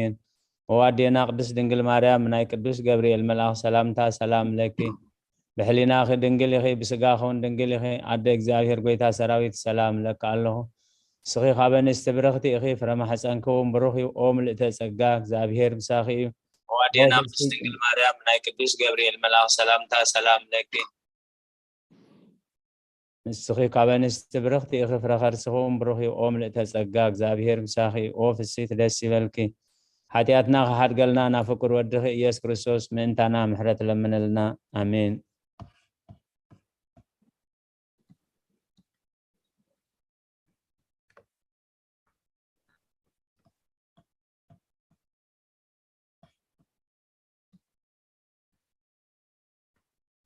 ኣሜን። ኦ ኣዴና ቅድስት ድንግል ማርያም፣ ናይ ቅዱስ ገብርኤል መልኣኽ ሰላምታ ሰላም ለኪ። ብሕሊናኺ ድንግል ኢኺ፣ ብስጋኺ እውን ድንግል ኢኺ። ኣደ እግዚኣብሔር ጐይታ ሰራዊት ሰላም እለኪ ኣለኹ። ንስኺ ካብ ኣንስቲ ብርኽቲ ኢኺ፣ ፍረ ማሕፀንኪ እውን ብሩኽ እዩ። ኦ ምልእተ ጸጋ፣ እግዚኣብሔር ምሳኺ እዩ። ኦ ኣዴና ቅድስት ድንግል ማርያም፣ ናይ ቅዱስ ገብርኤል መልኣኽ ሰላምታ ሰላም እለኪ። ንስኺ ካብ ኣንስቲ ብርኽቲ ኢኺ፣ ፍረ ከርስኺ እውን ብሩኽ እዩ። ኦ ምልእተ ጸጋ፣ እግዚኣብሔር ምሳኺ እዩ። ኦ ፍስሕቲ ደስ ይበልኪ። ሓጢኣትና ክሓድገልና ናብ ፍቁር ወድኺ ኢየሱስ ክርስቶስ ምእንታና ምሕረት ለምነልና። ኣሜን።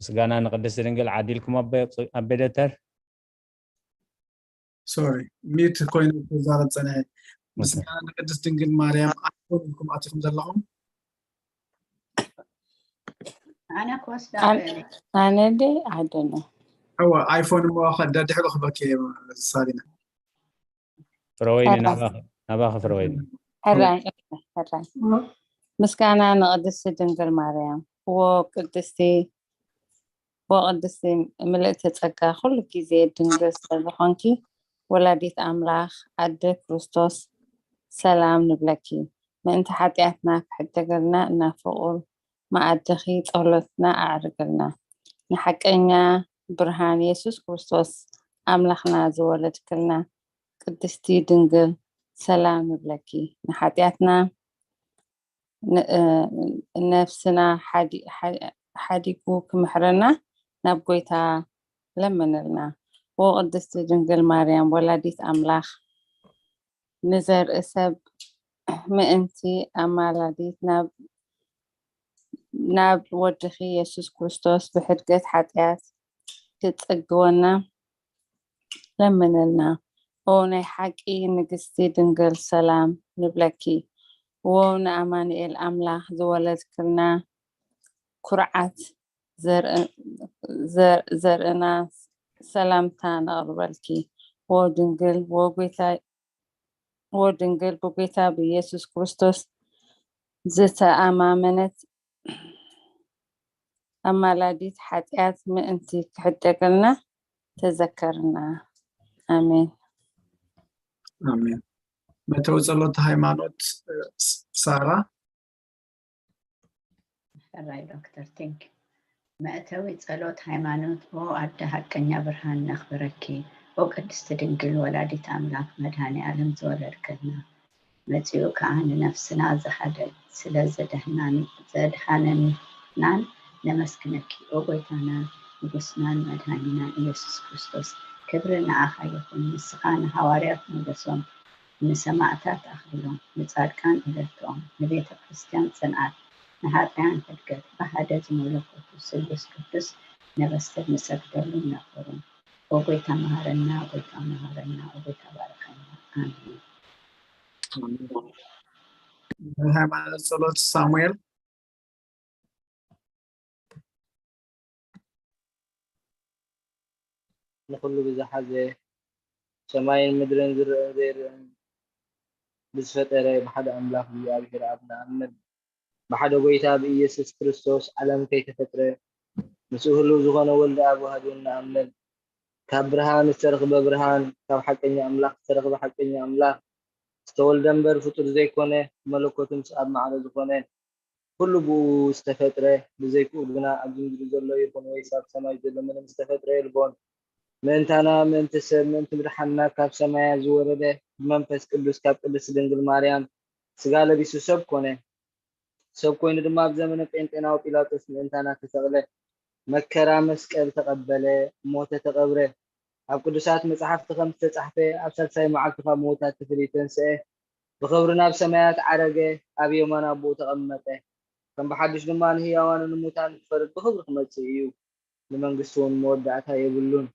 ምስጋና ንቅድስት ድንግል ዓዲልኩም ኣበ- ኣበይ ደተር ሶሪ ሚት ኮይኑ ክዛረብ ፀንሐ። ምስጋና ንቅድስት ድንግል ማርያም። ኣይፎን ኢልኩም ኣቲኹም ዘለኹም? ኣነ ክወስዳ ኣነ- ኣነ ደ ኣደነ እወ ኣይፎን እሞ ከዳድሕሎ ክበክ ሳሪና። ፍረወይኒ ናባኺ ናባኺ ፍረወይኒ ሕራይ ሕራይ ምስጋና ንቅድስቲ ድንግል ማርያም። ዎ ቅድስቲ ዎ ቅድስቲ ምልእቲ ጸጋ ኩሉ ግዜ ድንግል ስለዝኾንኪ ወላዲት ኣምላኽ ኣደ ክርስቶስ ሰላም ንብለኪ። ምእንቲ ሓጢኣትና ክሕደገልና እናፍቑር መኣድኺ ጸሎትና ኣዕርግልና። ንሓቀኛ ብርሃን የሱስ ክርስቶስ ኣምላኽና ዝወለድክልና ቅድስቲ ድንግል ሰላም ንብለኪ። ንሓጢኣትና ነፍስና ሓዲጉ ክምሕረና ናብ ጎይታ ለምንልና። ዎ ቅድስቲ ድንግል ማርያም ወላዲት ኣምላኽ ንዘርኢ ሰብ ምእንቲ ኣማላዲት ናብ ናብ ወድኺ የሱስ ክርስቶስ ብሕድገት ሓጢኣት ክጽግወና ለምንልና። ኦ ናይ ሓቂ ንግስቲ ድንግል ሰላም ንብለኪ። ዎ ንኣማኑኤል ኣምላኽ ዝወለድክልና ኩርዓት ዘርእና ሰላምታ ነቕርበልኪ። ዎ ድንግል ዎ ጎይታ ዎ ድንግል ብጎይታ ብኢየሱስ ክርስቶስ ዝተኣማመነት ኣማላዲት ሓጢኣት ምእንቲ ክሕደገልና ተዘከርና። ኣሜን። ኣሜን። መተው ጸሎት ሃይማኖት ሳራ ሕራይ ዶክተር ቴንክ መእተዊ ጸሎት ሃይማኖት ኦ ኣደ ሃቀኛ ብርሃን ነኽብረኪ ኦ ቅድስቲ ድንግል ወላዲት ኣምላኽ መድሃኔ ኣለም ዝወለድክልና መጺኡ ከኣ ንነፍስና ዝሓደግ ስለ ዘድሃነናን ነመስግነኪ ኦ ጎይታናን ንጉስናን መድሃኒናን ኢየሱስ ክርስቶስ ክብሪ ንዓኻ ይኹን ንስኻ ንሃዋርያት ሞገሶም ንሰማእታት ኣኽሊሎም ንጻድቃን እበርትዖም ንቤተ ክርስትያን ጽንዓት ንሃጣያን ሕድገት ብሓደ ዝመለኮቱ ስሉስ ቅዱስ ነበስር ንሰግደሉን ነኽብሮን ኦ ጎይታ መሃረና፣ ኦ ጎይታ መሃረና፣ ኦ ጎይታ ባርኸና። ኣሜን። ናይ ሃይማኖት ጸሎት ሳሙኤል ንኹሉ ብዝሓዘ ሰማይን ምድርን ዝረእን ዘይረእን ብዝፈጠረ ብሓደ ኣምላኽ ብእግዚኣብሔር ኣብ ንኣምን። ብሓደ ጐይታ ብኢየሱስ ክርስቶስ ዓለም ከይተፈጥረ ምስኡ ህልው ዝኾነ ወልዲ ኣብ ውሃዱን ንኣምን። ካብ ብርሃን ዝተረኽበ ብርሃን፣ ካብ ሓቀኛ ኣምላኽ ዝተረኽበ ሓቀኛ ኣምላኽ፣ ዝተወልደ እምበር ፍጡር ዘይኮነ፣ ብመለኮቱ ምስ ኣብ ማዕረ ዝኾነ፣ ኩሉ ብኡ ዝተፈጥረ፣ ብዘይ ብኡ ግና ኣብዚ ምድሪ ዘሎ ይኹን ወይስ ኣብ ሰማይ ዘሎ ምንም ዝተፈጥረ የልቦን። ምእንታና፣ ምእንቲ ሰብ፣ ምእንቲ ምድሓንና ካብ ሰማያት ዝወረደ፣ ብመንፈስ ቅዱስ ካብ ቅድስቲ ድንግል ማርያም ስጋ ለቢሱ ሰብ ኮነ። ሰብ ኮይኑ ድማ ኣብ ዘመነ ጴንጤናዊ ጲላጦስ ምእንታና ተሰቕለ፣ መከራ መስቀል ተቐበለ፣ ሞተ፣ ተቐብረ። ኣብ ቅዱሳት መጻሕፍቲ ከም ዝተጻሕፈ፣ ኣብ ሳልሳይ መዓልቲ ካብ ምዉታት ተፈልዩ ተንስአ፣ ብኽብሪ ናብ ሰማያት ዓረገ፣ ኣብ የማን ኣቦኡ ተቐመጠ። ከም ብሓድሽ ድማ ንህያዋንን ንሙታን ክፈርድ ብኽብሪ ክመጽእ እዩ። ንመንግስቱ እውን መወዳእታ የብሉን።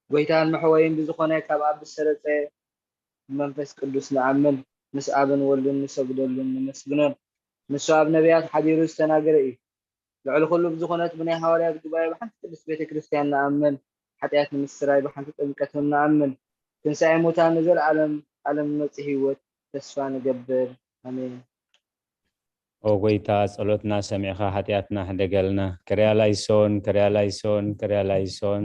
ጐይታን መሕወይን ብዝኾነ ካብ ኣብ ዝሰረጸ መንፈስ ቅዱስ ንኣምን፣ ምስ ኣብን ወልድን ንሰግደሉን ነመስግኖን። ንሱ ኣብ ነቢያት ሓዲሩ ዝተናገረ እዩ። ልዕሊ ኹሉ ብዝኾነት ብናይ ሃዋርያት ጉባኤ ብሓንቲ ቅድስት ቤተ ክርስቲያን ንኣምን፣ ሓጢኣት ንምስራይ ብሓንቲ ጥምቀት እውን ንኣምን፣ ትንሳኤ ሙታን ንዘለኣለም ኣለም ንመጽእ ህይወት ተስፋ ንገብር። ኣሜን። ኦ ጎይታ፣ ጸሎትና ሰሚዕኻ ሓጢኣትና ሕደገልና። ክርያ ላይሶን፣ ክርያ ላይሶን፣ ክርያ ላይሶን።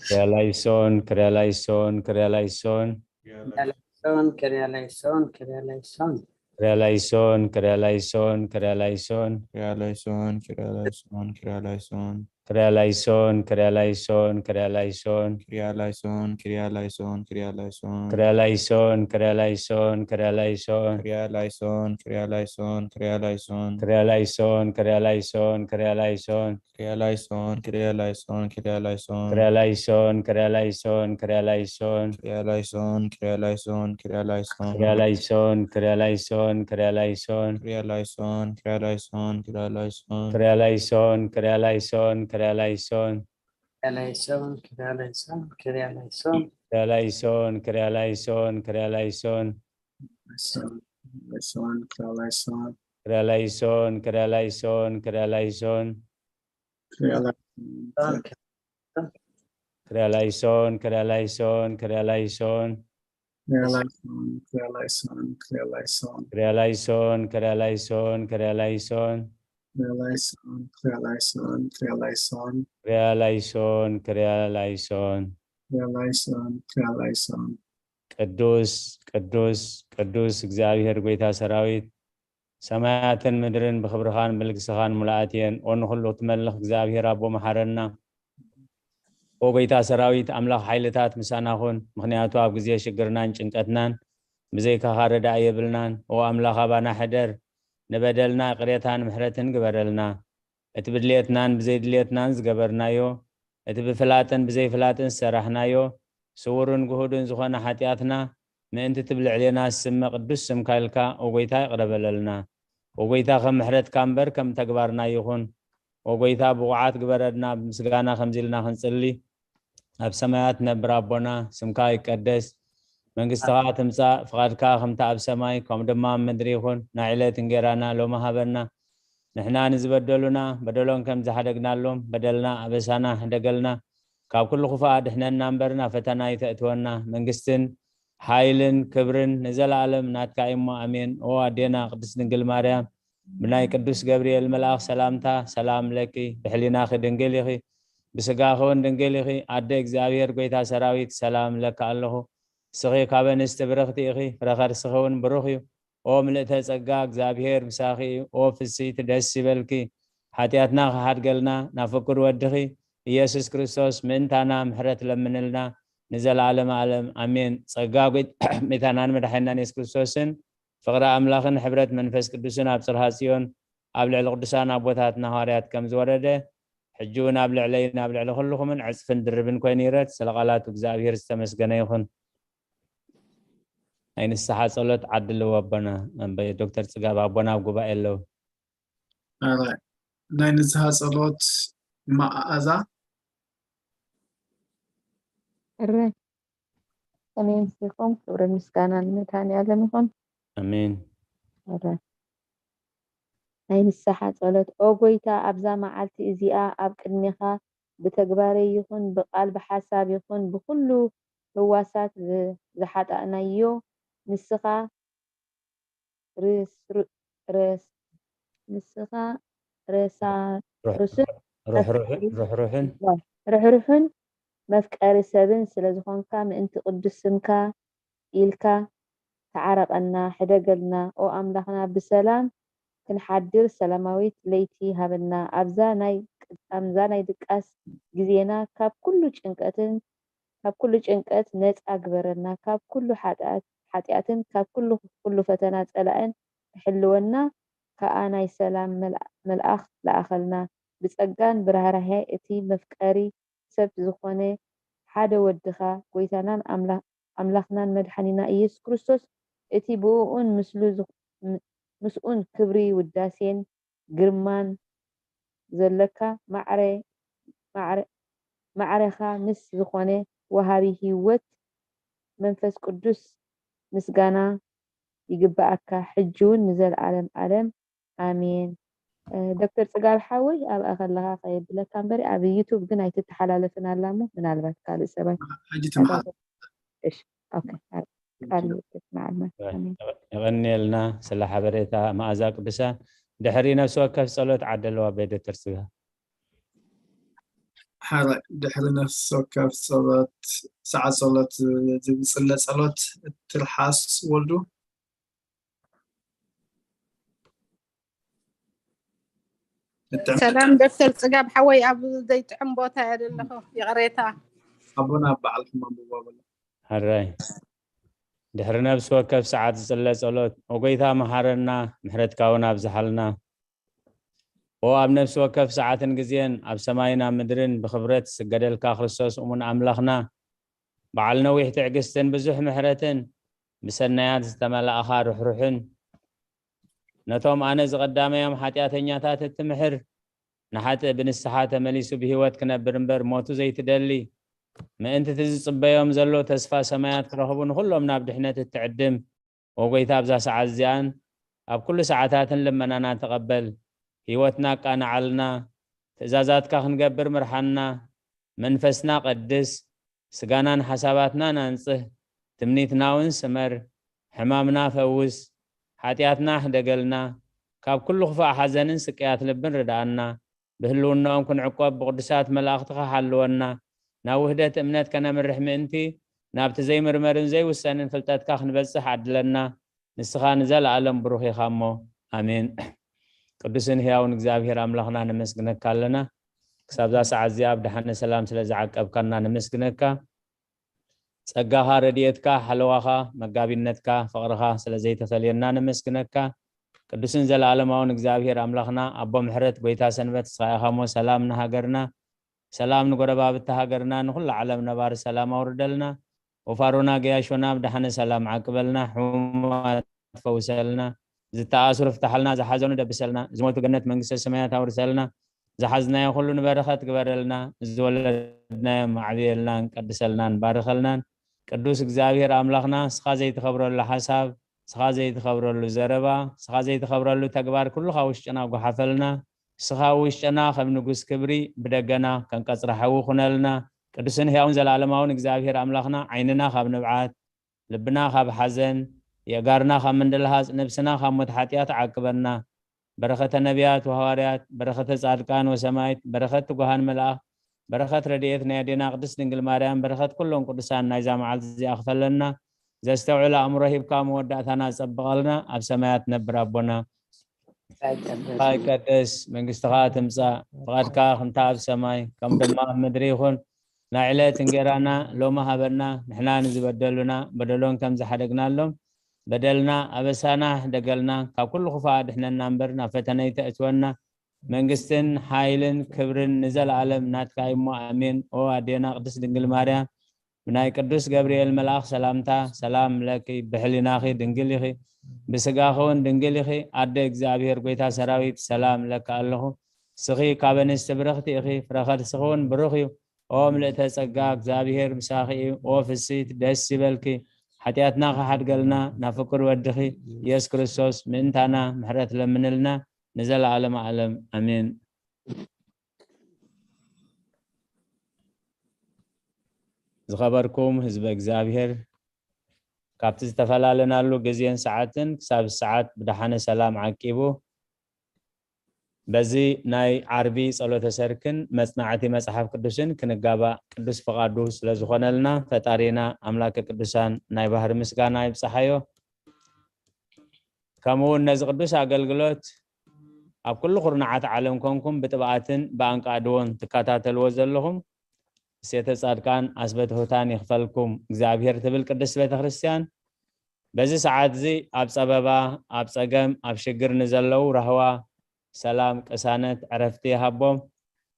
ክርያ ላይሶን፣ ክርያ ላይሶን፣ ክርያ ላይሶን። ክርያ ላይሶን፣ ክርያ ላይሶን፣ ክርያ ላይሶን። ክርያ ላይሶን፣ ክርያ ላይሶን፣ ክርያ ላይሶን። ክርያ ላይሶን፣ ክርያ ላይሶን፣ ክርያ ላይሶን። ክርያ ላይሶን፣ ክርያ ላይሶን፣ ክርያ ላይሶን። ክርያ ላይሶን፣ ክርያ ላይሶን፣ ክርያ ላይሶን። ክርያ ላይሶን፣ ክርያ ላይሶን፣ ክርያ ላይሶን። ክርያ ላይሶን፣ ክርያ ላይሶን፣ ክርያ ላይሶን። ክርያ ላይሶን፣ ክርያ ላይሶን፣ ክርያ ላይሶን። ክርያ ላይሶን፣ ክርያ ላይሶን፣ ክርያ ላይሶን። ክርያ ላይሶን፣ ክርያ ላይሶን፣ ክርያ ላይሶን። ክርያ ላይሶን፣ ክርያ ላይሶን፣ ክርያ ላይሶን። ክርያ ላይሶን፣ ክርያ ላይሶን፣ ክርያ ላይሶን። ክርያ ላይሶን፣ ክርያ ላይሶን፣ ክርያ ላይሶን። ክርያ ላይሶን፣ ክርያ ላይሶን፣ ክርያ ላይሶን። ክርያ ላይሶን፣ ክርያ ላይሶን፣ ክርያ ላይሶን። ክርያ ላይሶን፣ ክርያ ላይሶን፣ ክርያ ላይሶን። ላይሶን፣ ላይሶን፣ ክርያ ላይሶን። ክርያ ላይሶን፣ ክርያ ላይሶን፣ ክርያ ላይሶን። ክርያ ላይሶን፣ ክርያ ላይሶን፣ ክርያ ላይሶን፣ ክርያ ላይሶን። ክርያ ላይሶን፣ ክርያ ላይሶን፣ ክርያ ላይሶን። ክርያ ላይሶን፣ ክርያ ላይሶን፣ ክርያ ላይሶን። ክርያ ላይሶን፣ ክርያ ላይሶን፣ ክርያ ላይሶን። ክርያ ላይሶን፣ ክርያ ላይሶን። ክርያ ላይሶን፣ ክርያ ላይሶን። ቅዱስ፣ ቅዱስ፣ ቅዱስ እግዚኣብሔር ጎይታ ሰራዊት፣ ሰማያትን ምድርን ብኽብርኻን ብልግስኻን ሙሉኣት እየን። ኦ ንኹሉ እትመልኽ እግዚኣብሔር ኣቦ መሓረና። ኦ ጎይታ ሰራዊት ኣምላኽ ሓይልታት ምሳና ኹን፣ ምኽንያቱ ኣብ ግዜ ሽግርናን ጭንቀትናን ብዘይካኻ ረዳኢ የብልናን። ኦ ኣምላኽ ኣባና ሕደር፣ ንበደልና ይቕሬታን ምሕረትን ግበረልና። እቲ ብድልየትናን ብዘይድልየትናን ዝገበርናዮ፣ እቲ ብፍላጥን ብዘይፍላጥን ዝሰራሕናዮ፣ ስውርን ግሁድን ዝኾነ ሓጢኣትና ምእንቲ ትብልዕሌና ስመ ቅዱስ ስምካ ኢልካ ኦ ጎይታ ይቕረ በለልና። ኦ ጎይታ ከም ምሕረትካ እምበር ከም ተግባርና ይኹን። ኦ ጎይታ ብቑዓት ግበረና ብምስጋና ከምዚ ኢልና ክንጽሊ። ኣብ ሰማያት ነብር ኣቦና ስምካ ይቀደስ። መንግስትኻ ትምጻእ። ፍቓድካ ከምቲ ኣብ ሰማይ ከምኡ ድማ ኣብ ምድሪ ይኹን። ናይ ዕለት እንጌራና ሎሚ ሃበና። ንሕና ንዝበደሉና በደሎም ከም ዝሓደግናሎም በደልና ኣበሳና ሕደገልና። ካብ ኩሉ ክፉእ ኣድሕነና እምበር ናብ ፈተና ኣይተእትወና። መንግስትን ሓይልን ክብርን ንዘለኣለም ናትካ እሞ ኣሜን። ኦ ኣዴና ቅድስት ድንግል ማርያም ብናይ ቅዱስ ገብርኤል መልኣኽ ሰላምታ ሰላም ለኪ፣ ብሕሊናኺ ድንግል ኢኺ፣ ብስጋኺ እውን ድንግል ኢኺ። ኣደ እግዚኣብሔር ጎይታ ሰራዊት ሰላም እብለኪ ኣለኹ። ንስኺ ካብ ኣንስቲ ብርኽቲ ኢኺ፣ ፍረ ከርስኺ እውን ብሩኽ እዩ። ኦ ምልእተ ጸጋ እግዚኣብሔር ምሳኺ እዩ። ኦ ፍስይቲ ደስ ይበልኪ። ሓጢኣትና ክሓድገልና ናብ ፍቁር ወድኺ ኢየሱስ ክርስቶስ ምእንታና ምሕረት ለምንልና ንዘለዓለመ ዓለም ኣሜን። ጸጋ ጎይታናን መድሓኒናን የሱስ ክርስቶስን ፍቕሪ ኣምላኽን ሕብረት መንፈስ ቅዱስን ኣብ ጽርሃ ጽዮን ኣብ ልዕሊ ቅዱሳን ኣቦታትና ሃዋርያት ከም ዝወረደ ሕጂ እውን ኣብ ልዕለይን ኣብ ልዕሊ ኩልኹምን ዕጽፍን ድርብን ኮይኑ ይረት። ስለ ቃላቱ እግዚኣብሔር ዝተመስገነ ይኹን። ናይ ንስሓ ጸሎት ዓድልዎ ኣቦና። ዶክተር ጽጋብ ኣቦና ኣብ ጉባኤ ኣለዉ። ናይ ንስሓ ጸሎት መኣዛ እረ ከመይ ምስልኩም ክብርን ምስጋናን ንመድሃኒ ዓለም ይኹን። ኣሜን። እረ ናይ ንስሓ ጸሎት። ኦ ጎይታ ኣብዛ መዓልቲ እዚኣ ኣብ ቅድሜኻ ብተግባረይ ይኹን ብቃል ብሓሳብ ይኹን ብኩሉ ህዋሳት ዝሓጣእናዮ ንስኻ ርስ- ርስ- ንስኻ ረሳ ርሱን ርሕሩሕን ርሕሩሕን ርሕሩሕን መፍቀሪ ሰብን ስለ ዝኾንካ ምእንቲ ቅዱስ ስምካ ኢልካ ተዓረቐና፣ ሕደገልና። ኦ ኣምላኽና ብሰላም ክንሓድር ሰላማዊት ለይቲ ሃበና። ኣብዛ ናይ ኣብዛ ናይ ድቃስ ግዜና ካብ ኩሉ ጭንቀትን ካብ ኩሉ ጭንቀት ነጻ ግበረና፣ ካብ ኩሉ ሓጢኣት ሓጢኣትን ካብ ኩሉ ኩሉ ፈተና ጸላእን ክሕልወና ከኣ ናይ ሰላም መልኣ- መልኣኽ ለኣኸልና። ብጸጋን ብራህራሄ እቲ መፍቀሪ ሰብ ዝኾነ ሓደ ወድኻ ጎይታናን ኣምላ- ኣምላኽናን መድሓኒና ኢየሱስ ክርስቶስ እቲ ብእኡን ምስሉ ዝኽ- ም- ምስኡን ክብሪ ውዳሴን ግርማን ዘለካ ማዕረ ማዕረ ማዕረኻ ምስ ዝኾነ ወሃቢ ህይወት መንፈስ ቅዱስ ምስጋና ይግብኣካ ሕጂ እውን ንዘለኣለም ኣለም ኣሜን። ዶክተር ጽጋብ ሓወይ ኣብኣ ከለኻ ከየብለካ እምበሪ ኣብ ዩቱብ ግን ኣይትተሓላለፍን ኣላ እሞ ምናልባት ካልእ ሰባት ሕጂ ትመሓል እሺ ኦኬ ቃል ይወድስ ንዓልና። ኣሜን። የቐንየልና ስለ ሓበሬታ መኣዛ ቅዱሳን። ድሕሪ ነፍሲ ወከፍ ጸሎት ዓደለዋ ቤደ ተርስጋ። ሓራይ ድሕሪ ነፍሲ ወከፍ ጸሎት፣ ሰዓት ጸሎት ዝብጽለ ጸሎት ትርሓስ ወልዱ። ሰላም ዶክተር ጽጋብ ሓወይ፣ ኣብ ዘይጥዕም ቦታ እየ ዘለኹ፣ ይቕሬታ። ኣቦና በዓል ሕማም ብባበሎ። ሕራይ ድሕሪ ነፍሲ ወከፍ ሰዓት ዝጽለ ጸሎት። ኦ ጎይታ መሓረና፣ ምሕረትካ እውን ኣብዝሓልና። ኦ ኣብ ነፍሲ ወከፍ ሰዓትን ግዜን ኣብ ሰማይን ኣብ ምድርን ብኽብረት ዝስገደልካ ክርስቶስ እሙን ኣምላኽና፣ በዓል ነዊሕ ትዕግስትን ብዙሕ ምሕረትን፣ ብሰናያት ዝተመላእኻ ርሕሩሕን፣ ነቶም ኣነ ዝቐዳመዮም ሓጢኣተኛታት እትምሕር፣ ንሓጥእ ብንስሓ ተመሊሱ ብህይወት ክነብር እምበር ሞቱ ዘይትደሊ፣ ምእንቲ እቲ ዝጽበዮም ዘሎ ተስፋ ሰማያት ክረኽቡ ንኹሎም ናብ ድሕነት እትዕድም፣ ኦ ጎይታ ኣብዛ ሰዓት እዚኣን ኣብ ኩሉ ሰዓታትን ልመናና ተቐበል። ህይወትና ኣቃንዓልና፣ ትእዛዛትካ ክንገብር ምርሓና፣ መንፈስና ቀድስ፣ ስጋናን ሓሳባትናን ኣንጽህ፣ ትምኒትና እውን ስመር፣ ሕማምና ፈውስ፣ ሓጢኣትና ሕደገልና፣ ካብ ኩሉ ክፉእ ሓዘንን ስቅያት ልብን ርድኣና፣ ብህልውናኦም ክንዕቆብ ብቅዱሳት መላእኽትኻ ሓልወና፣ ናብ ውህደት እምነት ከነምርሕ ምእንቲ ናብቲ ዘይምርመርን ዘይውሰንን ፍልጠትካ ክንበጽሕ ዓድለና፣ ንስኻ ንዘለኣለም ብሩኽ ኢኻ እሞ። ኣሜን። ቅዱስን ህያውን እግዚኣብሔር ኣምላኽና ነመስግነካ ኣለና። ክሳብዛ ሰዓት እዚኣ ኣብ ደሓነ ሰላም ስለ ዝዓቀብካና ነመስግነካ። ጸጋኻ፣ ረድኤትካ፣ ሓለዋኻ፣ መጋቢነትካ፣ ፍቕርኻ ስለ ዘይተፈልየና ነመስግነካ። ቅዱስን ዘለኣለማውን እግዚኣብሔር ኣምላኽና፣ ኣቦ ምሕረት፣ ጎይታ ሰንበት፣ ንስኻ ኢኻ እሞ ሰላም ንሃገርና፣ ሰላም ንጎረባብቲ ሃገርና፣ ንኹሉ ዓለም ነባሪ ሰላም ኣውርደልና። ወፋሮና ገያሾና ብደሓነ ሰላም ዓቅበልና፣ ሕሙማት ፈውሰልና፣ ዝተኣስሩ ፍታሓልና፣ ዝሓዘኑ ደብሰልና፣ ዝሞቱ ገነት መንግስተ ሰማያት ኣውርሰልና፣ ዝሓዝናዮ ኩሉ ንበረኸት ግበረልና፣ ዝወለድናዮ ማዕብየልናን ቀድሰልናን ባርኸልናን። ቅዱስ እግዚኣብሔር ኣምላኽና፣ ንስኻ ዘይትኸብረሉ ሓሳብ፣ ንስኻ ዘይትኸብረሉ ዘረባ፣ ንስኻ ዘይትኸብረሉ ተግባር ኩሉ ካብ ውሽጥና ጓሓፈልና። ንስኻ ውሽጥና ከም ንጉስ ክብሪ፣ ብደገና ከም ቀጽሪ ሓዊ ኩነልና። ቅዱስን ሕያውን ዘለኣለማውን እግዚኣብሔር ኣምላኽና፣ ዓይንና ካብ ንብዓት፣ ልብና ካብ ሓዘን፣ የእጋርና ካብ ምንድልሃጽ፣ ነብስና ካብ ሞት ሓጢኣት ዓቅበና። በረኸተ ነቢያት ወሃዋርያት፣ በረኸተ ጻድቃን ወሰማይት፣ በረኸት ትጉሃን መልኣኽ፣ በረኸት ረድኤት ናይ ኣዴና ቅድስት ድንግል ማርያም፣ በረኸት ኩሎም ቅዱሳን ናይዛ መዓልቲ እዚኣ ክፈለና። ዘስተውዕል ኣእምሮ ሂብካ መወዳእታና ጸብቐልና። ኣብ ሰማያት ነብር ኣቦና፣ ስምካ ይቀደስ፣ መንግስትኻ ትምጻእ፣ ፍቓድካ ከምታ ኣብ ሰማይ ከም ድማ ኣብ ምድሪ ይኹን። ናይ ዕለት እንጌራና ሎሚ ሃበና፣ ንሕና ንዝበደሉና በደሎም ከም ዝሓደግናሎም፣ በደልና ኣበሳና ሕደገልና፣ ካብ ኩሉ ክፉእ ኣድሕነና እምበር ናብ ፈተነ ኣይተእትወና። መንግስትን ሓይልን ክብርን ንዘለኣለም ናትካ እዩ እሞ ኣሜን። ኦ ኣዴና ቅድስት ድንግል ማርያም፣ ብናይ ቅዱስ ገብርኤል መልኣኽ ሰላምታ ሰላም ለኪ፣ ብሕሊናኺ ድንግል ኢኺ፣ ብስጋኺ እውን ድንግል ኢኺ። ኣደ እግዚኣብሔር ጎይታ ሰራዊት ሰላም ለኪ ኣለኹ። ንስኺ ካብ ኣንስቲ ብርኽቲ ኢኺ፣ ፍረ ከርስኺ እውን ብሩኽ እዩ። ኦ ምልእተ ጸጋ፣ እግዚኣብሔር ምሳኺ እዩ። ኦ ፍስሕቲ ደስ ይበልኪ፣ ሓጢኣትና ክሓድገልና ናብ ፍቁር ወድኺ ኢየሱስ ክርስቶስ ምእንታና ምሕረት ለምንልና ንዘለኣለመ ዓለም ኣሜን። ዝኸበርኩም ህዝበ እግዚኣብሔር፣ ካብቲ ዝተፈላለናሉ ግዜን ሰዓትን ክሳብ ሰዓት ብደሓነ ሰላም ዓቂቡ በዚ ናይ ዓርቢ ጸሎተ ሰርክን መጽናዕቲ መጽሓፍ ቅዱስን ክንጋባእ ቅዱስ ፍቓዱ ስለ ዝኾነልና ፈጣሪና ኣምላከ ቅዱሳን ናይ ባህሪ ምስጋና ይብጽሓዮ። ከምኡ እውን ነዚ ቅዱስ ኣገልግሎት ኣብ ኩሉ ኩርናዓት ዓለም ኮንኩም ብጥብኣትን ብኣንቃድዎን ትከታተልዎ ዘለኹም እሴተ ጻድቃን ኣስበትሁታን ይኽፈልኩም እግዚኣብሔር ትብል ቅድስት ቤተ ክርስቲያን በዚ ሰዓት እዚ ኣብ ጸበባ፣ ኣብ ጸገም፣ ኣብ ሽግር ንዘለዉ ራህዋ፣ ሰላም፣ ቅሳነት፣ ዕረፍቲ ይሃቦም።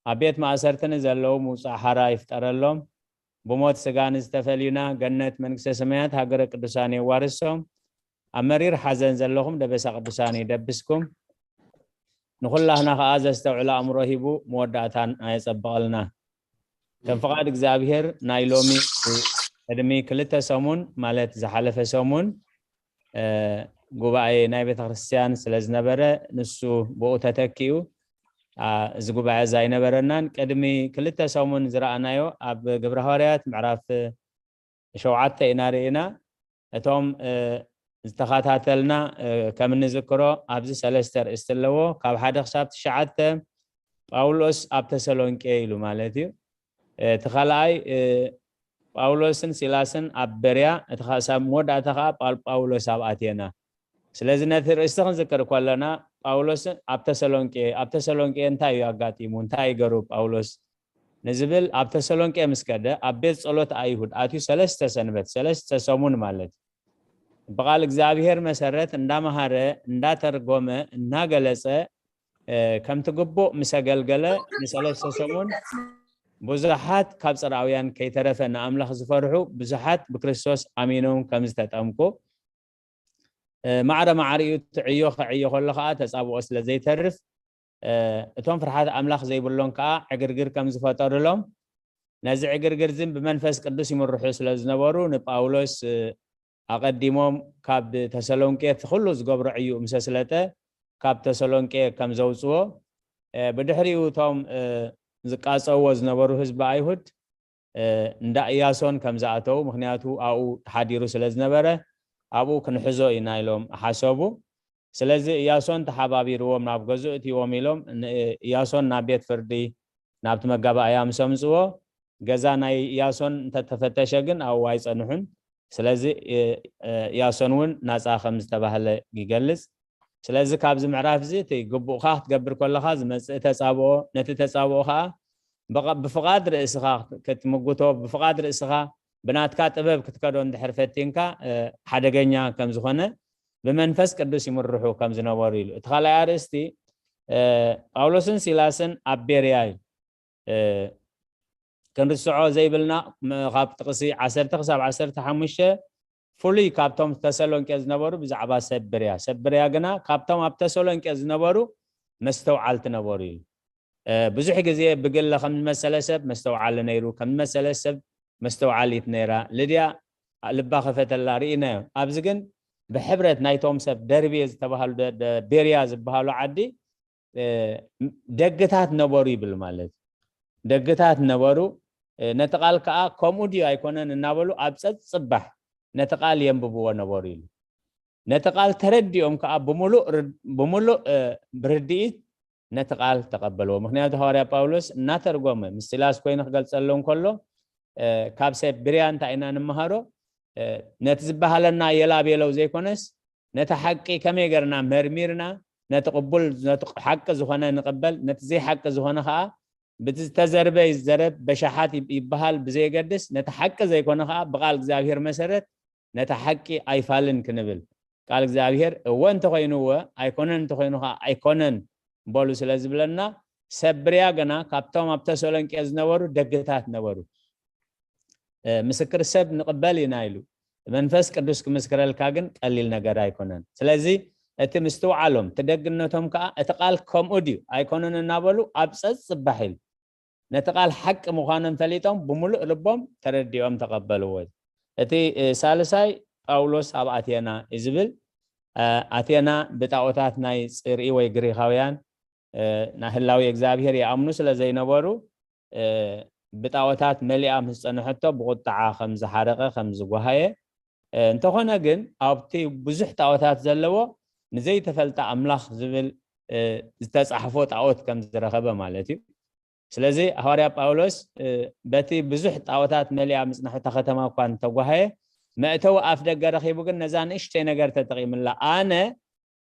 ኣብ ቤት ማእሰርቲ ንዘለዉ ምውጻእ ሓራ ይፍጠረሎም። ብሞት ስጋ ንዝተፈልዩና ገነት መንግስተ ሰማያት ሃገረ ቅዱሳን የዋርሶም። ኣብ መሪር ሓዘን ዘለኹም ደበሳ ቅዱሳን ይደብስኩም። ንኹላህና ከኣ ዘስተውዕል ኣእምሮ ሂቡ መወዳእታን ኣየጸብቐልና። ከም ፍቓድ እግዚኣብሔር ናይ ሎሚ ቅድሚ ክልተ ሰሙን ማለት ዝሓለፈ ሰሙን እ፣ ጉባኤ ናይ ቤተ ክርስቲያን ስለ ዝነበረ ንሱ ብኡ ተተኪኡ ኣ፣ እዚ ጉባኤ እዚ ኣይነበረናን። ቅድሚ ክልተ ሰሙን ዝረኣናዮ ኣብ ግብረ ሃዋርያት ምዕራፍ ሸውዓተ ኢና ርኢና። እቶም ዝተኸታተልና ከም እንዝክሮ ኣብዚ ሰለስተ ርእስቲ ኣለዎ። ካብ ሓደ ክሳብ ትሽዓተ ጳውሎስ ኣብ ተሰሎንቄ ኢሉ ማለት እዩ። እቲ ካልኣይ ጳውሎስን ሲላስን ኣብ በርያ፣ እቲ ክሳብ መወዳእታ ከዓ ጳውሎስ ኣብ ኣቴና። ስለዚ ነቲ ርእስቲ ክንዝክር ከለና ጳውሎስ ኣብ ተሰሎንቄ፣ ኣብ ተሰሎንቄ እንታይ እዩ ኣጋጢሙ፣ እንታይ ይገሩ ጳውሎስ ንዝብል ኣብ ተሰሎንቄ ምስ ከደ ኣብ ቤት ጸሎት ኣይሁድ ኣትዩ ሰለስተ ሰንበት፣ ሰለስተ ሰሙን ማለት ብቓል እግዚኣብሔር መሰረት እንዳመሃረ እንዳተርጎመ እናገለጸ ከምቲ ግቡእ ምስ ኣገልገለ ንሰለስተ ሰሙን ብዙሓት ካብ ጽርኣውያን ከይተረፈ ንኣምላኽ ዝፈርሑ ብዙሓት ብክርስቶስ ኣሚኖም ከም ዝተጠምቁ ማዕረ ማዕሪኡ ትዕዮ ክዕዮ ከሎ ከዓ ተጻብኦ ስለ ዘይተርፍ እቶም ፍርሓት ኣምላኽ ዘይብሎም ከዓ ዕግርግር ከም ዝፈጠሩሎም ነዚ ዕግርግር ዝን ብመንፈስ ቅዱስ ይምርሑ ስለ ዝነበሩ ንጳውሎስ ኣቐዲሞም ካብ ተሰሎንቄ እቲ ኩሉ ዝገብሮ ዕዩ ምስ ኣስለጠ ካብ ተሰሎንቄ ከም ዘውፅዎ ብድሕሪኡ እቶም ዝቃፀውዎ ዝነበሩ ህዝቢ ኣይሁድ እንዳ እያሶን ከም ዝኣተው ምክንያቱ ኣብኡ ተሓዲሩ ስለ ዝነበረ ኣብኡ ክንሕዞ ኢና ኢሎም ሓሰቡ። ስለዚ እያሶን ተሓባቢርዎም ናብ ገዝኡ እትዎም ኢሎም እያሶን ናብ ቤት ፍርዲ ናብቲ መጋባእያ ምስ ኣምፅዎ ገዛ ናይ እያሶን እንተተፈተሸ ግን ኣብኡ ኣይፀንሑን። ስለዚ እያሶን እውን ናፃ ከም ዝተባህለ ይገልፅ። ስለዚ ካብዚ ምዕራፍ እዚ እቲ ግቡእካ ክትገብር ከለካ ዝመፅእ ተፃብኦ ነቲ ተፃብኦ ከዓ ብፍቓድ ርእስኻ ክትምጉቶ ብፍቓድ ርእስኻ ብናትካ ጥበብ ክትከዶ እንድሕር ፈቲንካ ሓደገኛ ከም ዝኾነ ብመንፈስ ቅዱስ ይምርሑ ከም ዝነበሩ ኢሉ። እቲ ካልኣይ ኣርእስቲ ጳውሎስን ሲላስን ኣብ ቤርያ እዩ። ክንርስዖ ዘይብልና ካብ ጥቕሲ ዓሰርተ ክሳብ ዓሰርተ ሓሙሽተ ፍሉይ ካብቶም ተሰሎንቄ ዝነበሩ ብዛዕባ ሰብ ብርያ ሰብ ብርያ ግና ካብቶም ኣብ ተሰሎንቄ ዝነበሩ መስተውዓልቲ ነበሩ ኢሉ። ብዙሕ ግዜ ብግለ ከም ዝመሰለ ሰብ መስተውዓሊ ነይሩ ከም ዝመሰለ ሰብ መስተውዓሊት ነይራ። ልድያ ልባ ከፈተላ ርኢናዮ። ኣብዚ ግን ብሕብረት ናይቶም ሰብ ደርቤ ዝተባሃሉ ቤርያ ዝበሃሉ ዓዲ ደግታት ነበሩ ይብል ማለት እዩ። ደግታት ነበሩ። ነቲ ቃል ከዓ ከምኡ ድዩ ኣይኮነን እናበሉ ኣብ ፀፅባሕ ነቲ ቃል የንብብዎ ነበሩ ኢሉ። ነቲ ቃል ተረዲኦም ከዓ ብምሉእ ርድ- ብምሉእ እ፣ ብርድኢት ነቲ ቃል ተቐበልዎ። ምክንያቱ ሃዋርያ ጳውሎስ እናተርጎመ ምስ ሲላስ ኮይኑ ክገልፀሎም ከሎ እ፣ ካብ ሰብ ብርያ እንታይ ኢና ንምሃሮ? እ፣ ነቲ ዝበሃለና የላቤለው ዘይኮነስ ነቲ ሓቂ ከመይ ገርና መርሚርና ነቲ ቅቡል ነቲ ሓቂ ዝኾነ ንቕበል ነቲ ዘይሓቂ ዝኾነ ከዓ ብዝተዘርበ ይዘረብ በሻሓት ይብ- ይበሃል ብዘየገድስ ነቲ ሓቂ ዘይኮነ ከዓ ብቃል እግዚኣብሔር መሰረት ነቲ ሓቂ ኣይፋልን ክንብል ቃል እግዚኣብሔር እወ እንተኮይኑ እወ ኣይኮነን እንተኮይኑ ከዓ ኣይኮነን በሉ ስለ ዝብለና ሰብ ብርያ ገና ካብቶም ኣብ ተሰሎንቄ ዝነበሩ ደግታት ነበሩ። ምስክር ሰብ ንቕበል ኢና ኢሉ መንፈስ ቅዱስ ክምስክረልካ ግን ቀሊል ነገር ኣይኮነን። ስለዚ እቲ ምስትውዓሎም እቲ ደግነቶም ከዓ እቲ ቃል ከምኡ ድዩ ኣይኮነን እናበሉ ኣብ ፀፅባሕ ኢሉ ነቲ ቃል ሓቂ ምዃኖም ፈሊጦም ብምሉእ ልቦም ተረዲኦም ተቐበልዎ። እቲ ሳልሳይ ጳውሎስ ኣብ ኣቴና እዩ ዝብል። ኣቴና ብጣዖታት ናይ ፅርኢ ወይ ግሪኻውያን ናይ ህላዊ እግዚኣብሄር ይኣምኑ ስለ ዘይነበሩ ብጣዖታት መሊኣ ምስ ፀንሐቶ ብቁጥዓ ከም ዝሓረቐ ከም ዝጓሃየ እንተኾነ ግን ኣብቲ ብዙሕ ጣዖታት ዘለዎ ንዘይተፈልጠ ኣምላኽ ዝብል ዝተፃሕፎ ጣዖት ከም ዝረኸበ ማለት እዩ። ስለዚ ሃዋርያ ጳውሎስ በቲ ብዙሕ ጣዖታት መሊኣ ምፅናሕ እታ ከተማ እኳ እንተጓሃየ መእተዊ ኣፍ ደገ ረኺቡ ግን ነዛ ንእሽተይ ነገር ተጠቒምላ ኣነ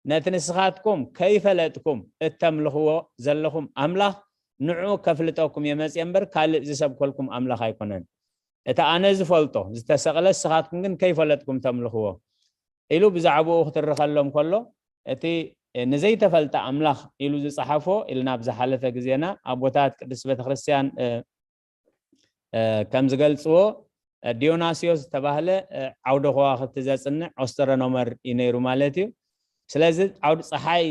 ነቲ ንስኻትኩም ከይፈለጥኩም እተምልኽዎ ዘለኹም ኣምላኽ ንዕኡ ከፍልጠኩም እየ መፅየ እምበር ካልእ ዝሰብከልኩም ኣምላኽ ኣይኮነን። እቲ ኣነ ዝፈልጦ ዝተሰቕለ ንስኻትኩም ግን ከይፈለጥኩም ተምልኽዎ ኢሉ ብዛዕባኡ ክትርኸሎም ከሎ እቲ ንዘይተፈልጠ ኣምላኽ ኢሉ ዝፀሓፎ ኢልና ብዝሓለፈ ግዜና ኣቦታት ቅድስት ቤተክርስትያን ከም ዝገልፅዎ ዲዮናስዮስ ዝተባህለ ዓውደ ከዋክብቲ ዘፅንዕ ኦስተረኖመር እዩ ነይሩ ማለት እዩ። ስለዚ ዓውዲ ፀሓይ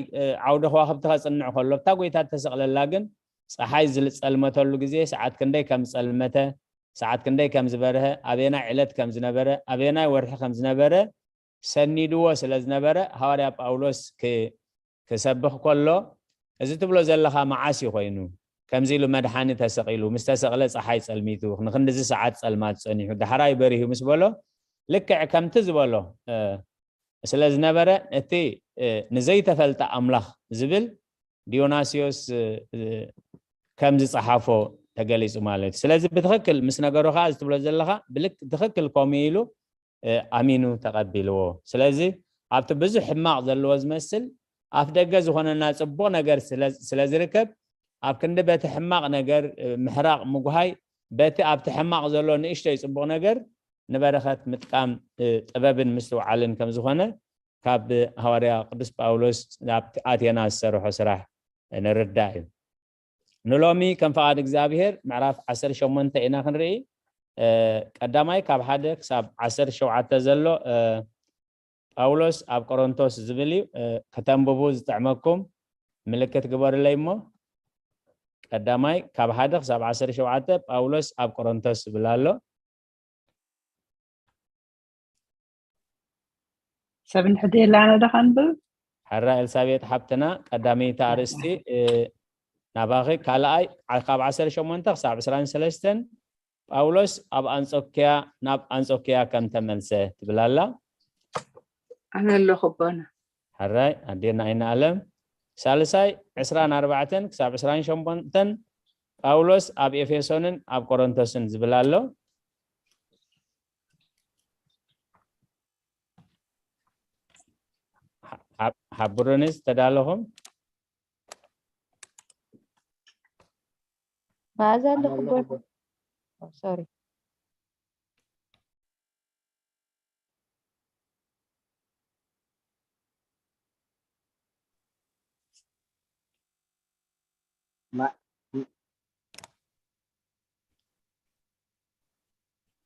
ዓውደ ከዋክብቲ ከፅንዕ ከሎ እታ ጎይታ ተሰቕለላ ግን ፀሓይ ዝፀልመተሉ ግዜ ሰዓት ክንደይ ከም ዝፀልመተ ሰዓት ክንደይ ከም ዝበርሀ ኣበየናይ ዕለት ከም ዝነበረ ኣበየናይ ወርሒ ከም ዝነበረ ሰኒድዎ ስለ ዝነበረ ሃዋርያ ጳውሎስ ክሰብኽ ከሎ እዚ ትብሎ ዘለኻ መዓስ እዩ ኮይኑ ከምዚ ኢሉ መድሓኒ ተሰቒሉ ምስ ተሰቕለ ፀሓይ ፀልሚቱ ንክንድዚ ሰዓት ፀልማት ፀኒሑ ዳሕራይ በሪሁ ምስ በሎ ልክዕ ከምቲ ዝበሎ ስለ ዝነበረ፣ እቲ ንዘይተፈልጠ ኣምላኽ ዝብል ዲዮናስዮስ ከም ዝጸሓፎ ተገሊጹ ማለት እዩ። ስለዚ ብትኽክል ምስ ነገሩ ከኣ፣ እዚ ትብሎ ዘለኻ ብልክ ትኽክል ከምኡ ኢሉ ኣሚኑ ተቐቢልዎ። ስለዚ ኣብቲ ብዙሕ ሕማቕ ዘለዎ ዝመስል፣ ኣፍ ደገ ዝኾነና ጽቡቕ ነገር ስለ ዝርከብ፣ ኣብ ክንዲ በቲ ሕማቕ ነገር ምሕራቕ ምጉሃይ፣ በቲ ኣብቲ ሕማቕ ዘሎ ንእሽተይ ጽቡቕ ነገር ንበረኸት ምጥቃም ጥበብን ምስትውዓልን ከም ዝኾነ ካብ ሃዋርያ ቅዱስ ጳውሎስ ኣብ ኣቴና ዝሰርሖ ስራሕ ንርዳእ እዩ። ንሎሚ ከም ፍቓድ እግዚኣብሔር ምዕራፍ ዓሰርተ ሸሞንተ ኢና ክንርኢ። ቀዳማይ ካብ ሓደ ክሳብ ዓሰርተ ሸውዓተ ዘሎ ጳውሎስ ኣብ ቆሮንቶስ ዝብል እዩ። ከተንብቡ ዝጥዕመኩም ምልክት ግበሩለይ እሞ፣ ቀዳማይ ካብ ሓደ ክሳብ ዓሰርተ ሸውዓተ ጳውሎስ ኣብ ቆሮንቶስ ዝብል ኣሎ። ሰብ እንድሕር የላና ዶ ከንብብ? ሕራ ኤልሳቤጥ ሓብትና፣ ቀዳመይቲ ኣርእስቲ ናባኺ። ካልኣይ ካብ ዓሰርተ ሸሞንተ ክሳብ ዕስራን ሰለስተን ጳውሎስ ኣብ ኣንጾኪያ፣ ናብ ኣንጾኪያ ከም ተመልሰ ትብል ኣላ። ኣነ ኣለኹ ኣቦና። ሕራይ ኣዴና ኣይንኣለም። ሳልሳይ ዕስራን ኣርባዕተን ክሳብ ዕስራን ሸሞንተን ጳውሎስ ኣብ ኤፌሶንን ኣብ ቆሮንቶስን ዝብል ኣሎ። ሓብሩኒ ዝተዳለኹም። መኣዛ ኣለኹ። ሶሪ።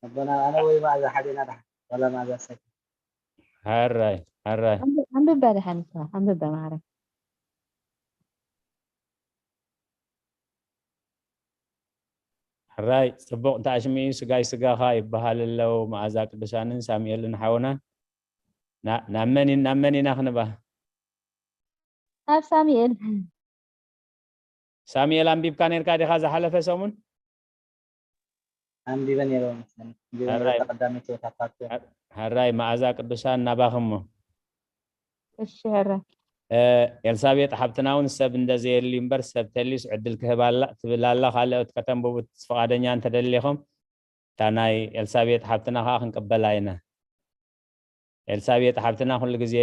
ኣቦና ኣነ ወይ መኣዛ ሓዴና ደሓን ዋላ መኣዛ ሰብ ሕራይ ሕራይ ኣንብባ ደሓን እኳ ኣንብባ ማዕረ። ሕራይ ጽቡቕ እንተ ኣሽሚኡ ስጋይ ስጋኻ ይበሃል ኣለዉ መኣዛ ቅዱሳንን ሳሙኤልን ሓውና። ናብ መን ናብ መን ኢና ክንባ? ናብ ሳሙኤል። ሳሙኤል ኣንቢብካ ነርካ ዲኻ ዝሓለፈ ሰሙን? ኣንቢበ ነይረ መሰለኝ። ኣንቢበ ነይረ ሕራይ። ተቐዳመይቲ እታ ፓርት። ሕራይ መኣዛ ቅዱሳን ናባኽሞ። እሺ ሕራይ። ኤልሳቤጥ ሓብትና እውን ሰብ እንደዘየልዩ እምበር ሰብ ተልዩስ ዕድል ክህብ ኣላ ትብል ኣላ። ካልኦት ከተንብቡ ፍቓደኛ እንተደሊኹም እታ ናይ ኤልሳቤጥ ሓብትና ከዓ ክንቅበላ ኢና። ኤልሳቤጥ ሓብትና ኩሉ ግዜ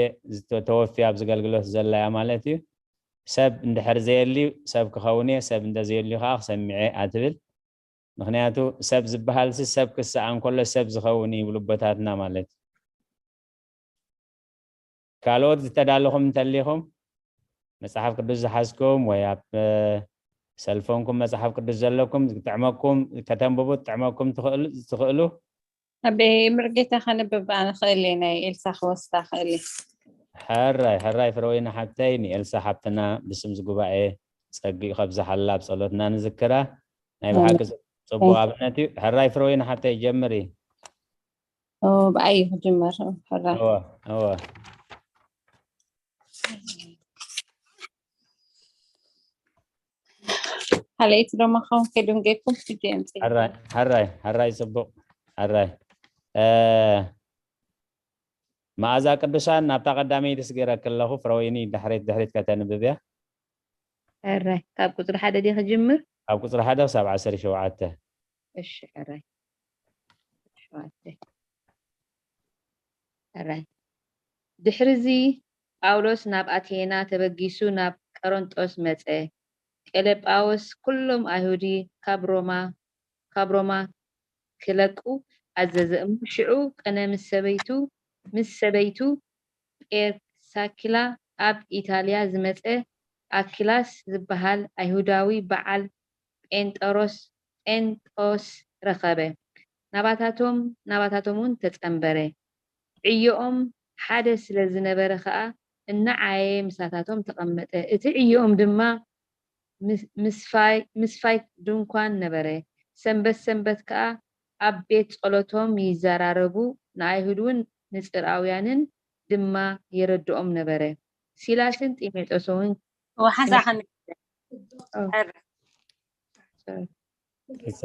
ተወፊያ ኣብዚ ኣገልግሎት ዘላ እያ ማለት እዩ። ሰብ እንድሕር ዘየልዩ ሰብ ክኸውን እየ፣ ሰብ እንደዘየልዩ ከዓ ክሰምዕ እየ ኣትብል። ምክንያቱ ሰብ ዝበሃል ሲ ሰብ ክሰኣ እንከሎ ሰብ ዝኸውን እዩ ይብሉ ኣቦታትና ማለት እዩ። ካልኦት ዝተዳለኹም እንተሊኹም መጽሓፍ ቅዱስ ዝሓዝኩም ወይ ኣብ ሰልፎንኩም መጽሓፍ ቅዱስ ዘለኩም ዝጥዕመኩም ከተንብቡ ዝጥዕመኩም ትኽእሉ ትኽእሉ ኣበይ ምርጌታ ከንብብ ኣነ ክእል እየ፣ ናይ ኤልሳ ክወስዳ ክእል እየ። ሕራይ ሕራይ ፍረወይኒ ሓብተይ ንኤልሳ ሓብትና ብስም ዝጉባኤ ጸጊኡ ከብዝሓላ ኣብ ጸሎትና ንዝክራ። ናይ ብሓቂ ጽቡቅ ኣብነት እዩ። ሕራይ ፍረወይኒ ሓብተይ ጀምሪ። ብኣይ ክጅመር ሕራይ እወ እወ ካልኣይቲ ደሞ ኸውን ከይዱን ጌርኩም ሕጂ የምፅእ ሕራይ ሕራይ ሕራይ ጽቡቅ ሕራይ እ፣ መኣዛ ቅዱሳን ናብታ ቀዳመይቲ ስገረ ከለኹ ፍረወይኒ ድሕሪት ድሕሪት ከተንብብ እያ። ሕራይ ካብ ቁፅሪ ሓደ ድየ ክጅምር? ካብ ቁፅሪ ሓደ ክሳብ ዓሰርተ ሸውዓተ። እሺ ሕራይ ሸውዓተ። ሕራይ ድሕርዚ ጳውሎስ ናብ ኣቴና ተበጊሱ ናብ ቀረንጦስ መጸ። ቀለጳዎስ ኩሎም ኣይሁዲ ካብ ሮማ ካብ ሮማ ክለቁ ኣዘዘ እሞ ሽዑ ቅነ ምስ ሰበይቱ ምስ ሰበይቱ ጴርሳኪላ ኣብ ኢታልያ ዝመጸ ኣኪላስ ዝበሃል ኣይሁዳዊ በዓል ጴንጠሮስ ጴንጦስ ረኸበ። ናባታቶም ናባታቶም እውን ተጸንበረ። ዕዮኦም ሓደ ስለ ዝነበረ ኸኣ እናዓየየ ምሳታቶም ተቐመጠ። እቲ ዕዮኦም ድማ ምስፋይ ምስፋይ ድንኳን ነበረ። ሰንበት ሰንበት ከኣ ኣብ ቤት ጸሎቶም ይዘራረቡ፣ ንኣይሁድውን ንጽርኣውያንን ድማ የረድኦም ነበረ። ሲላስን ጢሞቴዎስን ወሓዛ ከን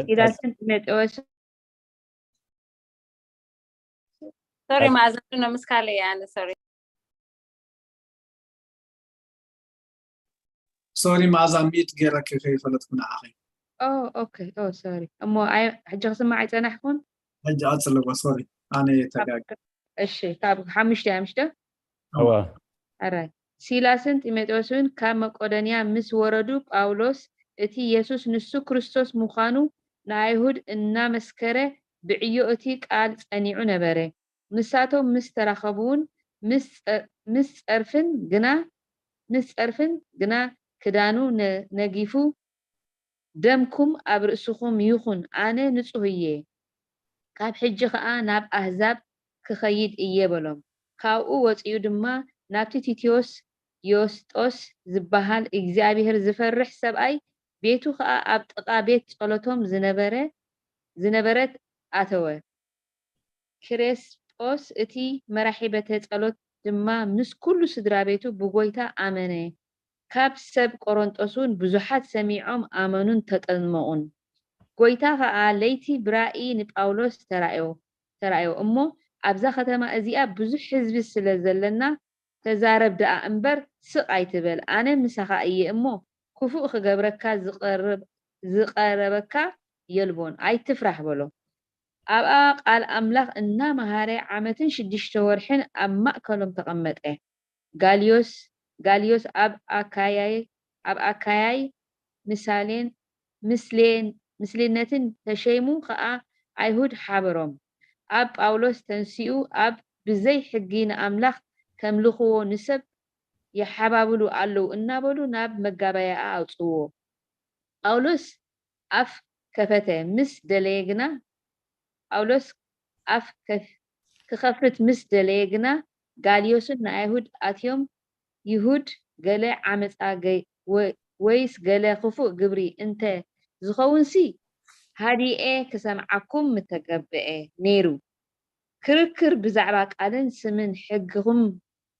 ሲላስን ጢሞቴዎስ ሶሪ፣ መኣዛ ኣሎ ምስ ካልእ እየ ኣነ። ሶሪ። ሶሪ፣ መኣዛ ሚት ገይረኪ ከይፈለጥኩ ንዓኺ። ኦ ኦኬ። ኦ ሶሪ። እሞ ኣይ ሕጂ ክስማዕ ኣይጸናሕኩን። ሕጂ ኣጽልዎ። ሶሪ፣ ኣነ ተጋግ እሺ፣ ካብ ሓሙሽተ ኣምሽተ እወ ኣራይ ሲላስን ጢሞቴዎስን ካብ መቄዶንያ ምስ ወረዱ፣ ጳውሎስ እቲ የሱስ ንሱ ክርስቶስ ምዃኑ ንኣይሁድ እናመስከረ ብዕዮ እቲ ቃል ጸኒዑ ነበረ። ምሳቶም ምስ ተራኸቡውን ምስ ጸ- ምስ ጸርፍን ግና ምስ ጸርፍን ግና ክዳኑ ነ- ነጊፉ፣ ደምኩም ኣብ ርእስኹም ይኹን፣ ኣነ ንጹህ እየ፣ ካብ ሕጂ ኸኣ ናብ ኣህዛብ ክኸይድ እየ በሎም። ካብኡ ወጺኡ ድማ ናብቲ ቲቶስ ዮስጦስ ዝበሃል እግዚኣብሔር ዝፈርሕ ሰብኣይ፣ ቤቱ ኸኣ ኣብ ጥቓ ቤት ጸሎቶም ዝነበረ ዝነበረት ኣተወ። ክሬስጶስ እቲ መራሒ ቤተ ጸሎት ድማ ምስ ኩሉ ስድራ ቤቱ ብጎይታ ኣመነ። ካብ ሰብ ቆሮንጦስ እውን ብዙሓት ሰሚዖም ኣመኑን ተጠመቑን። ጎይታ ኸኣ ለይቲ ብራእይ ንጳውሎስ ተራእዮ ተራእዮ እሞ ኣብዛ ከተማ እዚኣ ብዙሕ ህዝቢ ስለ ዘለና ተዛረብ ደኣ እምበር ስቕ ኣይትበል፣ ኣነ ምሳኻ እየ እሞ ክፉእ ክገብረካ ዝቐርብ ዝቐረበካ የልቦን፣ ኣይትፍራህ በሎ። ኣብኣ ቃል ኣምላኽ እናመሃረ ዓመትን ሽዱሽተ ወርሕን ኣብ ማእከሎም ተቐመጠ። ጋልዮስ ጋልዮስ ኣብ ኣካያይ ኣብ ኣካያይ ምሳሌን ምስሌን ምስሌነትን ተሸይሙ ኸኣ ኣይሁድ ሓበሮም። ኣብ ጳውሎስ ተንሲኡ ኣብ ብዘይ ሕጊ ንኣምላኽ ከምልኽዎ ንሰብ ይሓባብሉ ኣለዉ እናበሉ ናብ መጋባእያ ኣውጽዎ። ጳውሎስ ኣፍ ከፈተ ምስ ደለየ ግና ጳውሎስ ኣፍ ከፍ- ክኸፍት ምስ ደለየ ግና ጋልዮስን ንኣይሁድ ኣትዮም ይሁድ ገለ ዓመፃ ገይ- ወ- ወይስ ገለ ክፉእ ግብሪ እንተ ዝኸውንሲ ሃዲኤ ክሰምዓኩም ምተገብአ ነይሩ። ክርክር ብዛዕባ ቃልን ስምን ሕግኹም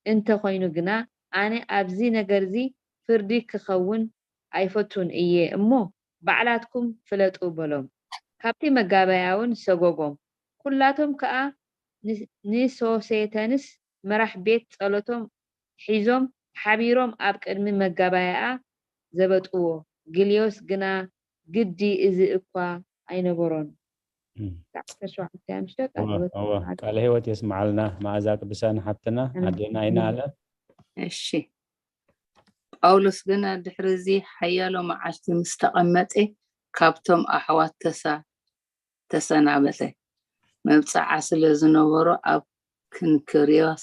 እንተ ኾይኑ ግና ኣነ ኣብዚ ነገርዚ ፍርዲ ክኸውን ኣይፈቱን እየ እሞ ባዕላትኩም ፍለጡ በሎም። ካብቲ መጋበያውን ሰጎጎም። ኩላቶም ከኣ ንሶሴተንስ መራሕ ቤት ጸሎቶም ሒዞም ሓቢሮም ኣብ ቅድሚ መጋባያኣ ዘበጥዎ። ግልዮስ ግና ግዲ እዚ እኳ ኣይነበሮን። ቃል ህይወት የስምዓልና። መኣዛ ቅዱሳን ሓብትና ኣዴና ኣይናለ። እሺ። ጳውሎስ ግና ድሕሪ እዚ ሓያሎ መዓልቲ ምስ ተቐመጠ ካብቶም ኣሕዋት ተሳ ተሰናበተ። መብጽዓ ስለ ዝነበሮ ኣብ ክንክርዮስ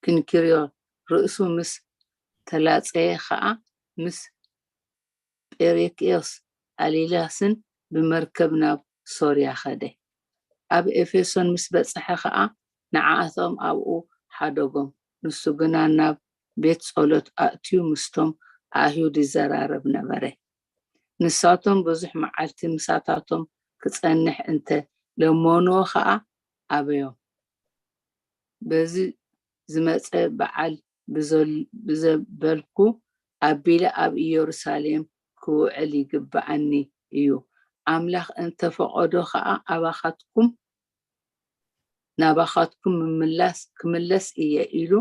ክንክርዮ ርእሱ ምስ ተላጸየ ኸኣ ምስ ጴሬቅዮስ ኣሊላስን ብመርከብ ናብ ሶርያ ኸደ። ኣብ ኤፌሶን ምስ በጽሐ ኸኣ ንዓኣቶም ኣብኡ ሓደጎም። ንሱ ግና ናብ ቤት ጸሎት ኣእትዩ ምስቶም ኣይሁድ ይዘራረብ ነበረ። ንሳቶም ብዙሕ መዓልቲ ምሳታቶም ክጸንሕ እንተ ለመንዎ ኸኣ ኣበዮም። በዚ ዝመጸ በዓል ብዘበልኩ ኣቢለ ኣብ ኢየሩሳሌም ክውዕል ይግብኣኒ እዩ። ኣምላኽ እንተ ፈቐዶ ኸኣ ኣባኻትኩም ናባኻትኩም ምምላስ ክምለስ እየ ኢሉ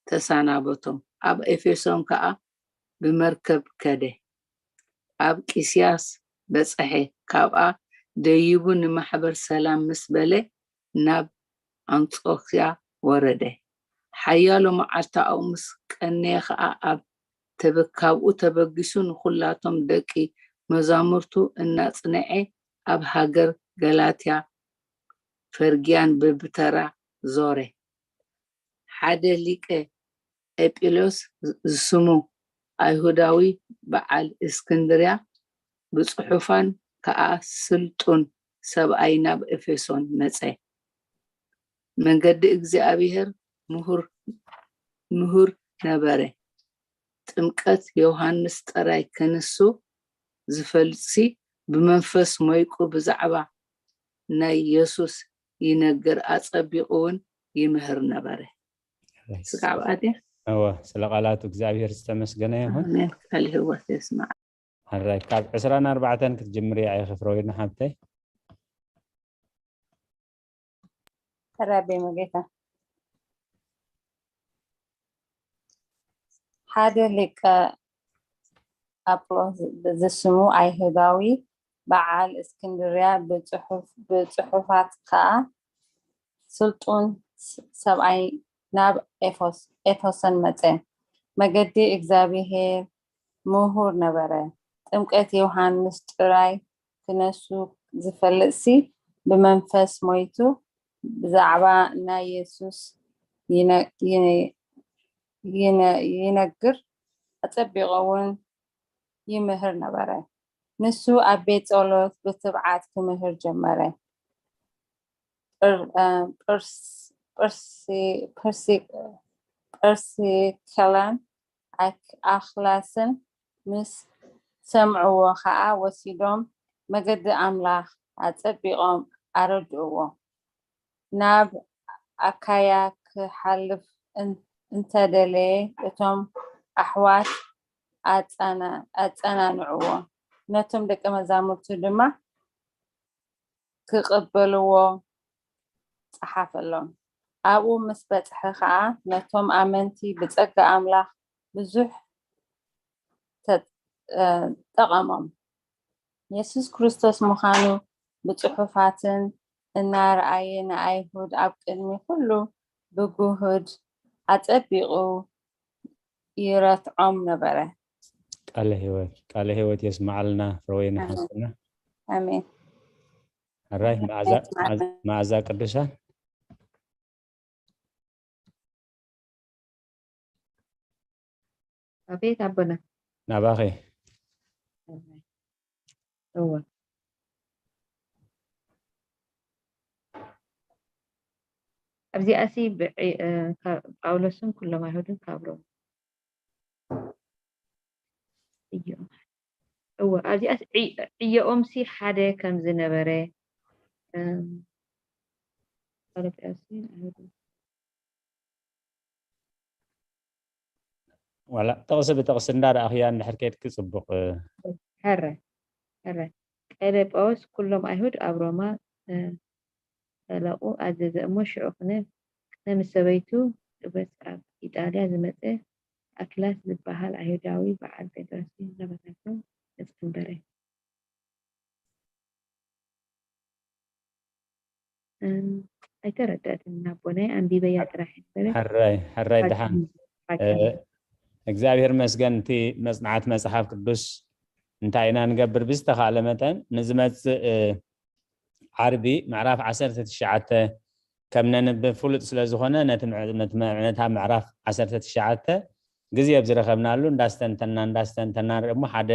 ተሳናበቶም። ኣብ ኤፌሶን ከኣ ብመርከብ ከደ። ኣብ ቂስያስ በጸሐ። ካብኣ ደይቡ ንማሕበር ሰላም ምስ በለ ናብ ኣንጾክያ ወረደ። ሓያሎ መዓልቲ ኣብኡ ምስ ቀነየ ኸኣ ኣብ ተበ- ካብኡ ተበጊሱ ንኹላቶም ደቂ መዛሙርቱ እናጽንዐ ኣብ ሃገር ገላትያ ፈርግያን በብተራ ዞረ። ሓደ ሊቀ ኤጲሎስ ዝስሙ ኣይሁዳዊ በዓል እስክንድርያ ብጽሑፋን ከኣ ስልጡን ሰብኣይ ናብ ኤፌሶን መጸ። መንገዲ እግዚኣብሔር ምሁር ምሁር ነበረ። ጥምቀት ዮሃንስ ጥራይ ከንሱ ዝፈልጥሲ ብመንፈስ ሞይቁ ብዛዕባ ናይ የሱስ ይነግር ኣጸቢቑ እውን ይምህር ነበረ። ስጋብ ኣደ እወ ስለ ቃላቱ እግዚኣብሔር ዝተመስገነ ይኹን። ኣሜን። ቃል ህይወት የስማዕ። ሕራይ ካብ ዕስራን ኣርባዕተን ክትጅምሪ እያ ኢኺ ፍረወይኒ ሓብተይ። ተራቤ መጌታ ሓደ ሊቀ ኣጵሎስ ዝስሙ ኣይሁዳዊ በዓል እስክንድርያ ብጽሑፍ- ብጽሑፋት ከኣ ስልጡን ስ- ሰብኣይ ናብ ኤፎስ- ኤፌሶን መጸ። መገዲ እግዚኣብሔር ምሁር ነበረ። ጥምቀት ዮሃንስ ጥራይ ክነሱ ዝፈልጥሲ ብመንፈስ ሞይቱ ብዛዕባ ናይ የሱስ ይነ- ይነ- ይነ- ይነግር ኣጸቢቑ እውን ይምህር ነበረ። ንሱ ኣብ ቤት ጸሎት ብትብዓት ክምህር ጀመረ። ጵር- እ፣ ጵርስ- ጵርሲ- ፕርሲ- ጵርስክላን ኣክ- ኣክላስን ምስ ሰምዕዎ ኸኣ ወሲዶም መገዲ ኣምላኽ ኣጸቢቖም ኣረድእዎ። ናብ ኣካያ ክሓልፍ እን- እንተደለየ እቶም ኣሕዋት ኣጸና- ኣጸናንዕዎ። ነቶም ደቀ መዛሙርቱ ድማ ክቕበልዎ ጸሓፈሎም። ኣብኡ ምስ በጽሐ ኸኣ ነቶም ኣመንቲ ብጸጋ ኣምላኽ ብዙሕ ተ- እ፣ ጠቐሞም። የሱስ ክርስቶስ ምዃኑ ብጽሑፋትን እናረኣየ ንኣይሁድ ኣብ ቅድሚ ኩሉ ብግሁድ ኣጸቢቑ ይረትዖም ነበረ። ቃለ ህይወት ቃለ ህይወት የስማዓልና ፍረወይኒ ሓስና። ኣሜን። ሕራይ ኣሜን። መዓዛ መዓዛ ቅዱሳን ኣቤት ኣቦና ናባኸ እወ ኣብዚኣሲ ብዒ- እ፣ ካብ ጳውሎስን ኩሎም ኣይሁድን ካብ ሮም እዮም። እወ ኣብዚኣስ ዕይ- ዕዮኦምሲ ሓደ ከም ዝነበረ እም፣ ጳውሎስን ኣይሁድን ዋላ ጥቕሲ ብጥቕሲ እንዳረኣኽያ እንድሕር ከይድኪ ጽቡቕ። ሕረ ሕረ ቀለጳዎስ ኩሎም ኣይሁድ ኣብ ሮማ እ፣ ጠለቑ ኣዘዘ እሞ ሽዑ ክነ ክነ ምስ ሰበይቱ ቅበጽ ኣብ ኢጣልያ ዝመጸ ኣኪላስ ዝበሃል ኣይሁዳዊ በዓል ጴጥሮስ እዩ እናበታተው ነጽንበረ። እም፣ ኣይተረዳእትን ኣቦናይ ኣንቢበያ ጥራሕ ነበረ ሕራይ ሕራይ ድሓን ሓቂ እግዚኣብሔር መስገን እቲ መጽናዕት መጽሓፍ ቅዱስ እንታይ ኢና ንገብር ብዝተኻእለ መጠን ንዝመጽእ ዓርቢ ምዕራፍ ዓሰርተ ትሽዓተ ከም ነንብብ ፍሉጥ ስለ ዝኾነ ነቲ ምዕ- ነቲ ምዕ- ነታ ምዕራፍ ዓሰርተ ትሽዓተ ግዜ ኣብ ዝረኸብናሉ እንዳስተንተና እንዳስተንተና ንርኢ እሞ ሓደ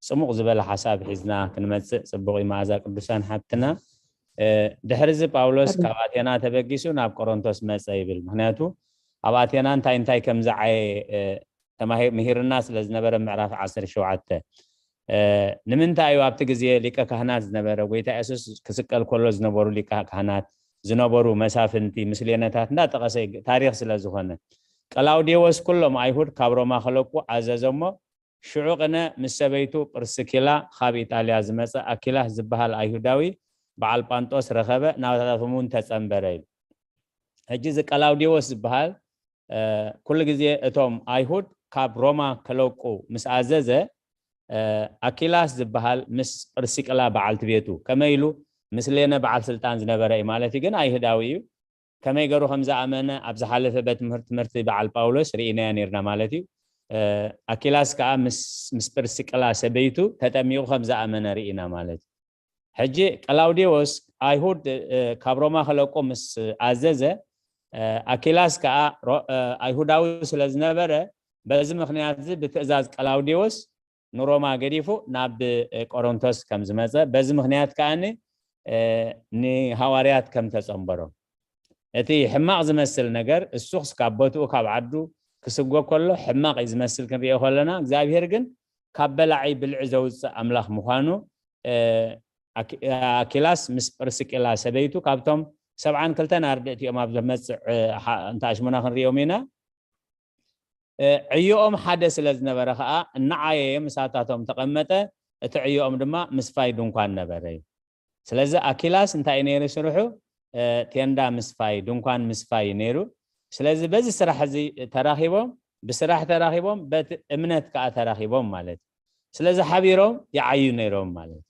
ጽሙቕ ዝበለ ሓሳብ ሒዝና ክንመጽእ ጽቡቕ እዩ። መዓዛ ቅዱሳን ሓብትና ድሕሪ እዚ ጳውሎስ ካብ ኣቴና ተበጊሱ ናብ ቆሮንቶስ መጸ ይብል። ምክንያቱ ኣብ ኣቴና እንታይ እንታይ ከም ዝዓየ ምሂርና ስለ ዝነበረ ምዕራፍ ዓሰርተ ሸውዓተ ንምንታይ እዩ ኣብቲ ግዜ ሊቀ ካህናት ዝነበረ ጎይታ የሱስ ክስቀል ከሎ ዝነበሩ ሊቀ ካህናት ዝነበሩ መሳፍንቲ ምስሌነታት እንዳጠቐሰ ታሪክ ስለ ዝኾነ ቀላውዴዎስ ኩሎም ኣይሁድ ካብ ሮማ ከለቁ ኣዘዘ እሞ ሽዑ ቅነ ምስ ሰበይቱ ጵርስኪላ ካብ ኢጣልያ ዝመጸ ኣኪላስ ዝበሃል ኣይሁዳዊ በዓል ጳንጦስ ረኸበ ናታቶም እውን ተጸንበረ እዩ። ሕጂ እዚ ቀላውዴዎስ ዝበሃል ኩሉ ግዜ እቶም ኣይሁድ ካብ ሮማ ከለቁ ምስ ኣዘዘ ኣኪላስ ዝበሃል ምስ ጵርስቅላ በዓልቲ ቤቱ ከመይ ኢሉ ምስሌነ በዓል ስልጣን ዝነበረ እዩ ማለት እዩ ግን ኣይሁዳዊ እዩ ከመይ ገሩ ከም ዝኣመነ ኣብ ዝሓለፈ ቤት ትምህርቲ ትምህርቲ በዓል ጳውሎስ ርኢናዮ ነርና ማለት እዩ ኣኪላስ ከዓ ምስ ጵርስቅላ ሰበይቱ ተጠሚቁ ከም ዝኣመነ ርኢና ማለት እዩ ሕጂ ቀላውዴዎስ ኣይሁድ ካብ ሮማ ከለቁ ምስ ኣዘዘ ኣኪላስ ከዓ ኣይሁዳዊ ስለ ዝነበረ በዚ ምክንያት እዚ ብትእዛዝ ቀላውዴዎስ ንሮማ ገዲፉ ናብ ቆሮንቶስ ከም ዝመፀ በዚ ምክንያት ከዓ ንሃዋርያት ከም ተፀንበሮም እቲ ሕማቅ ዝመስል ነገር እሱ ክስካብ ቦትኡ ካብ ዓዱ ክስጎ ከሎ ሕማቅ እዩ ዝመስል ክንሪኦ ከለና እግዚኣብሄር ግን ካብ በላዒ ብልዒ ዘውፅእ ኣምላኽ ምዃኑ ኣኪላስ ምስ ጵርስቅላ ሰበይቱ ካብቶም ሰብዓን ክልተን ኣርድእቲ እዮም ኣብ ዘመፅእ እንተ ኣሽሙና ክንሪኦም ኢና ዕዮኦም ሓደ ስለ ዝነበረ ከዓ እናዓየየ ምሳታቶም ተቐመጠ እቲ ዕዮኦም ድማ ምስፋይ ድንኳን ነበረ እዩ ስለዚ ኣኪላስ እንታይ እዩ ነይሩ ስርሑ ቴንዳ ምስፋይ፣ ድንኳን ምስፋይ ነይሩ። ስለዚ በዚ ስራሕ እዚ ተራኺቦም፣ ብስራሕ ተራኺቦም፣ በቲ እምነት ከዓ ተራኺቦም ማለት እዩ። ስለዚ ሓቢሮም ይዓዩ ነይሮም ማለት እዩ።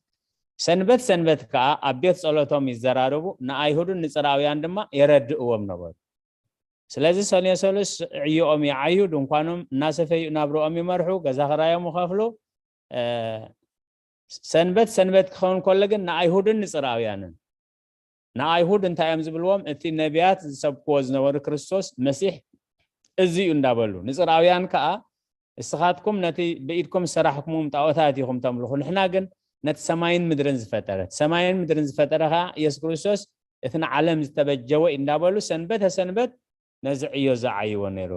ሰንበት ሰንበት ከዓ ኣብ ቤት ጸሎቶም ይዘራረቡ፣ ንኣይሁድን ንጽራውያን ድማ የረድእዎም ነበሩ። ስለዚ ሰኔ ሰሉስ ዕዮኦም ይዓዩ፣ ድንኳኖም እናሰፈዩ ናብርኦም ይመርሑ፣ ገዛ ክራዮም ይኸፍሉ። ሰንበት ሰንበት ክኸውን ከሎ ግን ንኣይሁድን ንጽራውያንን፣ ንኣይሁድ እንታይ እዮም ዝብልዎም? እቲ ነቢያት ዝሰብክዎ ዝነበሩ ክርስቶስ መሲሕ እዚ እዩ እንዳበሉ፣ ንጽራውያን ከዓ እስኻትኩም ነቲ ብኢድኩም ዝሰራሕኩምዎም ጣዖታት ኢኹም ተምልኹ፣ ንሕና ግን ነቲ ሰማይን ምድርን ዝፈጠረ፣ ሰማይን ምድርን ዝፈጠረ ከዓ ኢየሱስ ክርስቶስ እቲ ንዓለም ዝተበጀወ እዩ እንዳበሉ ሰንበተ ሰንበት ነዚ ዕዮ ዝዓይዎ ነይሩ።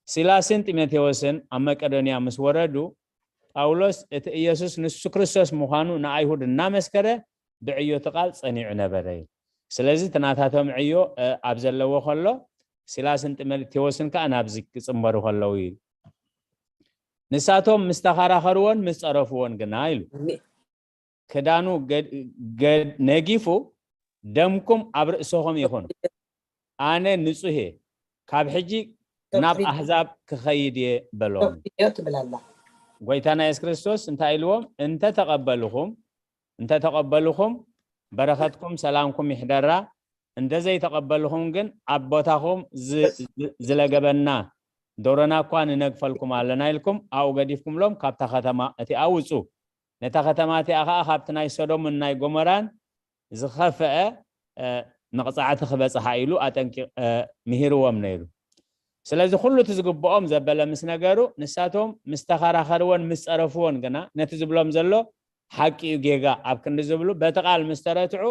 ሲላስን ጢሞቴዎስን ኣብ መቄዶንያ ምስ ወረዱ፣ ጳውሎስ እቲ ኢየሱስ ንሱ ክርስቶስ ምዃኑ ንኣይሁድ እናመስከረ ብዕዮ እቲ ቃል ጸኒዑ ነበረ እዩ። ስለዚ እቲ ናታቶም ዕዮ ኣብ ዘለዎ ከሎ፣ ሲላስን ጢሞቴዎስን ከዓ ናብዚ ክጽንበሩ ከለዉ እዩ። ንሳቶም ምስ ተኸራኸርዎን ምስ ጸረፍዎን ግና ኢሉ ክዳኑ ነጊፉ፣ ደምኩም ኣብ ርእስኹም ይኹን፣ ኣነ ንጹህ እየ፣ ካብ ሕጂ ናብ ኣህዛብ ክኸይድ እየ በሎም። ጎይታና የሱስ ክርስቶስ እንታይ ኢልዎም? እንተ ተቐበልኹም እንተ ተቐበልኹም በረኸትኩም ሰላምኩም ይሕደራ፣ እንተ ዘይተቐበልኹም ግን ኣብ ቦታኹም ዝለገበና ዶሮና እኳ ንነግፈልኩም ኣለና ኢልኩም ኣብኡ ገዲፍኩምሎም ካብታ ከተማ እቲኣ ውጹ። ነታ ከተማ እቲኣ ኸዓ ካብቲ ናይ ሶዶምን ናይ ጎሞራን ዝኸፍአ መቕጻዕቲ ክበጽሓ ኢሉ ኣጠንቂ ምሂርዎም ነይሩ። ስለዚ ኩሉ እቲ ዝግብኦም ዘበለ ምስ ነገሩ ንሳቶም ምስ ተኸራኸርዎን ምስ ጸረፍዎን ግና ነቲ ዝብሎም ዘሎ ሓቂ እዩ ጌጋ ኣብ ክንዲ ዝብሉ በቲ ቃል ምስ ተረትዑ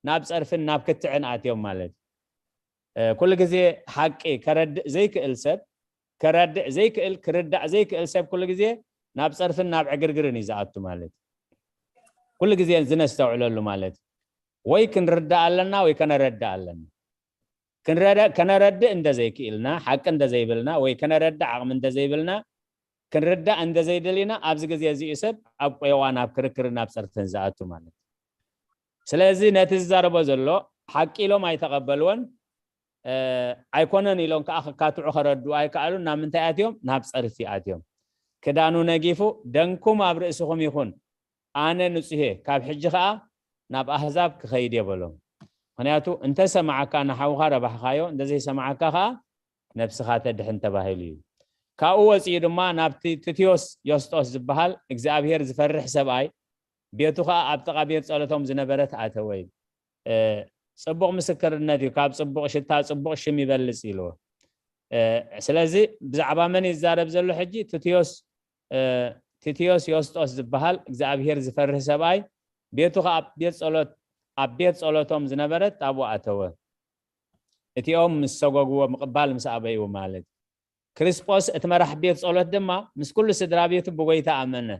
ናብ ጸርፍን ናብ ክትዕን ኣትዮም ማለት እዩ። ኩሉ ግዜ ሓቂ ከረድእ ዘይክእል ሰብ ከረድእ ዘይክእል ክርዳእ ዘይክእል ሰብ ኩሉ ግዜ ናብ ጸርፍን ናብ ዕግርግርን እዩ ዝኣቱ ማለት እዩ። ኩሉ ግዜ ዝነስተውዕለሉ ማለት እዩ። ወይ ክንርዳእ ኣለና ወይ ከነረድእ ኣለና። ከነረድእ እንተ ዘይክኢልና ሓቂ እንተ ዘይብልና ወይ ከነረድእ ዓቕሚ እንተ ዘይብልና ክንርዳእ እንተ ዘይደሊና ኣብዚ ግዜ እዚኡ ሰብ ኣብ ቆይቋ ናብ ክርክርን ናብ ጸርፍን ዝኣቱ ማለት እዩ። ስለዚ ነቲ ዝዛረቦ ዘሎ ሓቂ ኢሎም ኣይተቐበልዎን ኣይኮነን ኢሎም ከዓ ክካትዑ ከረድኡ ኣይከኣሉን። ናብ ምንታይ ኣትዮም? ናብ ጸርፊ ኣትዮም። ክዳኑ ነጊፉ ደንኩም ኣብ ርእስኹም ይኹን፣ ኣነ ንጹህ እየ፣ ካብ ሕጂ ከዓ ናብ ኣህዛብ ክኸይድ እየ በሎም። ምክንያቱ እንተ ሰማዓካ ንሓውኻ ረባሕኻዮ፣ እንተ ዘይሰማዓካ ከዓ ነብስኻ ተድሕን ተባሂሉ እዩ። ካብኡ ወፂኡ ድማ ናብቲ ትትዮስ ዮስጦስ ዝበሃል እግዚኣብሄር ዝፈርሕ ሰብኣይ ቤቱ ከዓ ኣብ ጥቓ ቤት ጸሎቶም ዝነበረት ኣተወ እዩ። ጽቡቕ ምስክርነት እዩ፣ ካብ ጽቡቕ ሽታ ጽቡቕ ሽም ይበልጽ ኢልዎ። ስለዚ ብዛዕባ መን ይዛረብ ዘሎ ሕጂ? ትትዮስ ትትዮስ ዮስጦስ ዝበሃል እግዚኣብሄር ዝፈርህ ሰብኣይ ቤቱ ከዓ ኣብ ቤት ጸሎት ኣብ ቤት ጸሎቶም ዝነበረት ኣብኡ ኣተወ። እቲኦም ምስ ሰጎግዎ ምቕባል ምስ ኣበይዎ ማለት ክርስጶስ እቲ መራሕ ቤት ጸሎት ድማ ምስ ኩሉ ስድራ ቤቱ ብጎይታ ኣመነ።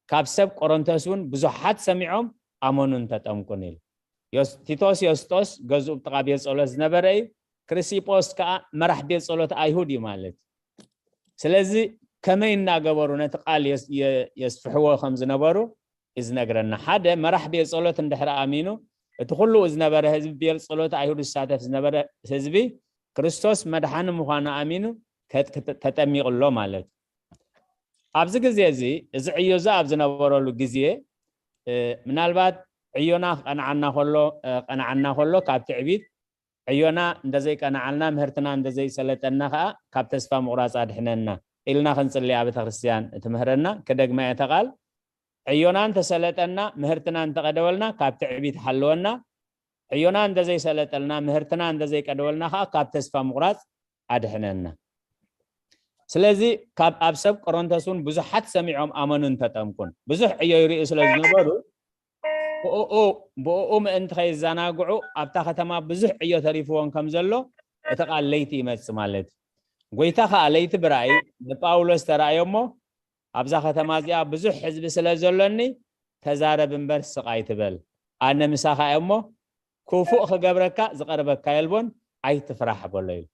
ካብ ሰብ ቆሮንቶስ እውን ብዙሓት ሰሚዖም ኣመኑን ተጠምቁን ኢሉ። ቲቶስ ዮስጦስ ገዝኡ ብጥቓ ቤት ጸሎት ዝነበረ እዩ። ክርስጶስ ከዓ መራሕ ቤት ጸሎት ኣይሁድ እዩ ማለት። ስለዚ ከመይ እናገበሩ ነቲ ቃል የስፍሕዎ ከም ዝነበሩ እዩ ዝነግረና። ሓደ መራሕ ቤት ጸሎት እንድሕር ኣሚኑ እቲ ኩሉ ዝነበረ ህዝቢ ቤት ጸሎት ኣይሁድ ዝሳተፍ ዝነበረ ህዝቢ ክርስቶስ መድሓኒ ምዃኑ ኣሚኑ ተጠሚቕሎ ማለት እዩ። ኣብዚ ግዜ እዚ እዚ ዕዮ እዚ ኣብ ዝነበረሉ ግዜ ምናልባት ዕዮና ክቀንዓና ከሎ ቀንዓና ከሎ ካብ ትዕቢት ዕዮና እንተዘይቀንዓልና ምህርትና እንተዘይሰለጠና ከዓ ካብ ተስፋ ምቑራፅ ኣድሕነና ኢልና ክንፅሊ ኣብ ቤተክርስትያን ትምህረና። ክደግማ እየ ተቃል ዕዮና እንተሰለጠና ምህርትና እንተቀደወልና ካብ ትዕቢት ሓለወና። ዕዮና እንተዘይሰለጠልና ምህርትና እንተዘይቀደወልና ከዓ ካብ ተስፋ ምቑራፅ ኣድሕነና። ስለዚ ካብ ኣብ ሰብ ቆሮንቶስ እውን ብዙሓት ሰሚዖም ኣመኑን ተጠምቁን። ብዙሕ ዕዮ ይርእዩ ስለ ዝነበሩ ብእኡ ምእንቲ ከይዘናግዑ ኣብታ ከተማ ብዙሕ ዕዮ ተሪፍዎም ከም ዘሎ እቲ ቃል ለይቲ ይመጽእ ማለት እዩ። ጎይታ ከኣ ለይቲ ብራእይ ንጳውሎስ ተራእዮ እሞ ኣብዛ ከተማ እዚኣ ብዙሕ ህዝቢ ስለ ዘሎኒ ተዛረብ እምበር ስቕ ኣይትበል፣ ኣነ ምሳኻ እየ እሞ ክፉእ ክገብረካ ዝቐርበካ የልቦን፣ ኣይትፍራሕ በሎ ኢሉ።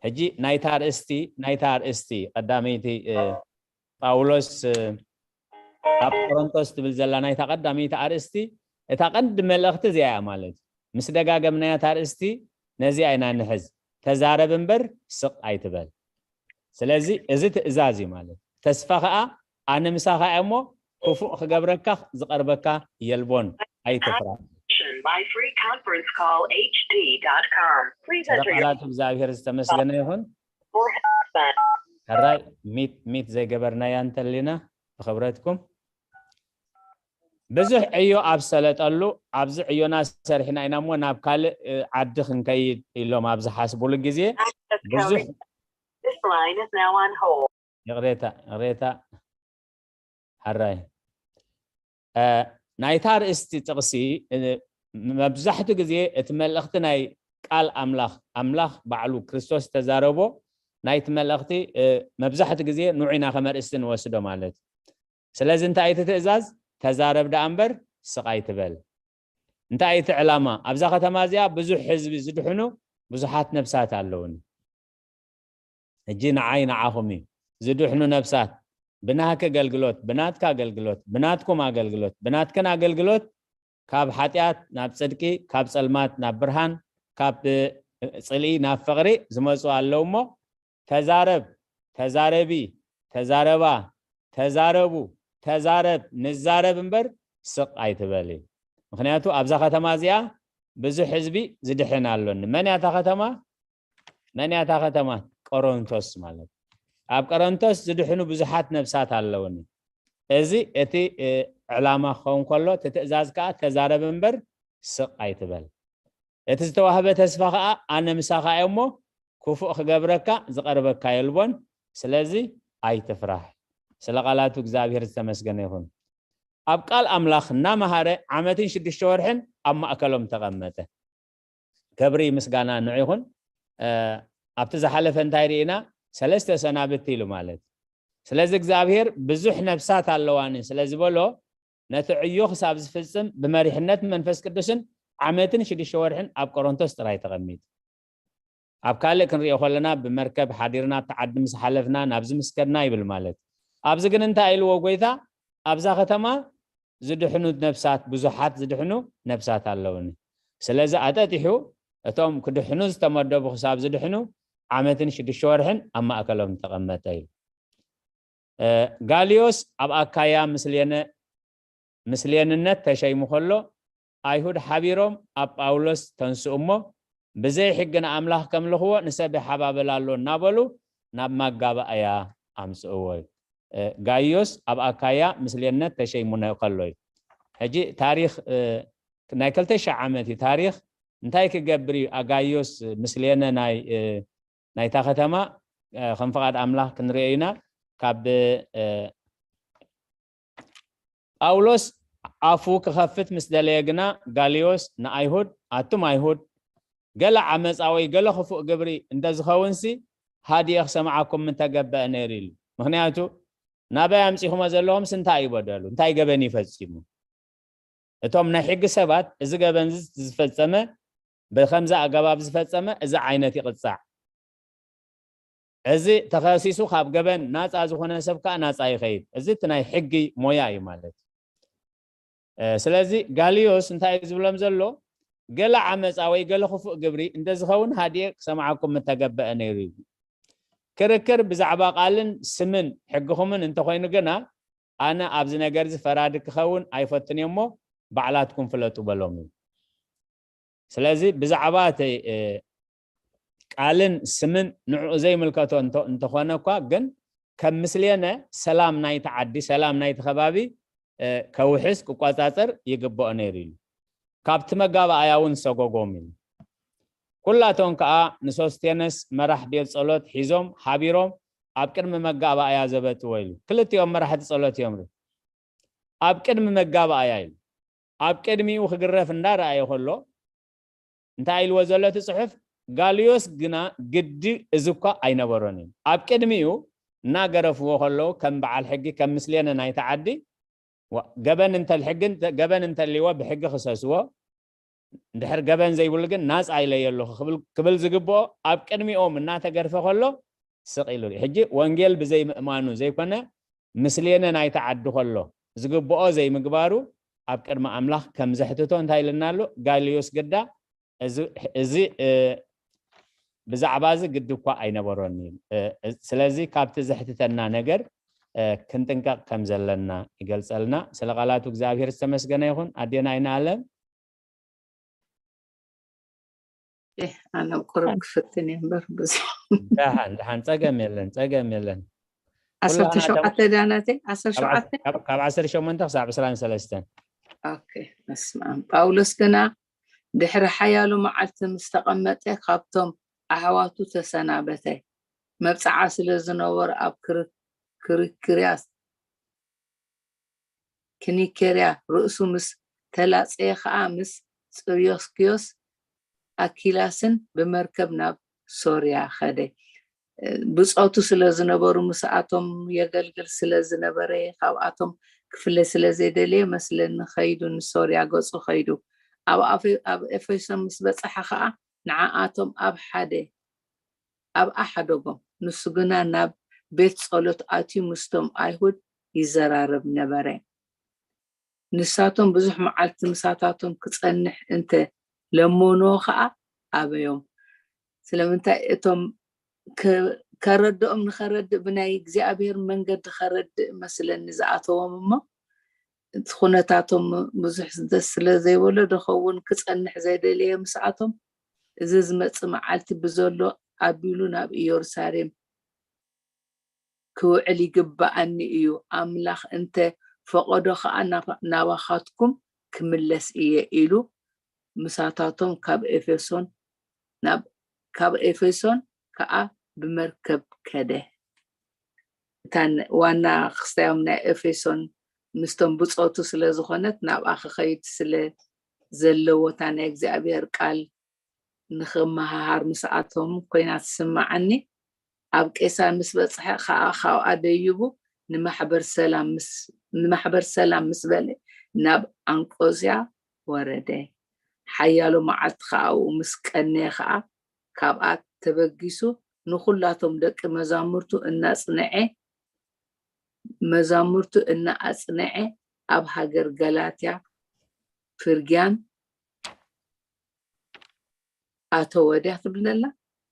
ሕጂ ናይታ ኣርእስቲ ናይታ ኣርእስቲ ቀዳመይቲ ጳውሎስ ኣብ ቆሮንቶስ ትብል ዘላ ናይታ ቀዳመይቲ ኣርእስቲ እታ ቀንዲ መልእኽቲ እዚኣ እያ ማለት እዩ። ምስ ደጋገምናያ እታ ኣርእስቲ ነዚኣ ኢና ንሕዝ። ተዛረብ እምበር ስቕ ኣይትበል። ስለዚ እዚ ትእዛዝ እዩ ማለት። ተስፋ ኸኣ ኣነ ምሳኻ እየ እሞ ክፉእ ክገብረካ ዝቐርበካ የልቦን ኣይትፍራ። By free conference call H D dot com. Please enter your ቃላቱ እግዚኣብሔር ዝተመስገነ ይኹን። four headset. ሕራይ ሚት ሚት ዘይገበርናያ እንተሊና ብኽብረትኩም ብዙሕ ዕዮ ኣብ ሰለጠሉ ኣብዚ ዕዮና ሰሪሕና ኢና እሞ ናብ ካልእ ዓዲ ክንከይድ ኢሎም ኣብ ዝሓስቡሉ ግዜ ብዙሕ This line is now on hold. ይቕሬታ ይቕሬታ ሕራይ ናይታ ርእስቲ ጥቕሲ መብዛሕቱ ግዜ እቲ መልእኽቲ ናይ ቃል ኣምላኽ ኣምላኽ ባዕሉ ክርስቶስ ዝተዛረቦ ናይቲ መልእኽቲ መብዛሕቱ ግዜ ንዑ ኢና ከም ኣርእስቲ ንወስዶ ማለት እዩ። ስለዚ እንታይ እቲ ትእዛዝ? ተዛረብ ደኣ እምበር ስቕ ኣይትበል። እንታይ እቲ ዕላማ? ኣብዛ ከተማ እዚኣ ብዙሕ ህዝቢ ዝድሕኑ ብዙሓት ነብሳት ኣለውኒ። ሕጂ ንዓይ ንዓኹም እዩ ዝድሕኑ ነብሳት ብናህኪ ኣገልግሎት፣ ብናትካ ኣገልግሎት፣ ብናትኩም ኣገልግሎት፣ ብናትክን ኣገልግሎት ካብ ሓጢኣት ናብ ጽድቂ፣ ካብ ጸልማት ናብ ብርሃን፣ ካብ ጽልኢ ናብ ፍቕሪ ዝመጹ ኣለዉ እሞ ተዛረብ፣ ተዛረቢ፣ ተዛረባ፣ ተዛረቡ፣ ተዛረብ፣ ንዛረብ እምበር ስቕ ኣይትበል እዩ። ምክንያቱ ኣብዛ ከተማ እዚኣ ብዙሕ ህዝቢ ዝድሕን ኣሎኒ። መን እያ እታ ከተማ? መን እያ እታ ከተማ? ቆሮንቶስ ማለት። ኣብ ቆሮንቶስ ዝድሕኑ ብዙሓት ነብሳት ኣለውኒ። እዚ እቲ ዕላማ ክኸውን ከሎ እቲ ትእዛዝ ከዓ ተዛረብ እምበር ስቕ ኣይትበል። እቲ ዝተዋህበ ተስፋ ከዓ ኣነ ምሳኻ እየ እሞ ክፉእ ክገብረካ ዝቐርበካ የልቦን። ስለዚ ኣይትፍራሕ። ስለ ቃላቱ እግዚኣብሔር ዝተመስገነ ይኹን። ኣብ ቃል ኣምላኽ እናመሃረ ዓመትን ሽዱሽተ ወርሕን ኣብ ማእከሎም ተቐመጠ። ክብሪ ምስጋና ንዑ ይኹን። ኣብቲ ዝሓለፈ እንታይ ርኢና? ሰለስተ ሰናብቲ ኢሉ ማለት። ስለዚ እግዚኣብሔር ብዙሕ ነፍሳት ኣለዋኒ ስለ ዝበሎ ነቲ ዕዮ ክሳብ ዝፍጽም ብመሪሕነት መንፈስ ቅዱስን ዓመትን ሽዱሽተ ወርሕን ኣብ ቆሮንቶስ ጥራይ ተቐሚጡ። ኣብ ካልእ ክንሪኦ ከለና ብመርከብ ሓዲርና ኣብቲ ዓዲ ምስ ሓለፍና ናብዚ ምስ ከድና ይብል ማለት። ኣብዚ ግን እንታይ ኢልዎ ጎይታ? ኣብዛ ከተማ ዝድሕኑ ነፍሳት ብዙሓት ዝድሕኑ ነፍሳት ኣለውኒ። ስለዚ ኣጠጢሑ እቶም ክድሕኑ ዝተመደቡ ክሳብ ዝድሕኑ ዓመትን ሽዱሽተ ወርሕን ኣብ ማእከሎም ተቐመጠ ኢሉ። ጋልዮስ ኣብ ኣካያ ምስሌነ ምስሌንነት ተሸይሙ ከሎ ኣይሁድ ሓቢሮም ኣብ ጳውሎስ ተንስኡ እሞ ብዘይ ሕጊ ንኣምላኽ ከምልኽዎ ንሰብ ይሓባበል ኣሎ እናበሉ ናብ ማጋባእያ ኣምፅእዎ እዩ። ጋይዮስ ኣብ ኣካያ ምስሌነት ተሸይሙ ከሎ እዩ። ሕጂ ታሪክ ናይ ክልተ ሺሕ ዓመት እዩ ታሪክ እንታይ ክገብር እዩ ኣጋዮስ ምስሌነ ናይ ናይታ ከተማ ከም ፍቓድ ኣምላኽ ክንሪኦ ኢና። ካብ ጳውሎስ ኣፉ ክኸፍት ምስ ደለየ ግና ጋልዮስ ንኣይሁድ ኣቱም ኣይሁድ ገለ ዓመፃ ወይ ገለ ክፉእ ግብሪ እንተዝኸውንሲ ሃዲኤ ክሰምዓኩም ምተገበአ ነይሩ ኢሉ። ምክንያቱ ናበይ ኣምፂኹሞ ዘለኹምስ እንታይ እዩ በደሉ እንታይ ገበን ይፈፂሙ? እቶም ናይ ሕጊ ሰባት እዚ ገበን ዝፈፀመ ብከምዚ ኣገባብ ዝፈፀመ እዚ ዓይነት ይቕፃዕ። እዚ ተኸሲሱ ካብ ገበን ናፃ ዝኾነ ሰብ ከዓ ናፃ ይኸይድ። እዚ እቲ ናይ ሕጊ ሞያ እዩ ማለት እዩ። ስለዚ ጋልዮስ እንታይ እዩ ዝብሎም ዘሎ? ገለ ዓመፃ ወይ ገለ ክፉእ ግብሪ እንተዝኸውን ሃዲኤ ክሰምዓኩም ምተገበአ ነይሩ እዩ። ክርክር ብዛዕባ ቃልን ስምን ሕግኹምን እንተኾይኑ ግና ኣነ ኣብዚ ነገር እዚ ፈራዲ ክኸውን ኣይፈትን እየ እሞ ባዕላትኩም ፍለጡ በሎም እዩ። ስለዚ ብዛዕባ እቲ ቃልን ስምን ንዕኡ ዘይምልከቶ እንተኾነ እኳ ግን ከም ምስሌነ ሰላም ናይቲ ዓዲ ሰላም ናይቲ ከባቢ ከውሕስ ክቆፃፀር ይግብኦ ነይሩ ኢሉ። ካብቲ መጋባእያ እውን ሰጎጎም ኢሉ። ኩላቶም ከዓ ንሶስቴነስ መራሕ ቤት ፀሎት ሒዞም ሓቢሮም ኣብ ቅድሚ መጋባእያ ዘበጥዎ ኢሉ። ክልቲኦም መራሕቲ ፀሎት እዮም። ኣብ ቅድሚ መጋባእያ ኢሉ ኣብ ቅድሚኡ ክግረፍ እንዳረኣየ ከሎ እንታይ ኢልዎ ዘሎ እቲ ፅሑፍ? ጋልዮስ ግና ግዲ እዚ እኳ ኣይነበሮን እዩ። ኣብ ቅድሚኡ እናገረፍዎ ከለዉ ከም በዓል ሕጊ ከም ምስሌነ ናይቲ ዓዲ ገበን እንተልሕግን ገበን እንተልይዎ ብሕጊ ክሰስዎ እንድሕር ገበን ዘይብሉ ግን ናፃ ኢለዮ ኣለኹ ክብል ዝግብኦ ኣብ ቅድሚኦም እናተገርፈ ከሎ ስቕ ኢሉ ሕጂ ወንጌል ብዘይምእማኑ ዘይኮነ ምስሌነ ናይቲ ዓዲ ከሎ ዝግብኦ ዘይምግባሩ ኣብ ቅድሚ ኣምላኽ ከም ዘሕትቶ እንታይ ኢልና ኣሎ? ጋልዮስ ግዳ እዚ እዚ ብዛዕባ እዚ ግዲ እኳ ኣይነበሮን እዩ። ስለዚ ካብቲ ዘሕትተና ነገር ክንጥንቀቕ ከም ዘለና ይገልጸልና። ስለ ቃላቱ እግዚኣብሔር ዝተመስገነ ይኹን። ኣዴና ኣይንኣለም። ኣነ ቁሩብ ክፍትን እየ እምበር ብዙሕ ደሓን ደሓን፣ ጸገም የለን፣ ጸገም የለን። ዓሰርተ ሸውዓተ ዳናተይ ዓሰርተ ሸውዓተ ካብ ዓሰርተ ሸሞንተ ክሳብ ዕስራን ሰለስተን። ኦኬ። በስመ ኣብ። ጳውሎስ ግና ድሕሪ ሓያሎ መዓልቲ ምስ ተቐመጠ ካብቶም ኣሕዋቱ ተሰናበተ። መብጽዓ ስለ ዝነበሮ ኣብ ክርክርያስ ክኒኬርያ ርእሱ ምስ ተላጸየ ኸኣ ምስ ጽርዮስክዮስ ኣኪላስን ብመርከብ ናብ ሶርያ ኸደ። ብጾቱ ስለ ዝነበሩ ምስኣቶም የገልግል ስለ ዝነበረ ካብኣቶም ክፍለ ስለ ዘይደለየ መስለኒ ኸይዱ ንሶርያ ገጹ ኸይዱ። ኣብ ኤፌሶን ምስ በጽሐ ኸኣ ንዓኣቶም ኣብ ሓደ ኣብ ኣሓደጎም። ንሱ ግና ናብ ቤት ጸሎት ኣትዩ ምስቶም ኣይሁድ ይዘራረብ ነበረ። ንሳቶም ብዙሕ መዓልቲ ምሳታቶም ክጸንሕ እንተ ለመንዎ ኸኣ ኣበዮም። ስለምንታይ እቶም ከረድኦም ንኸረድእ ብናይ እግዚኣብሔር መንገዲ ከረድእ መስለኒ ዝኣተዎም እሞ እቲ ኩነታቶም ብዙሕ ደስ ስለ ዘይበሎ ደኸውን ክጸንሕ ዘይደለየ ምስኣቶም እዚ ዝመጽእ መዓልቲ ብዘሎ ኣቢሉ ናብ ኢየሩሳሌም ክውዕል ይግብኣኒ እዩ፣ ኣምላኽ እንተ ፈቐዶ ኸኣ ናባኻትኩም ክምለስ እየ ኢሉ ምሳታቶም ካብ ኤፌሶን ናብ ካብ ኤፌሶን ከኣ ብመርከብ ከደ። እታ ዋና ክስታዮም ናይ ኤፌሶን ምስቶም ብጾቱ ስለ ዝኾነት ናብኣ ክኸይድ ስለ ዘለዎ እታ ናይ እግዚኣብሔር ቃል ንኽመሃሃር ምስኣቶም ኮይና ትስምዓኒ። ኣብ ቄሳር ምስ በጽሐ ኸኣ ካብኣ ደይቡ ንማሕበር ሰላም ምስ ንማሕበር ሰላም ምስ በለ ናብ ኣንቆስያ ወረደ። ሓያሎ መዓልቲ ኸኣ ኣብኡ ምስ ቀነየ ኸኣ ካብኣ ተበጊሱ ንኹላቶም ደቂ መዛሙርቱ እናጽንዐ መዛሙርቱ እናኣጽንዐ ኣብ ሃገር ገላትያ ፍርግያን ኣተወ ድያ ትብል ዘላ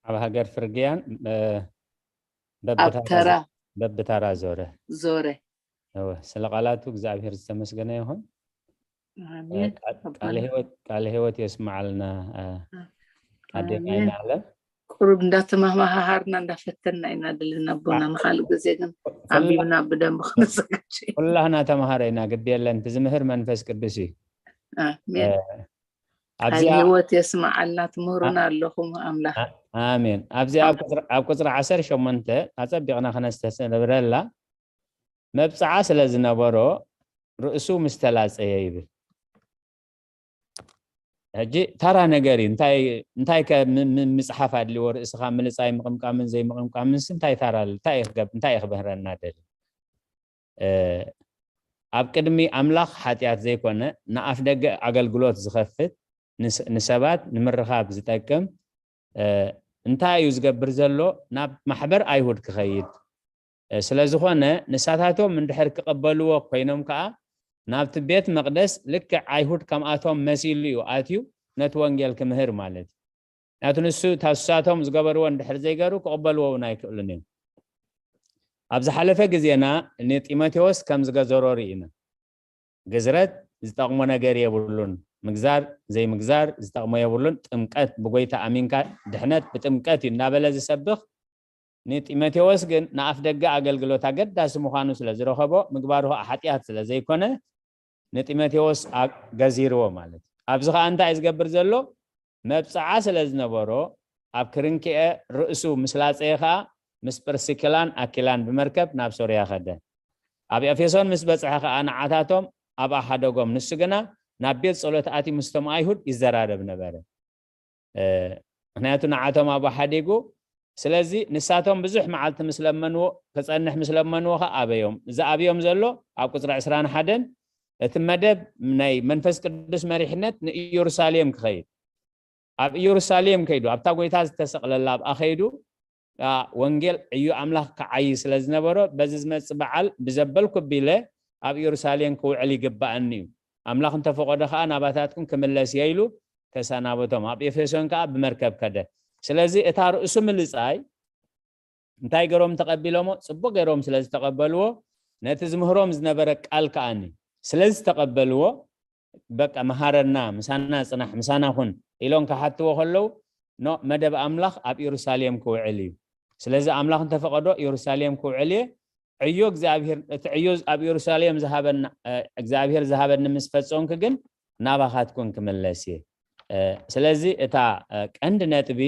ኣብ ሃገር ፍርግያን ኣብ ተራ በብተራ ዞረ ዞረ እወ ስለ ቃላቱ እግዚኣብሔር ዝተመስገነ ይኹን ኣሜን ቃለ ህይወት የስምዓልና ኣዴና ኣሜን። ኣይንኣለም ቁሩብ እንዳተመሃሃርና እንዳፈተና ኢና ድልና ኣቦና ንካልእ ግዜ ግን ኣንቢብና ብደንብ ክንዘጋጅ ኩላህና ተምሃሮ ኢና ግዲ የለን እቲ ዝምህር መንፈስ ቅዱስ እዩ ኣሜን ኣብዚኣ ቃል ህይወት የስምዓልና ትምህሩና ኣለኹም ኣምላኽ ኣሜን ኣብዚኣ ኣብ ቁፅሪ- ኣብ ቁፅሪ ዓሰርተ ሸሞንተ ኣፀቢቕና ከነስተብረላ መብፅዓ ስለ ዝነበሮ ርእሱ ምስ ተላፀየ ይብል ሕጂ ታራ ነገር እዩ እንታይ እንታይ ከ ም- ም- ምፅሓፍ ኣድልዎ ርእስኻ ምልፃይ ምቕምቃምን ዘይምቕምቃምንስ እንታይ ታራ ኣሎ? እንታይ እዩ ክገብ እንታይ እዩ ክምህረና ደሊ ኣብ ቅድሚ ኣምላኽ ሓጢኣት ዘይኮነ ንኣፍ ደገ ኣገልግሎት ዝኸፍት ንስ- ንሰባት ንምርኻብ ዝጠቅም እንታይ እዩ ዝገብር ዘሎ ናብ ማሕበር ኣይሁድ ክኸይድ ስለ ዝኾነ ንሳታቶም እንድሕር ክቐበልዎ ኮይኖም ከዓ ናብቲ ቤት መቕደስ ልክዕ ኣይሁድ ከምኣቶም መሲሉ እዩ ኣትዩ ነቲ ወንጌል ክምህር ማለት እዩ ናቱ ንሱ ታሱሳቶም ዝገበርዎ እንድሕር ዘይገሩ ክቕበልዎ እውን ኣይክእሉን እዮም ኣብ ዝሓለፈ ግዜና ንጢሞቴዎስ ከም ዝገዘሮ ርኢና ግዝረት ዝጠቕሞ ነገር የብሉን ምግዛር ዘይምግዛር ዝጠቕሞ የብሉን ጥምቀት ብጎይታ ኣሚንካ ድሕነት ብጥምቀት እዩ እናበለ ዝሰብኽ ንጢሞቴዎስ ግን ንኣፍ ደገ ኣገልግሎት ኣገዳሲ ምዃኑ ስለ ዝረኸቦ ምግባሩ ኸዓ ሓጢኣት ስለ ዘይኮነ ንጢሞቴዎስ ገዚርዎ ማለት እዩ ኣብዚ ኸዓ እንታይ ዝገብር ዘሎ መብፅዓ ስለ ዝነበሮ ኣብ ክርንክኤ ርእሱ ምስ ላፀየ ኸዓ ምስ ጵርስኪላን ኣኪላን ብመርከብ ናብ ሶርያ ኸደ ኣብ ኤፌሶን ምስ በፅሐ ኸዓ ንዓታቶም ኣብኣ ሓደጎም ንሱ ግና ናብ ቤት ጸሎት ኣትዩ ምስቶም ኣይሁድ ይዘራረብ ነበረ ምክንያቱ ንዓቶም ኣብኡ ሓዲጉ ስለዚ ንሳቶም ብዙሕ መዓልቲ ምስ ለመንዎ ክጸንሕ ምስ ለመንዎ ኸዓ ኣበዮም እዚ ኣብዮም ዘሎ ኣብ ቁፅሪ ዕስራን ሓደን እቲ መደብ ናይ መንፈስ ቅዱስ መሪሕነት ንኢየሩሳሌም ክኸይድ ኣብ ኢየሩሳሌም ከይዱ ኣብታ ጎይታ ዝተሰቕለላ ኣብኣ ከይዱ ወንጌል ዕዩ ኣምላኽ ክዓይ ስለ ዝነበሮ በዚ ዝመፅእ በዓል ብዘበልኩ ቢለ ኣብ ኢየሩሳሌም ክውዕል ይግባኣኒ እዩ ኣምላኽ እንተፈቐዶ ከዓ ናባታትኩም ክምለስ እየ ኢሉ ከሰናበቶም፣ ኣብ ኤፌሶን ከዓ ብመርከብ ከደ። ስለዚ እታ ርእሱ ምልጻይ እንታይ ገይሮም ተቐቢሎሞ? ጽቡቕ ገይሮም ስለ ዝተቐበልዎ፣ ነቲ ዝምህሮም ዝነበረ ቃል ከኣኒ ስለ ዝተቐበልዎ፣ በቃ መሃረና፣ ምሳና ጽናሕ፣ ምሳና ኩን ኢሎም ክሓትዎ ከለዉ፣ ኖ፣ መደብ ኣምላኽ ኣብ ኢየሩሳሌም ክውዕል እዩ። ስለዚ ኣምላኽ እንተፈቐዶ ኢየሩሳሌም ክውዕል እየ። ዕዮ እግዚኣብሔር፣ እቲ ዕዮ ኣብ ኢየሩሳሌም ዝሃበና፣ እ፣ እግዚኣብሔር ዝሃበኒ ምስ ፈጸምኩ ግን ናባኻትኩን ክምለስ እየ። እ፣ ስለዚ እታ፣ እ፣ ቀንዲ ነጥቢ፣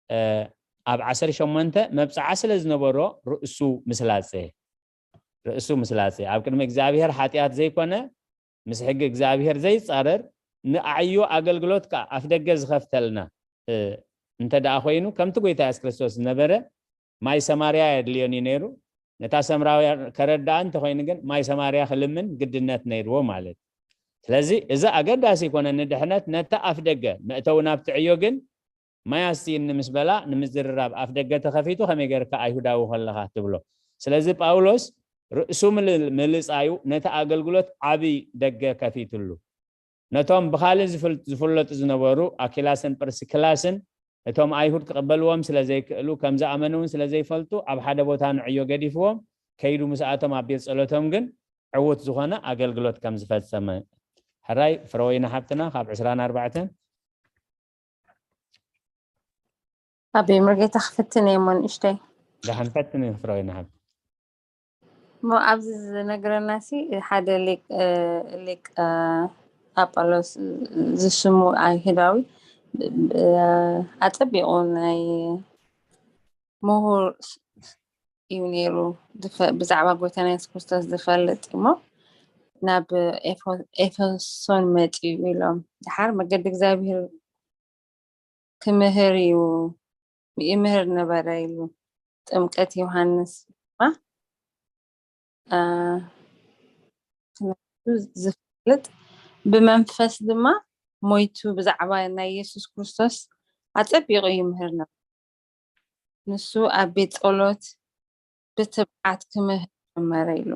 እ፣ ኣብ ዓሰርተ ሸሞንተ መብጽዓ ስለ ዝነበሮ ርእሱ ምስላጸ፣ ርእሱ ምስላጸ፣ ኣብ ቅድሚ እግዚኣብሔር ሓጢኣት ዘይኮነ፣ ምስ ሕጊ እግዚኣብሔር ዘይጻረር፣ ንዓዮ ኣገልግሎት ከኣ ኣፍደገ ዝኸፍተልና፣ እ፣ እንተ ደኣ ኮይኑ፣ ከምቲ ጐይታ የሱስ ክርስቶስ ዝነበረ፣ ማይ ሰማርያ የድልዮን እዩ ነይሩ። ነታ ሰምራውያን ከረድኣ እንተኾይኑ ግን፣ ማይ ሰማርያ ክልምን ግድነት ነይርዎ ማለት እዩ። ስለዚ፣ እዚ ኣገዳሲ ይኮነ ንድሕነት፣ ነታ ኣፍደገ፣ መእተዊ ናብቲ ዕዮ ግን፣ ማይ ኣስትይኒ ምስ በላ፣ ንምዝርራብ ኣፍደገ ተኸፊቱ፣ ከመይ ገይርካ ኣይሁዳዊ ከለኻ ትብሎ? ስለዚ፣ ጳውሎስ ርእሱ ምል-፣ ምልጻዩ፣ ነቲ ኣገልግሎት ዓቢ ደገ ከፊትሉ። ነቶም ብኻልእ ዝፍል-፣ ዝፍለጡ ዝነበሩ ኣኪላስን ጵርስክላስን፣ እቶም ኣይሁድ ክቕበልዎም ስለ ዘይክእሉ፣ ከም ዝኣመኑ እውን ስለ ዘይፈልጡ፣ ኣብ ሓደ ቦታ ንዕዮ ገዲፍዎም፣ ከይዱ ምስኣቶም ኣብ ቤት ጸሎቶም ግን ዕዉት ዝኾነ ኣገልግሎት ከም ዝፈጸመ። ሕራይ ፍረወይኒ ሓብትና ካብ ዕስራን ኣርባዕተን። ኣበይ መርጌታ ክፍትን እየ እሞ ንእሽተይ። ደሓን ፈትን ፍረወይኒ ሓብቲ። እሞ ኣብዚ ዝነግረና ሲ ሓደ ሊቅ፣ እ፣ ሊቅ፣ እ፣ ኣጳሎስ ዝስሙ ኣይሁዳዊ፣ እ፣ ኣጸቢቑ ናይ ምሁር እዩ ነይሩ። ዝፈ-፣ ብዛዕባ ጎይታና የሱስ ክርስቶስ ዝፈልጥ እሞ ናብ ኤፎ-፣ ኤፌሶን መጺኡ ኢሎም። ድሓር መገዲ እግዚኣብሔር ክምህር እዩ፣ ይምህር ነበረ ኢሉ። ጥምቀት ዮሃንስ ድማ፣ አ፣ ክነሱ ዝፈልጥ፣ ብመንፈስ ድማ ሞይቱ ብዛዕባ ናይ የሱስ ክርስቶስ ኣጸቢቑ ይምህር ነበረ። ንሱ ኣብ ቤት ጸሎት ብትብዓት ክምህር ጀመረ ኢሉ።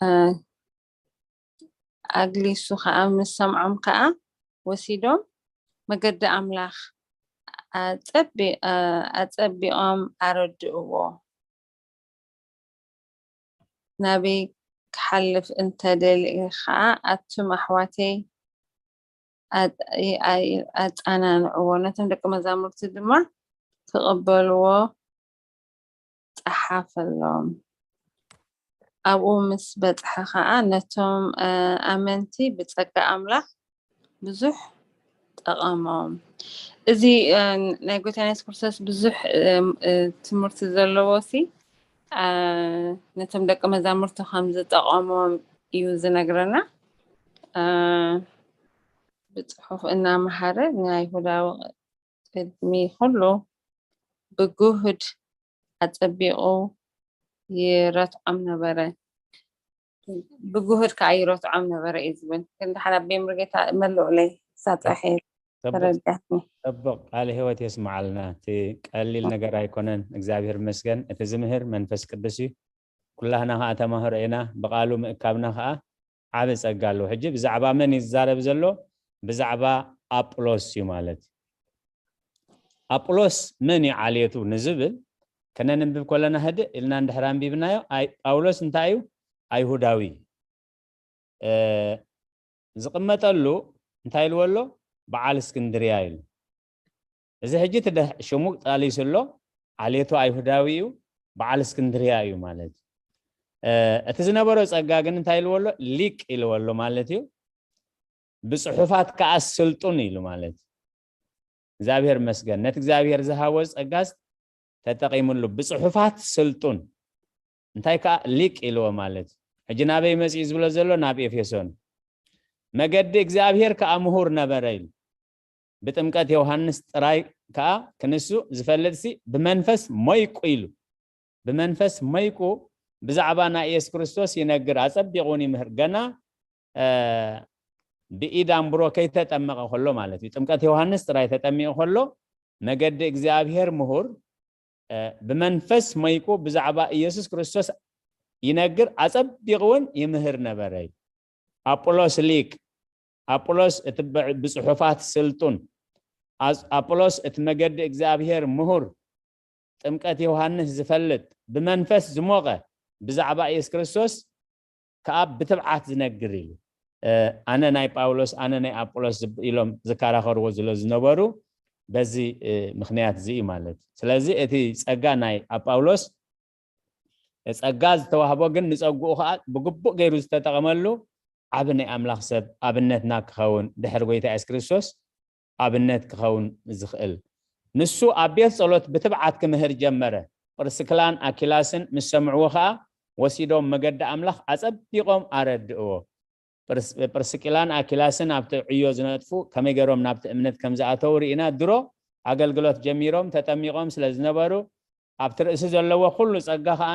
አ፣ ኣግሊሱ ኸኣ ምስ ሰምዖም ከኣ ወሲዶም መገዲ ኣምላኽ ኣጸቢ-፣ ኣ-፣ ኣጸቢቖም ኣረድእዎ። ናበይ ክሓልፍ እንተ ደልየ ኸኣ፣ ኣቱም ኣሕዋተይ፣ ኣጽ-፣ ኣይ-፣ ኣይ-፣ ኣጸናንዕዎ። ነቶም ደቂ መዛሙርቲ ድማ ክቕበልዎ ጸሓፈሎም። ኣብኡ ምስ በጽሐ ኸኣ፣ ነቶም፣ እ፣ ኣመንቲ ብጸጋ ኣምላኽ ብዙሕ ጠቐሞም። እዚ፣ እ፣ ናይ ጎይታና የሱስ ክርስቶስ ብዙሕ፣ እ፣ እ፣ ትምህርቲ ዘለዎ ሲ፣ እ፣ ነቶም ደቂ መዛሙርቱ ከም ዝጠቐሞም እዩ ዝነግረና። እ፣ ብጽሑፍ እናመሃረ ንኣይሁዳዊ ቅድሚ ኩሉ ብጉህድ ኣጸቢቑ ይረትዖም ነበረ። ብጉህድ ከኣ ይረትዖም ነበረ እዩ ዝብል። ግን ደሓን ኣቦይ ሙሉጌታ መልኡለይ፣ ሳጣሕ እየ ጽቡቕ፣ ተረዲኣትኒ። ጽቡቕ ቃለ ህይወት የስምዓልና። እቲ ቀሊል ነገር ኣይኮነን። እግዚኣብሔር ይመስገን። እቲ ዝምህር መንፈስ ቅዱስ እዩ። ኩላህና ከኣ ተማህሮ ኢና። ብቓሉ ምእካብና ከኣ ዓቢ ጸጋ ኣለዎ። ሕጂ ብዛዕባ መን እዩ ዝዛረብ ዘሎ? ብዛዕባ ኣጵሎስ እዩ ማለት እዩ። ኣጵሎስ መን እዩ ዓሌቱ ንዝብል ከነንብብ ከለና ህድእ ኢልና እንድሕር ኣንቢብናዮ፣ ኣይ-፣ ጳውሎስ እንታይ እዩ? ኣይሁዳዊ እዩ። እ፣ ዝቕመጠሉ እንታይ ኢልዎ ኣሎ? በዓል እስክንድርያ ኢሉ። እዚ ሕጂ እቲ ደህ-፣ ሽሙ ጠሊሱ ኣሎ፣ ዓሌቱ ኣይሁዳዊ እዩ፣ በዓል እስክንድርያ እዩ ማለት እዩ። እ፣ እቲ ዝነበሮ ጸጋ ግን እንታይ ኢልዎ ኣሎ? ሊቅ ኢልዎ ኣሎ ማለት እዩ። ብጽሑፋት ከኣ ስልጡን ኢሉ ማለት እዩ። እግዚኣብሔር ይመስገን። ነቲ እግዚኣብሔር ዝሃቦ ጸጋስ ተጠቒምሉ። ብጽሑፋት ስልጡን፣ እንታይ ከኣ ሊቅ ኢልዎ ማለት እዩ። ሕጂ ናበይ መጺኡ ዝብሎ ዘሎ? ናብ ኤፌሶን። መገዲ እግዚኣብሔር ከኣ ምሁር ነበረ ኢሉ። ብጥምቀት ዮሃንስ ጥራይ ከኣ ክንሱ ዝፈልጥሲ ብመንፈስ ሞይቁ ኢሉ። ብመንፈስ ሞይቁ ብዛዕባ ናይ ኢየሱስ ክርስቶስ ይነግር፣ ኣጸቢቑ እውን ይምህር። ገና፣ እ፣ ብኢድ ኣምብሮ ከይተጠመቐ ከሎ ማለት እዩ። ጥምቀት ዮሃንስ ጥራይ ተጠሚቑ ከሎ መገዲ እግዚኣብሔር ምሁር፣ እ፣ ብመንፈስ ሞይቁ ብዛዕባ ኢየሱስ ክርስቶስ ይነግር፣ ኣጸቢቑ እውን ይምህር ነበረ እዩ። ኣጵሎስ ሊቅ፣ ኣጵሎስ እቲ ብ- ብጽሑፋት ስልጡን፣ ኣዝ- ኣጵሎስ እቲ መገዲ እግዚኣብሔር ምሁር፣ ጥምቀት ዮሃንስ ዝፈልጥ፣ ብመንፈስ ዝሞቐ፣ ብዛዕባ ኢየሱስ ክርስቶስ ከኣ ብትብዓት ዝነግር ኢሉ። ኣነ ናይ ጳውሎስ፣ ኣነ ናይ ኣጵሎስ ኢሎም ዝከራኸርዎ ዝሎ ዝነበሩ በዚ ምክንያት እዚ እዩ ማለት እዩ። ስለዚ እቲ ጸጋ ናይ ኣብ ጳውሎስ ጸጋ ዝተዋህቦ ግን ንጸግኡ ከኣ ብግቡእ ገይሩ ዝተጠቐመሉ ዓቢ ናይ ኣምላኽ ሰብ ኣብነትና ክኸውን ድሕሪ ጎይታ የሱስ ክርስቶስ ኣብነት ክኸውን ዝኽእል። ንሱ ኣብ ቤት ጸሎት ብትብዓት ክምህር ጀመረ። ጵርስክላን ኣኪላስን ምስ ሰምዕዎ ኸኣ ወሲዶም መገዲ ኣምላኽ ኣጸቢቖም ኣረድእዎ። ፕርስቂላን ኣኪላስን ኣብቲ ዕዮ ዝነጥፉ ከመይ ገይሮም ናብቲ እምነት ከም ዝኣተዉ ርኢና። ድሮ ኣገልግሎት ጀሚሮም ተጠሚቖም ስለ ዝነበሩ ኣብቲ ርእሲ ዘለዎ ኩሉ ጸጋ ከኣ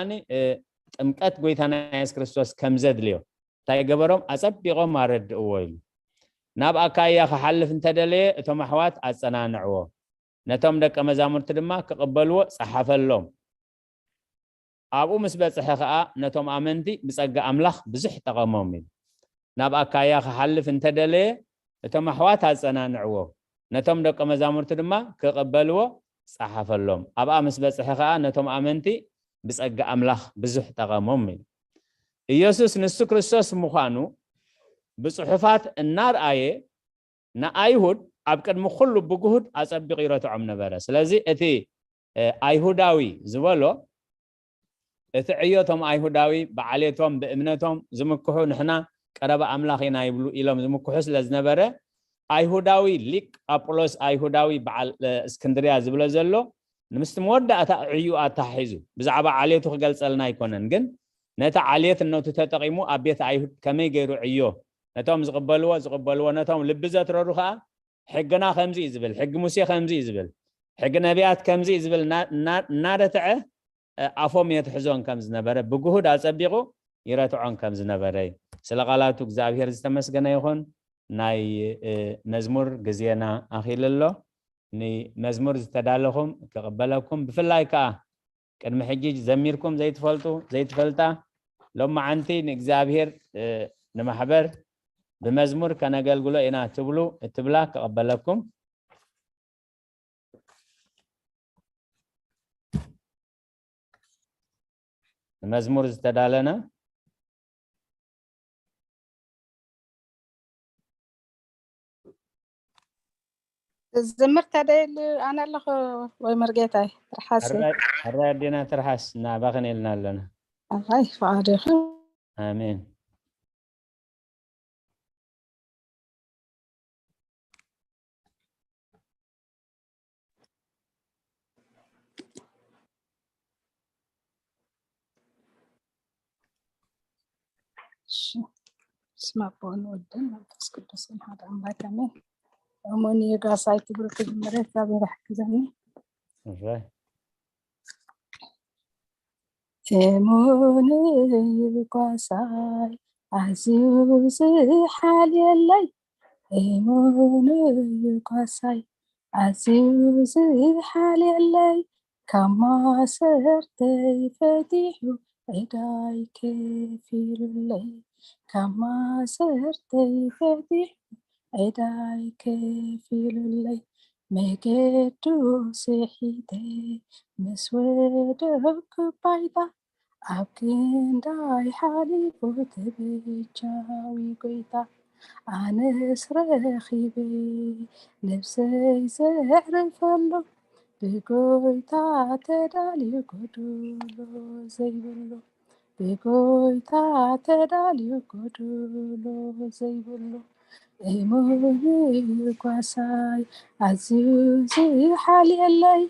ጥምቀት ጎይታና የሱስ ክርስቶስ ከም ዘድልዮ እንታይ ገበሮም? ኣጸቢቖም ኣረድእዎ ኢሉ። ናብ ኣካያ ክሓልፍ እንተደለየ እቶም ኣሕዋት ኣጸናንዕዎ፣ ነቶም ደቀ መዛሙርቲ ድማ ክቕበልዎ ጸሓፈሎም። ኣብኡ ምስ በጽሐ ኸኣ ነቶም ኣመንቲ ብጸጋ ኣምላኽ ብዙሕ ጠቐሞም ኢሉ። ናብ ኣካያ ክሓልፍ እንተደለየ እቶም ኣሕዋት ኣጸናንዕዎ፣ ነቶም ደቀ መዛሙርቲ ድማ ክቕበልዎ ጸሓፈሎም። ኣብኣ ምስ በጽሐ ኸኣ ነቶም ኣመንቲ ብጸጋ ኣምላኽ ብዙሕ ጠቐሞም ኢሉ። ኢየሱስ ንሱ ክርስቶስ ምዃኑ ብጽሑፋት እናርኣየ ንኣይሁድ ኣብ ቅድሚ ኩሉ ብግሁድ ኣጸቢቑ ይረትዖም ነበረ። ስለዚ እቲ ኣይሁዳዊ ዝበሎ እቲ ዕዮ እቶም ኣይሁዳዊ ብዓሌቶም ብእምነቶም ዝምክሑ ንሕና ቀረባ ኣምላኽ ኢና ይብሉ ኢሎም ዝምክሑ ስለ ዝነበረ ኣይሁዳዊ ሊቅ ኣጵሎስ ኣይሁዳዊ በዓል እስክንድርያ ዝብሎ ዘሎ ንምስቲ መወዳእታ ዕዩ ኣተሓሒዙ ብዛዕባ ዓሌቱ ክገልጸልና ኣይኮነን ግን ነቲ ዓሌትነቱ ተጠቒሙ ኣብ ቤት ኣይሁድ ከመይ ገይሩ ዕዮ ነቶም ዝቕበልዎ ዝቕበልዎ ነቶም ልቢ ዘትረሩ ከኣ ሕግና ከምዚ እዩ ዝብል ሕጊ ሙሴ ከምዚ እዩ ዝብል ሕጊ ነቢያት ከምዚ እዩ ዝብል እናረትዐ ኣፎም የትሕዞን ከም ዝነበረ ብግሁድ ኣጸቢቑ ይረትዖን ከም ዝነበረ እዩ። ስለ ቃላቱ እግዚኣብሔር ዝተመስገነ ይኹን። ናይ መዝሙር ግዜና ኣኺሉ ኣሎ። ንመዝሙር ዝተዳለኹም ክቕበለኩም ብፍላይ ከዓ ቅድሚ ሕጂ ዘሚርኩም ዘይትፈልጡ ዘይትፈልጣ ሎማዓንቲ ንእግዚኣብሔር ንማሕበር ብመዝሙር ከነገልግሎ ኢና ትብሉ እትብላ ክቐበለኩም። ንመዝሙር ዝተዳለነ ዝምር ተደል ኣነ ኣለኹ ወይ መርጌታይ ትርሓስ ሕራይ ኣዴና ትርሓስ ናባኽን ኢልና ኣለና ኣይ ፍቓድኹም ኣሜን ስመ ኣቦን ወድን መንፈስ ቅዱስን ሓደ ኣምላክ ኣሜን። እሙን እዩ ጋሳይ ትብል ክጅምረ እግዚኣብሔር ይሕግዘኒ። እሙን እዩ ጓሳይ ኣዝዩ ዝሓልየለይ፣ እሙን እዩ ጓሳይ ኣዝዩ ዝሓልየለይ፣ ካብ ማእሰርተይ ፈቲሑ ዕዳይ ከፊሉለይ፣ ካብ ማእሰርተይ ፈቲሑ ዕዳይ ከፊሉለይ፣ መገዱ ስሒተ ምስ ወደቅኩ ባይታ፣ ኣብ ክንዳይ ሓሊፉ ተበጃዊ ጎይታ፣ ኣነስ ረኺበ ነብሰይ ዘዕርፈሉ፣ ብጎይታ ተዳልዩ ጎዶሎ ዘይብሉ። ብጎይታ ተዳልዩ ጎዶሎ ዘይብሉ እሙን እዩ ጓሳይ ኣዝዩ ዝሓልየለይ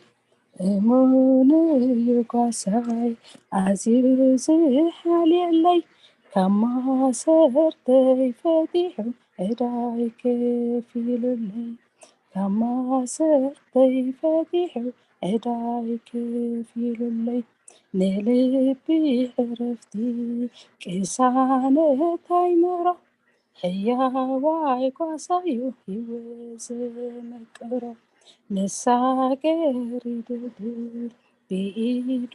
እሙን እዩ ጓሳይ ኣዝዩ ዝሓልየለይ ካብ ማሰርተይ ፈቲሑ ዕዳይ ከፊሉለይ ካብ ማሰርተይ ፈቲሑ ዕዳይ ከፊሉለይ ንልቢ ዕረፍቲ ቅሳነት ኣይምሮ ሕያዋይ ጓሳዩ ህይወት ዘመቅሮ ንሳ ገሪ ድልድል ብኢዱ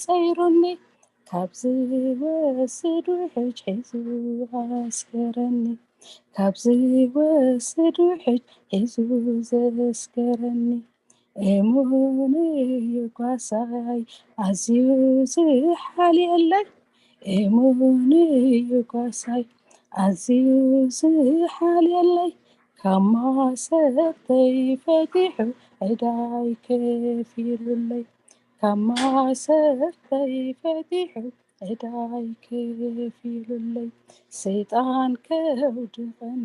ጸይሩኒ ካብ ዝወስድ ውሕጅ ሒዙ ኣስገረኒ ካብ ዝወስድ ውሕጅ ሒዙ ዘስገረኒ። እሙን እዩ ጓሳይ ኣዝዩ ዝሓልየለይ። እሙን እዩ ጓሳይ ኣዝዩ ዝሓልየለይ። ካብ ማእሰርተይ ፈቲሑ ዕዳይ ከፊሉለይ። ካብ ማእሰርተይ ፈቲሑ ዕዳይ ከፊሉለይ። ሰይጣን ከውድቐኒ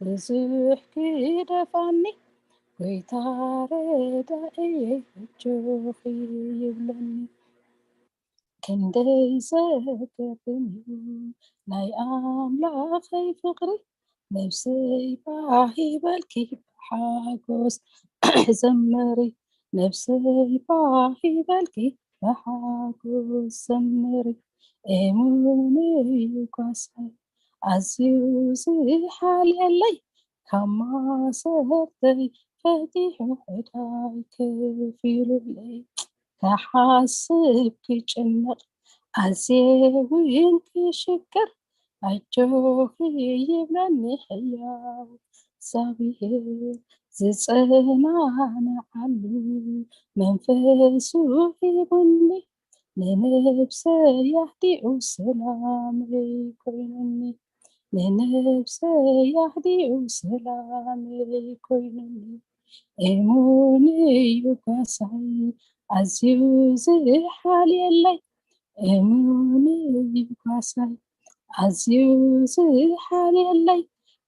ብዙሕ ክደፋኒ። ጎይታ ረዳእየይ ኣጆኺ ይብለኒ። ክንደይ ዘገርም እዩ ናይ ኣምላኸይ ፍቕሪ። ነብሰይ ባህ ይበልኪ ብሓጎስ ዘምሪ። ነብሰይ ባህ ይበልኪ ብሓጎስ ዘምሪ። እሙን እዩ ጓሳይ ኣዝዩ ዝሓልየለይ። ካብ ማእሰርተይ ፈቲሑ ዕዳይ ከፊሉለይ። ክሓስብ ክጭነቕ ኣዝየ እውን ክሽክር ኣጆኺ ይብለኒ ሕያው እግዚኣብሔር። ዝጸናንዓሉ መንፈሱ ሂቡኒ። ንነብሰይ ኣህዲኡ ሰላመይ ኮይኑኒ። ንነብሰይ ኣህዲኡ ሰላመይ ኮይኑኒ። እሙን እዩ ጓሳይ ኣዝዩ ዝሓልየለይ። እሙን እዩ ጓሳይ ኣዝዩ ዝሓልየለይ።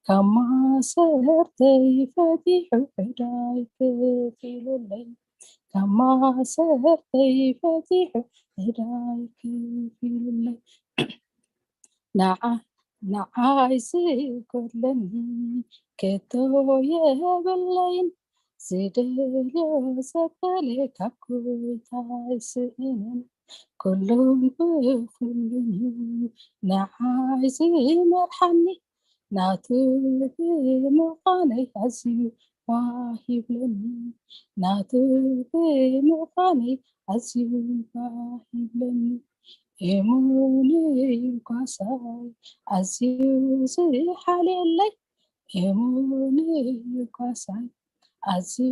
ካብ ማእሰርተይ ፈቲሑ ዕዳይ ከፊሉለይ። ካብ ማእሰርተይ ፈቲሑ ዕዳይ ከፊሉለይ። ንዓ- ንዓይ ዝጎድለኒ ከቶ የብለይን። ዝደልዮ ዘበለ ካብ ጎይታ ኣይስእንን። ኩሉን ብኩሉን እዩ ንዓይ ዝመርሓኒ። ናቱ ብምዃነይ ኣዝዩ ባህ ይብለኒ። ናቱ ብምዃነይ ኣዝዩ ባህ ይብለኒ። እሙን እዩ ጓሳይ ኣዝዩ ዝሓልየለይ። እሙን እዩ ጓሳይ ኣዝዩ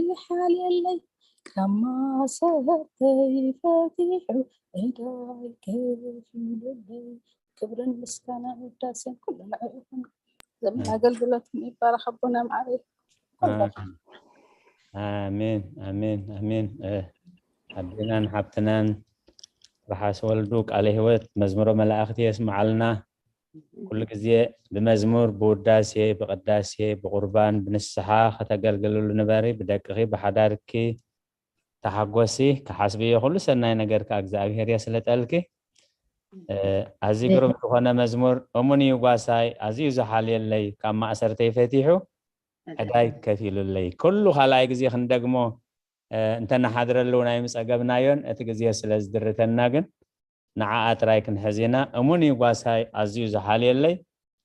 ዝሓልየለይ። ካብ ማእሰርተይ ፈቲሑ ዕዳይ ከፊሉለይ። ክብርን ምስጋናን ውዳሴን ኩሉ ንዕኡ ይኹን። ዘመን ኣገልግሎትኩም ይባረኽ ኣቦና ማዕረይ። ኩላችሁ። ኣሜን ኣሜን ኣሜን። ኣዴናን ሓብትናን ርሓስ ወልዱ ቃለ ህይወት መዝሙሮ መላእክቲ የስምዓልና። ኩሉ ግዜ ብመዝሙር ብውዳሴ ብቅዳሴ ብቁርባን ብንስሓ ከተገልግልሉ ንበሪ። ብደቅኺ ብሓዳርኪ ተሓጎሲ። ክሓስብዮ ኩሉ ሰናይ ነገር ከኣ እግዚኣብሔር የስልጠልኪ። ኣዝዩ ግሩም ዝኾነ መዝሙር። እሙን እዩ ጓሳይ ኣዝዩ ዝሓልየለይ፣ ካብ ማእሰርተይ ፈቲሑ ዕዳይ ከፊሉለይ። ኩሉ ካልኣይ ግዜ ክንደግሞ እንተነሓድረሉ እውን ኣይምጸገብናዮን፣ እቲ ግዜ ስለ ዝድርተና ግን ንዓኣ ጥራይ ክንሕዝ ኢና። እሙን እዩ ጓሳይ ኣዝዩ ዝሓልየለይ፣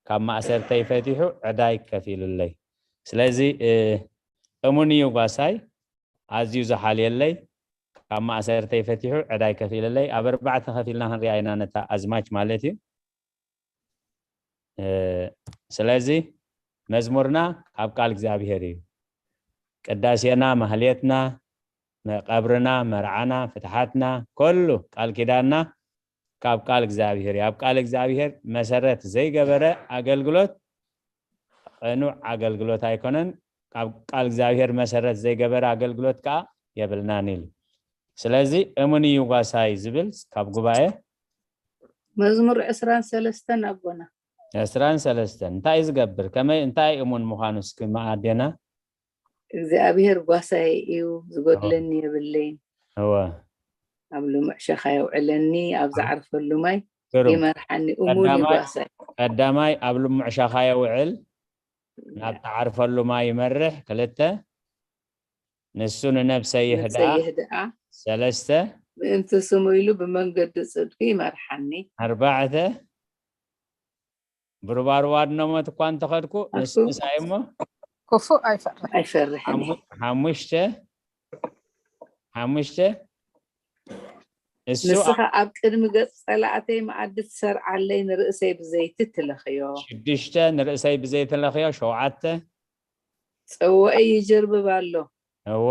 ካብ ማእሰርተይ ፈቲሑ ዕዳይ ከፊሉለይ። ስለዚ እሙን እዩ ጓሳይ ኣዝዩ ዝሓልየለይ፣ ካብ ማእሰርተይ ፈቲሑ ዕዳይ ከፊለለይ። ኣብ ኣርባዕተ ከፊልና ክንሪኣ ኢና ነታ ኣዝማች ማለት እዩ። ስለዚ መዝሙርና ካብ ቃል እግዚኣብሔር እዩ። ቅዳሴና፣ ማህሌትና፣ ቀብርና፣ መርዓና፣ ፍትሓትና፣ ከሉ ቃል ኪዳንና ካብ ቃል እግዚኣብሔር እዩ። ኣብ ቃል እግዚኣብሔር መሰረት ዘይገበረ ኣገልግሎት ቅኑዕ ኣገልግሎት ኣይኮነን። ካብ ቃል እግዚኣብሔር መሰረት ዘይገበረ ኣገልግሎት ከዓ የብልናን ኢሉ። ስለዚ እሙን እዩ ጓሳይ ዝብል ካብ ጉባኤ መዝሙር ዕስራን ሰለስተን ኣቦና። ዕስራን ሰለስተን እንታይ ዝገብር ከመይ እንታይ እሙን ምዃኑ እስኪ መኣዴና። እግዚኣብሔር ጓሳይ እዩ፣ ዝጎድለኒ የብለይን። እወ ኣብ ልሙዕ ሸኻ የውዕለኒ፣ ኣብ ዝዓርፈሉ ማይ ግሩም። ይመርሓኒ። እሙን እዩ ቀዳማይ- ጓሳይ። ቀዳማይ ኣብ ልሙዕ ሸኻ የውዕል፣ ናብ ትዓርፈሉ ማይ ይመርሕ። ክልተ ንሱ ንነብሰይ ነብሰይ ይህድኣ። ይህድኣ፣ ሰለስተ ምእንቲ ስሙ ኢሉ ብመንገዲ ጽድቂ ይመርሓኒ። ኣርባዕተ ብሩባሩባ ድኖሞት እኳ እንተኸድኩ ንሱ ኣቱ- ምሳይ እሞ። ክፉእ ኣይፈርሕ። ኣይፈርሕን። ሓሙ- ሓሙሽተ ሓሙሽተ እሱ ንስኻ ኣብ ቅድሚ ገጽ ጸላእተይ መኣዲ ትሰርዓለይ፣ ንርእሰይ ብዘይቲ ትለኽዮ። ሽዱሽተ ንርእሰይ ብዘይቲ ለኽዮ። ሸውዓተ ጽዋእይ ይጅርብብ ኣሎ። እወ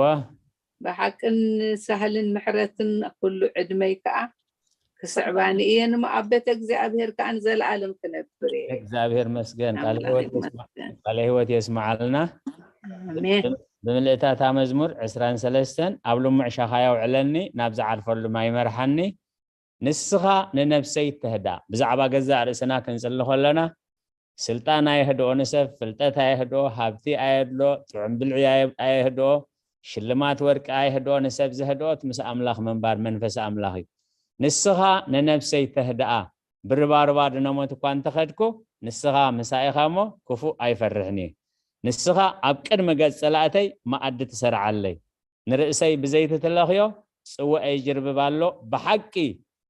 ብሓቅን ሳህልን ምሕረትን ኩሉ ዕድመይ ከኣ ክስዕባኒ እየን እሞ ኣብ ቤተ እግዚኣብሔር ከኣ ንዘለኣለም ክነብር እየ። እግዚኣብሔር መስገን ቃለ ኣምላኽ ህይወት የስማ- ይመስገን። ቃለ ህይወት የስመዓልና። ኣሜን። ብምልእታታ መዝሙር ዕስራን ሰለስተን ኣብ ልሙዕ ሻኻ የውዕለኒ፣ ናብ ዝዓርፈሉ ማይ ይመርሓኒ። ንስኻ ንነፍሰይ ተህዳ። ብዛዕባ ገዛእ ርእስና ክንጽሊ ከለና ስልጣን ኣየህድኦ ንሰብ፣ ፍልጠት ኣየህድኦ፣ ሃብቲ ኣየድሎ፣ ጥዑም ብልዒ ኣየ- ኣየህድኦ፣ ሽልማት ወርቂ ኣየህድኦ። ንሰብ ዘህድኦት ምስ ኣምላኽ ምንባር መንፈስ ኣምላኽ እዩ። ንስኻ ንነፍሰይ ተህድኣ። ብርባርባ ድነሞት እኳ እንተኸድኩ ንስኻ ምሳይ ኢኻ እሞ ክፉእ ኣይፈርሕን እየ። ንስኻ ኣብ ቅድሚ ገጽ ጸላእተይ መኣዲ ትሰርዓለይ። ንርእሰይ ብዘይቲ ትለኽዮ፣ ጽዋእ ይጅርብብ ኣሎ። ብሓቂ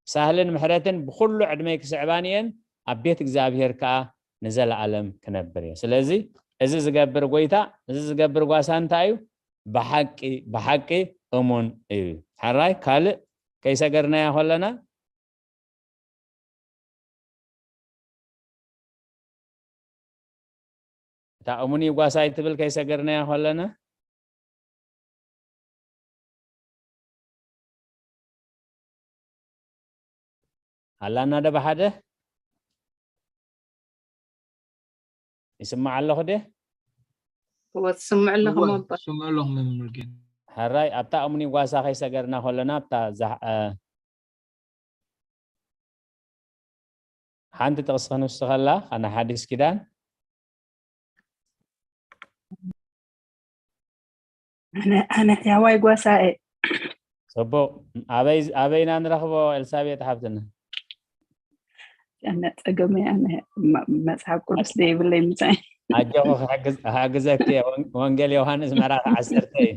ሳህልን ምሕረትን ብኹሉ ዕድመይ ክስዕባኒ እየን፣ ኣብ ቤት እግዚኣብሔር ከኣ ንዘለኣለም ክነብር እየ። ስለዚ እዚ ዝገብር ጎይታ፣ እዚ ዝገብር ጓሳ እንታይ እዩ? ብሓቂ ብሓቂ እሙን እዩ። ሓራይ ካልእ ከይሰገርናያ ከለና እታ እሙን እዩ ጓሳይ ትብል ከይሰገርናያ ከለና ኣላና ደ ብሓደ ይስማዕ ኣለኹ ደ እወ ትስምዕ ኣለኹ እወ፣ መባ ስምዕ ኣለኹ መምህር ጌን። ሕራይ ኣብታ እሙን ጓሳ ከይሰገርና ከለና ኣብታ ዛ- እ፣ ሓንቲ ጥቕሲ ክንውስኸላ ኣነ ሓዲስ ኪዳን ኣነ ኣነ ሕያዋይ ጓሳ እየ። ጽቡቕ ኣበይ ኣበይና ንረኽቦ ኤልሳቤጥ ሓብትና ኣነ ጸገመይ ኣነ መ- መጽሓፍ ቅዱስ ዘይብለይ ምሳይ ኣጆኹ ክሕግዝ- ክሕግዘኪ እየ። ወን- ወንጌል ዮሃንስ ምዕራፍ ዓሰርተ እዩ።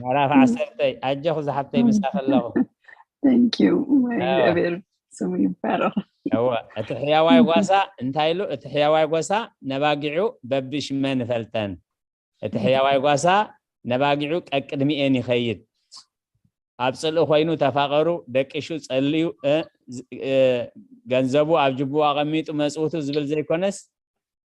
ምዕራፍ ዓሰርተ እዩ። ኣጆኹ ዝሓብተይ ምሳኺ ኣለኹ። Thank you። ኣዎ። እግዚኣብሔር ስሙ ይባረኽ። እወ እቲ ሕያዋይ ጓሳ እንታይ ኢሉ? እቲ ሕያዋይ ጓሳ ነባጊዑ በብሽመን ይፈልጠን። እቲ ሕያዋይ ጓሳ ነባጊዑ ቀቅድሚኤን ይኸይድ። ኣብ ጽልኢ ኮይኑ ተፋቐሩ፣ ደቂሹ ጸልዩ፣ እ፣ ዝ- እ፣ ገንዘቡ ኣብ ጅቡ ኣቐሚጡ መጽውቱ ዝብል ዘይኮነስ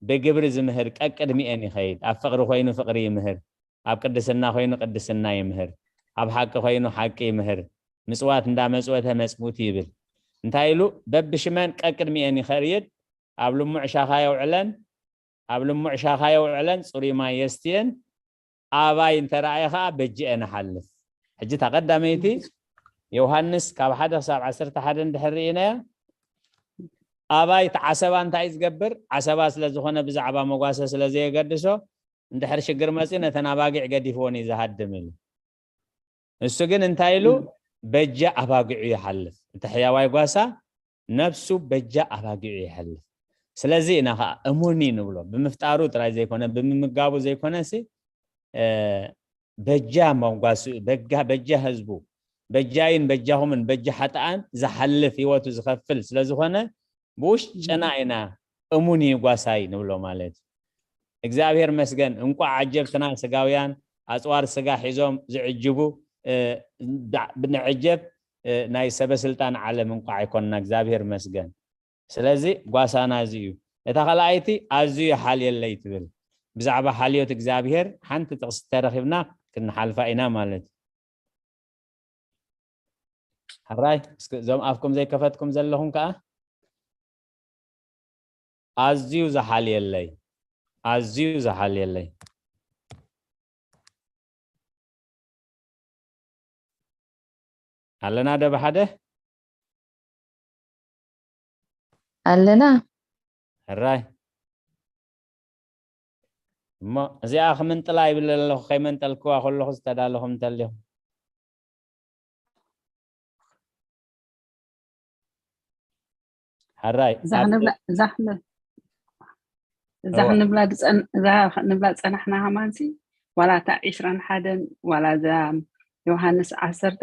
ብግብሪ ዝምህር ቀቅድሚኤን ይኸይድ። ኣብ ፍቕሪ ኮይኑ ፍቕሪ ይምህር፣ ኣብ ቅድስና ኮይኑ ቅድስና ይምህር፣ ኣብ ሓቂ ኮይኑ ሓቂ ይምህር። ምጽዋት እንዳመጽወተ መጽውቲ ይብል። እንታይ ኢሉ? በብሽመን ቀቅድሚኤን ይኸይድ። ኣብ ልሙዕ ሻኻ የውዕለን፣ ኣብ ልሙዕ ሻኻ የውዕለን፣ ጽሩይ ማይ የስትየን። ኣባይ እንተረኣየ ኸዓ በጅኤን ይሓልፍ። ሕጂ እታ ቀዳመይቲ ዮሃንስ ካብ ሓደ ክሳብ ዓሰርተ ሓደ እንድሕር ርኢናያ ኣባይ እቲ ዓሰባ እንታይ እዩ ዝገብር? ዓሰባ ስለ ዝኾነ ብዛዕባ መጓሰ ስለ ዘየገድሶ እንድሕር ሽግር መፅኡ ነተን ኣባጊዕ ገዲፍዎን እዩ ዝሃድም ኢሉ። እሱ ግን እንታይ ኢሉ? በጃ ኣባጊዑ ይሓልፍ። እቲ ሕያዋይ ጓሳ ነብሱ በጃ ኣባጊዑ ይሕልፍ። ስለዚ ኢና ከዓ እሙን እዩ ንብሎ። ብምፍጣሩ ጥራይ ዘይኮነ ብምምጋቡ ዘይኮነሲ በጃ መጓስኡ በጋ በጃ ህዝቡ በጃይን በጃኹምን በጃ ሓጥኣን ዝሓልፍ ህይወቱ ዝኸፍል ስለዝኾነ ብውሽጥና ኢና እሙን እዩ ጓሳይ ንብሎ ማለት እዩ። እግዚኣብሔር መስገን። እንቋዕ ዓጀብትና ስጋውያን ኣፅዋር ስጋ ሒዞም ዝዕጅቡ ንዕጀብ ናይ ሰበስልጣን ዓለም እንቋዕ ኣይኮንና። እግዚኣብሔር መስገን። ስለዚ ጓሳና እዚ እዩ። እታ ካልኣይቲ ኣዝዩ ይሓልየለይ ትብል። ብዛዕባ ሓልዮት እግዚኣብሔር ሓንቲ ጥቕሲ ተረኺብና ክንሓልፋ ኢና ማለት እዩ። ሕራይ እስኪ እዞም ኣፍኩም ዘይከፈትኩም ዘለኹም ከዓ ኣዝዩ ዝሓልየለይ ኣዝዩ ዝሓልየለይ ኣለና ዶ ብሓደ ኣለና። ሕራይ እሞ እዚኣ ክምንጥላ ይብል ኣለኹ። ከይመንጠልክዋ ከለኹ ዝተዳለኹም እንተሊኹም ሕራይ እዛ ክንብላ እዛ ክንብ- እዛ ክንብላ ዝፀን- እዛ ክንብላ ዝፀናሕና ከማንሲ ዋላ እታ ዒስራን ሓደን ዋላ እዛ ዮሃንስ ዓሰርተ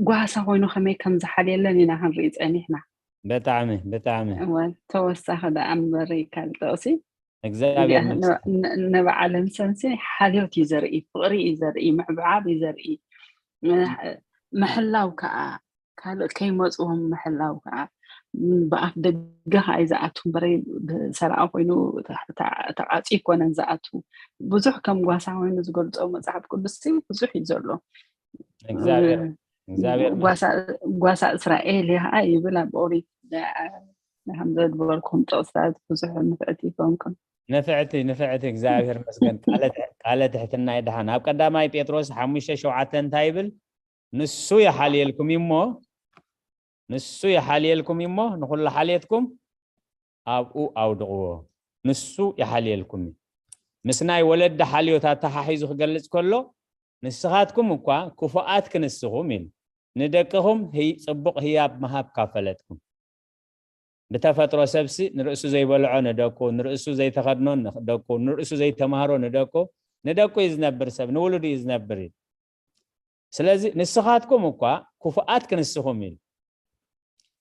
ጓሳ ኮይኑ ከመይ ከም ዝሓልየለን ኢና ክንርኢ ፀኒሕና። ብጣዕሚ ብጣዕሚ እወ፣ ተወሳኺ ደኣ እምበሪ ካልእ ጥቕሲ እግዚኣብሔር እዚኣ ን- ን- ንበዓለም ሰንሲ ሓልዮት እዩ ዘርኢ፣ ፍቕሪ እዩ ዘርኢ፣ ምዕብዓብ እዩ ዘርኢ፣ ም- ምሕላው ከዓ ካልእ ከይመፅዎም ምሕላው ከዓ ብኣፍ ደገ ከዓ እዩ ዝኣቱ እምበረ ብሰራኣ ኮይኑ ተዓፂ ይኮነን ዝኣቱ። ብዙሕ ከም ጓሳ ኮይኑ ዝገልፆ መፅሓፍ ቅዱስ ብዙሕ እዩ ዘሎ። እግዚኣብሔር እግዚኣብሔር ጓሳ እስራኤል ከዓ ይብል ኣብ ኦሪት። ከምዘድበልኩም ጥቕስታት ብዙሕ ንፍዕቲ ይኮንኩም። ንፍዕቲ ንፍዕቲ እግዚኣብሔር መስገን። ቃለ ትሕትና ይድሓን። ኣብ ቀዳማይ ጴጥሮስ ሓሙሽተ ሸውዓተ እንታይ ይብል? ንሱ ይሓልየልኩም እዩ እሞ ንሱ ይሓልየልኩም እዩ እሞ ንኹሉ ሓልየትኩም ኣብኡ ኣውድቕዎ። ንሱ ይሓልየልኩም እዩ። ምስ ናይ ወለዲ ሓልዮት ኣተሓሒዙ ክገልጽ ከሎ ንስኻትኩም እኳ ክፉኣት ክንስኹም ኢሉ ንደቅኹም ህይ- ጽቡቕ ህያብ ምሃብ ካብ ፈለጥኩም። ብተፈጥሮ ሰብሲ ንርእሱ ዘይበልዖ ንደቁ፣ ንርእሱ ዘይተኸድኖ ንደቁ፣ ንርእሱ ዘይተማህሮ ንደቁ፣ ንደቁ እዩ ዝነብር ሰብ፣ ንውሉዱ እዩ ዝነብር እዩ። ስለዚ ንስኻትኩም እኳ ክፉኣት ክንስኹም ኢሉ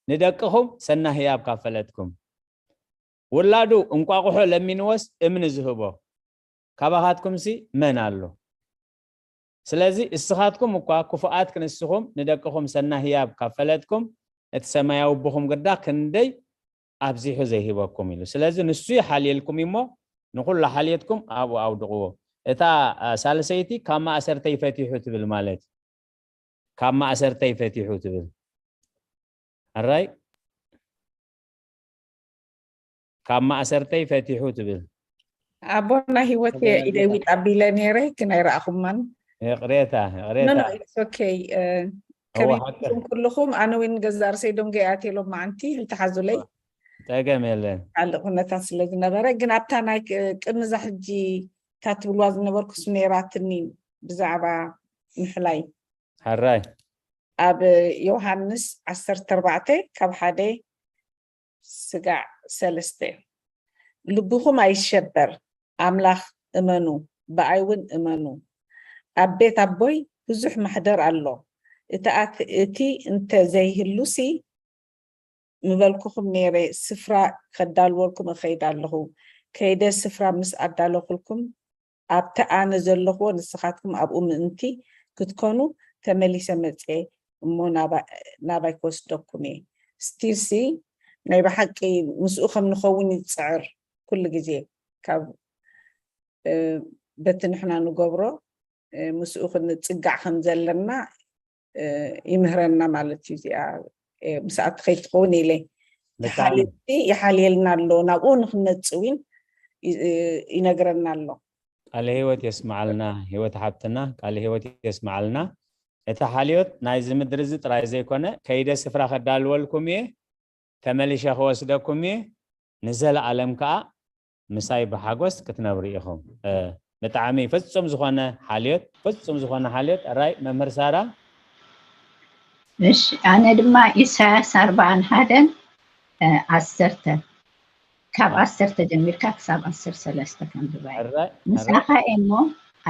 ንደቅኹም ሰና ህያብ ካብ ፈለጥኩም። ውላዱ እንቋቑሖ ለሚንዎስ እምኒ ዝህቦ ካባኻትኩምሲ መን ኣሎ? ስለዚ እስኻትኩም እኳ ክፉኣት ክንስኹም ንደቅኹም ሰና ህያብ ካብ ፈለጥኩም እቲ ሰማያዊ ኣቦኹም ግዳ ክንደይ ኣብዚሑ ዘይህበኩም ኢሉ። ስለዚ ንሱ ይሓልየልኩም እዩ እሞ ንኹሉ ሓልየትኩም ኣብኡ ኣውድቕዎ። እታ አ፣ ሳልሰይቲ ካብ ማእሰርተይ ፈቲሑ ትብል ማለት እዩ። ካብ ማእሰርተይ ፈቲሑ ትብል ኣራይ ካብ ማእሰርተይ ፈቲሑ ትብል ኣቦና ህይወት ኢደይ ዊጥ ኣቢለ ነይረ ግን ኣይረኣኹማን። ይቕሬታ No, ይቕሬታ no, it's okay. Uh, እወ ከመይ ሓቂ ኢኹም ኩልኹም? ኣነ እውን ገዛ ርእሰይ ደንጎ እየ ኣትየሎም መዓንቲ ይተሓዙለይ። ጸገም የለን። ካልእ ኩነታት ስለ ዝነበረ ግን ኣብታ ናይ ቅ- ቅድሚ እዛ ሕጂ እታ ትብልዋ ዝነበርኩስ ነይራትኒ ብዛዕባ ምሕላይ ሕራይ ኣብ ዮሃንስ ዓሰርተ ኣርባዕተ ካብ ሓደ ስጋዕ ሰለስተ ልብኹም ኣይሸበር፣ ኣምላኽ እመኑ፣ ብኣይ እውን እመኑ። ኣብ ቤት ኣቦይ ብዙሕ ማሕደር ኣሎ። እቲ ኣት- እቲ እንተ ዘይህሉሲ ምበልኩኹም ነይረ፣ ስፍራ ከዳልወልኩም እኸይድ ኣለኹ። ከይደ ስፍራ ምስ ኣዳለኹልኩም ኣብቲ ኣነ ዘለኹዎ ንስኻትኩም ኣብኡ ምእንቲ ክትኮኑ ተመሊሰ መፅየ እሞ ናባ- ናባይ ክወስደኩም እየ። ስቲልሲ ናይ ብሓቂ ምስኡ ከም ንኸውን ይፅዕር ኩሉ ግዜ ካብ እ፣ በቲ ንሕና ንገብሮ እ፣ ምስኡ ክንፅጋዕ ከም ዘለና እ፣ ይምህረና ማለት እዩ። እዚኣ እ፣ ምስኣ ትኸይድ ትኸውን ኢለ ብጣዕሚ ተሓልቲ ይሓልየልና ኣሎ ናብኡ ንክንመፅእ እውን ይ- እ፣ ይነግረና ኣሎ። ቃለ ህይወት የስማዓልና ህይወት ሓብትና ቃለ ህይወት የስማዓልና። እቲ ሓልዮት ናይዚ ምድሪ እዚ ጥራይ ዘይኮነ ከይደ ስፍራ ከዳልወልኩም እየ ተመሊሸ ክወስደኩም እየ ንዘለኣለም ከዓ ምሳይ ብሓጎስ ክትነብሩ ኢኹም። እ፣ ብጣዕሚ ፍጹም ዝኾነ ሓልዮት ፍጹም ዝኾነ ሓልዮት ራይ መምህር ሳራ እሺ ኣነ ድማ ኢሳያስ ኣርባዓን ሓደን እ፣ ዓሰርተ ካብ ዓሰርተ ጀሚርካ ክሳብ ዓሰርተ ሰለስተ ከንብባ እየ። ራይ ምሳኻ እየ እሞ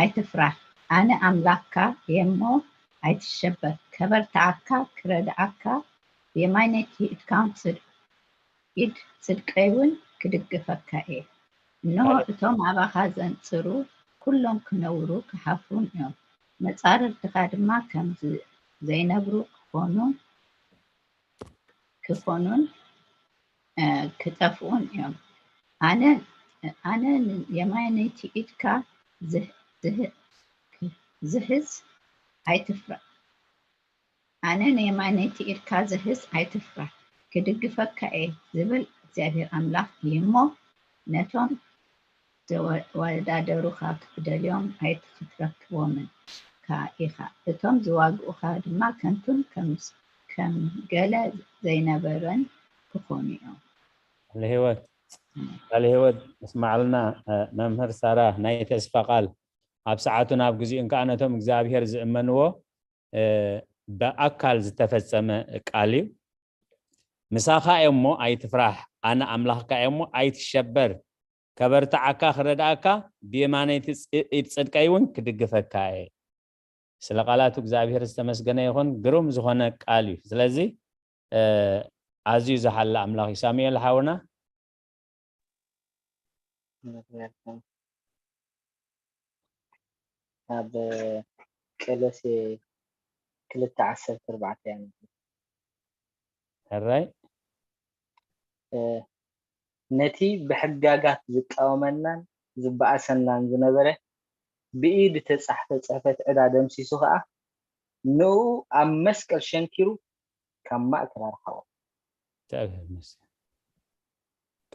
ኣይትፍራህ፣ ኣነ ኣምላኽካ እየ እሞ ኣይትሸበር፣ ከበርትዓካ ክረድኣካ ብየማነይቲ ኢድካ ጽድ- ኢድ ጽድቀይ እውን ክድግፈካ እየ። እንሆ እቶም ኣባኻ ዘንጽሩ ኩሎም ክነውሩ ክሓፍሩን እዮም፣ መጻርርትኻ ድማ ከም ዝ- ዘይነብሩ ክኾኑ ክኾኑን እ፣ ክጠፍኡን እዮም። ኣነ ኣነ የማነይቲ ኢድካ ዝህ- ዝህ- ዝህዝ ኣይትፍራ። ኣነ ንየማነይቲ ኢድካ ዝህዝ ኣይትፍራ፣ ክድግፈካ እየ ዝብል እግዚኣብሔር ኣምላኽ እዩ እሞ፣ ነቶም ዘወዳደሩኻ ክትደልዮም ኣይትክትረክቦምን ከኣ ኢኻ፣ እቶም ዝዋግኡኻ ድማ ከንቱን ከም ከም ገለ ዘይነበረን ክኾኑ እዮም። ቃለ ህይወት ቃለ ህይወት እስማዓልና። መምህር ሳራ ናይ ተስፋ ቃል ኣብ ሰዓቱ ናብ ግዚኡን ከዓ ነቶም እግዚኣብሔር ዝእመንዎ ብኣካል ዝተፈጸመ ቃል እዩ። ምሳኻ እየ እሞ ኣይትፍራሕ፣ ኣነ ኣምላኽካ እየ እሞ ኣይትሸበር፣ ከበርትዓካ ክረድኣካ ብየማነይቲ ኢድ ጽድቀይ እውን ክድግፈካ እየ። ስለ ቃላቱ እግዚኣብሔር ዝተመስገነ ይኹን። ግሩም ዝኾነ ቃል እዩ። ስለዚ ኣዝዩ ዝሓለ ኣምላኽ እዩ። ሳሙኤል ሓውና ኣብ ቀሎሴ ክልተ ዓሰርተ ኣርባዕተ እያ። ሕራይ ነቲ ብሕጋጋት ዝቃወመናን ዝበኣሰናን ዝነበረ ብኢድ እተጻሕፈ ጽሕፈት ዕዳ ደምሲሱ ኸኣ ንእኡ ኣብ መስቀል ሸንኪሩ ካብ ማእከል ኣርሓቖ።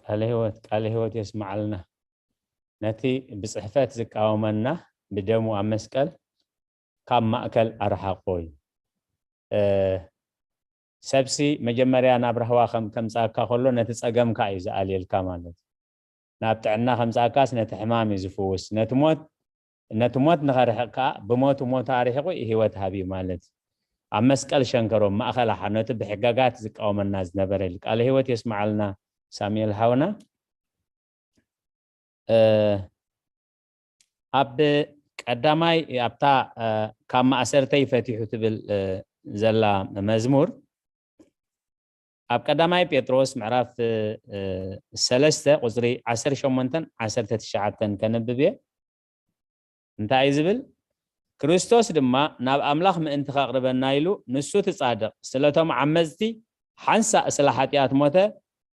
ቃለ ህይወት ቃለ ህይወት የስማዓልና። ነቲ ብጽሕፈት ዝቃወመና ብደሙ ኣብ መስቀል ካብ ማእከል ኣርሓቆ እዩ። ሰብሲ መጀመርያ ናብ ራህዋ ከምጻካ ከሎ ነቲ ጸገምካ እዩ ዝኣልየልካ ማለት እዩ። ናብ ጥዕና ከምጻካስ ነቲ ሕማም እዩ ዝፍውስ። ነቲ ሞት ነቲ ሞት ንኸርሕቅ ከኣ ብሞቱ ሞቱ ኣርሒቑ ህይወት ሃብ እዩ ማለት እዩ። ኣብ መስቀል ሸንከሮም ማእኸል ኣሓ ነቲ ብሕጋጋት ዝቃወመና ዝነበረ ኢሉ ቃለ ህይወት የስማዓልና ሳሙኤል ሓውና። ኣብ ቀዳማይ ኣብታ ካብ ማእሰርተይ ፈቲሑ ትብል ዘላ መዝሙር ኣብ ቀዳማይ ጴጥሮስ ምዕራፍ ሰለስተ ቁፅሪ ዓሰርተ ሸሞንተን ዓሰርተ ትሽዓተን ከንብብ እየ። እንታይ እዩ ዝብል? ክርስቶስ ድማ ናብ ኣምላኽ ምእንቲ ከቕርበና ኢሉ ንሱ እቲ ጻድቕ ስለቶም ዓመፅቲ ሓንሳእ ስለ ሓጢኣት ሞተ፣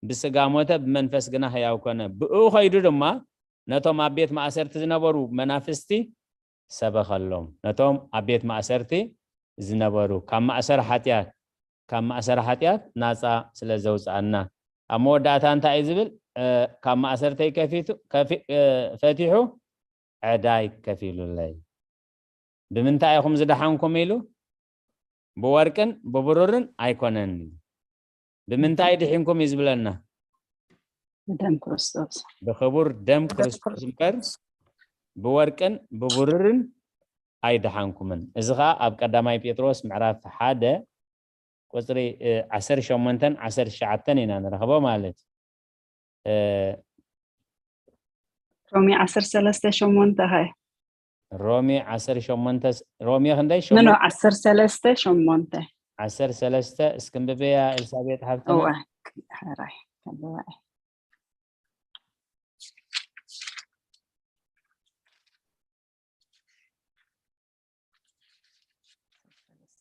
ብስጋ ሞተ፣ ብመንፈስ ግና ህያው ኮነ። ብእኡ ኸይዱ ድማ ነቶም ኣብ ቤት ማእሰርቲ ዝነበሩ መናፍስቲ ሰበኸሎም። ነቶም ኣብ ቤት ማእሰርቲ ዝነበሩ ካብ ማእሰር ሓጢኣት ካብ ማእሰር ሓጢኣት ናፃ ስለ ዘውፅኣና ኣብ መወዳእታ እንታይ እዩ ዝብል? ካብ ማእሰርተይ ከፊቱ ፈቲሑ ዕዳይ ከፊሉለይ። ብምንታይ ኢኹም ዝደሓንኩም ኢሉ? ብወርቅን ብብሩርን ኣይኮነን። ብምንታይ ድሒንኩም እዩ ዝብለና? ብደም ክርስቶስ። ብክቡር ደም ክርስቶስ እምበር ብወርቅን ብብሩርን ኣይደሓንኩምን። እዚ ኸዓ ኣብ ቀዳማይ ጴጥሮስ ምዕራፍ ሓደ ቁፅሪ ዓሰርተ ሸሞንተን ዓሰርተ ትሽዓተን ኢና ንረኽቦ ማለት እዩ። ሮሜ ዓሰርተ ሰለስተ ሸሞንተ ኸ? ሮሜ ዓሰርተ ሸሞንተ ሮሜ ክንደይ? ኖ ዓሰርተ ሰለስተ ሸሞንተ። ዓሰርተ ሰለስተ እስክንብበያ ኤልሳቤጥ ሓፍትና። እዋ ሕራይ ከለዋ እየ።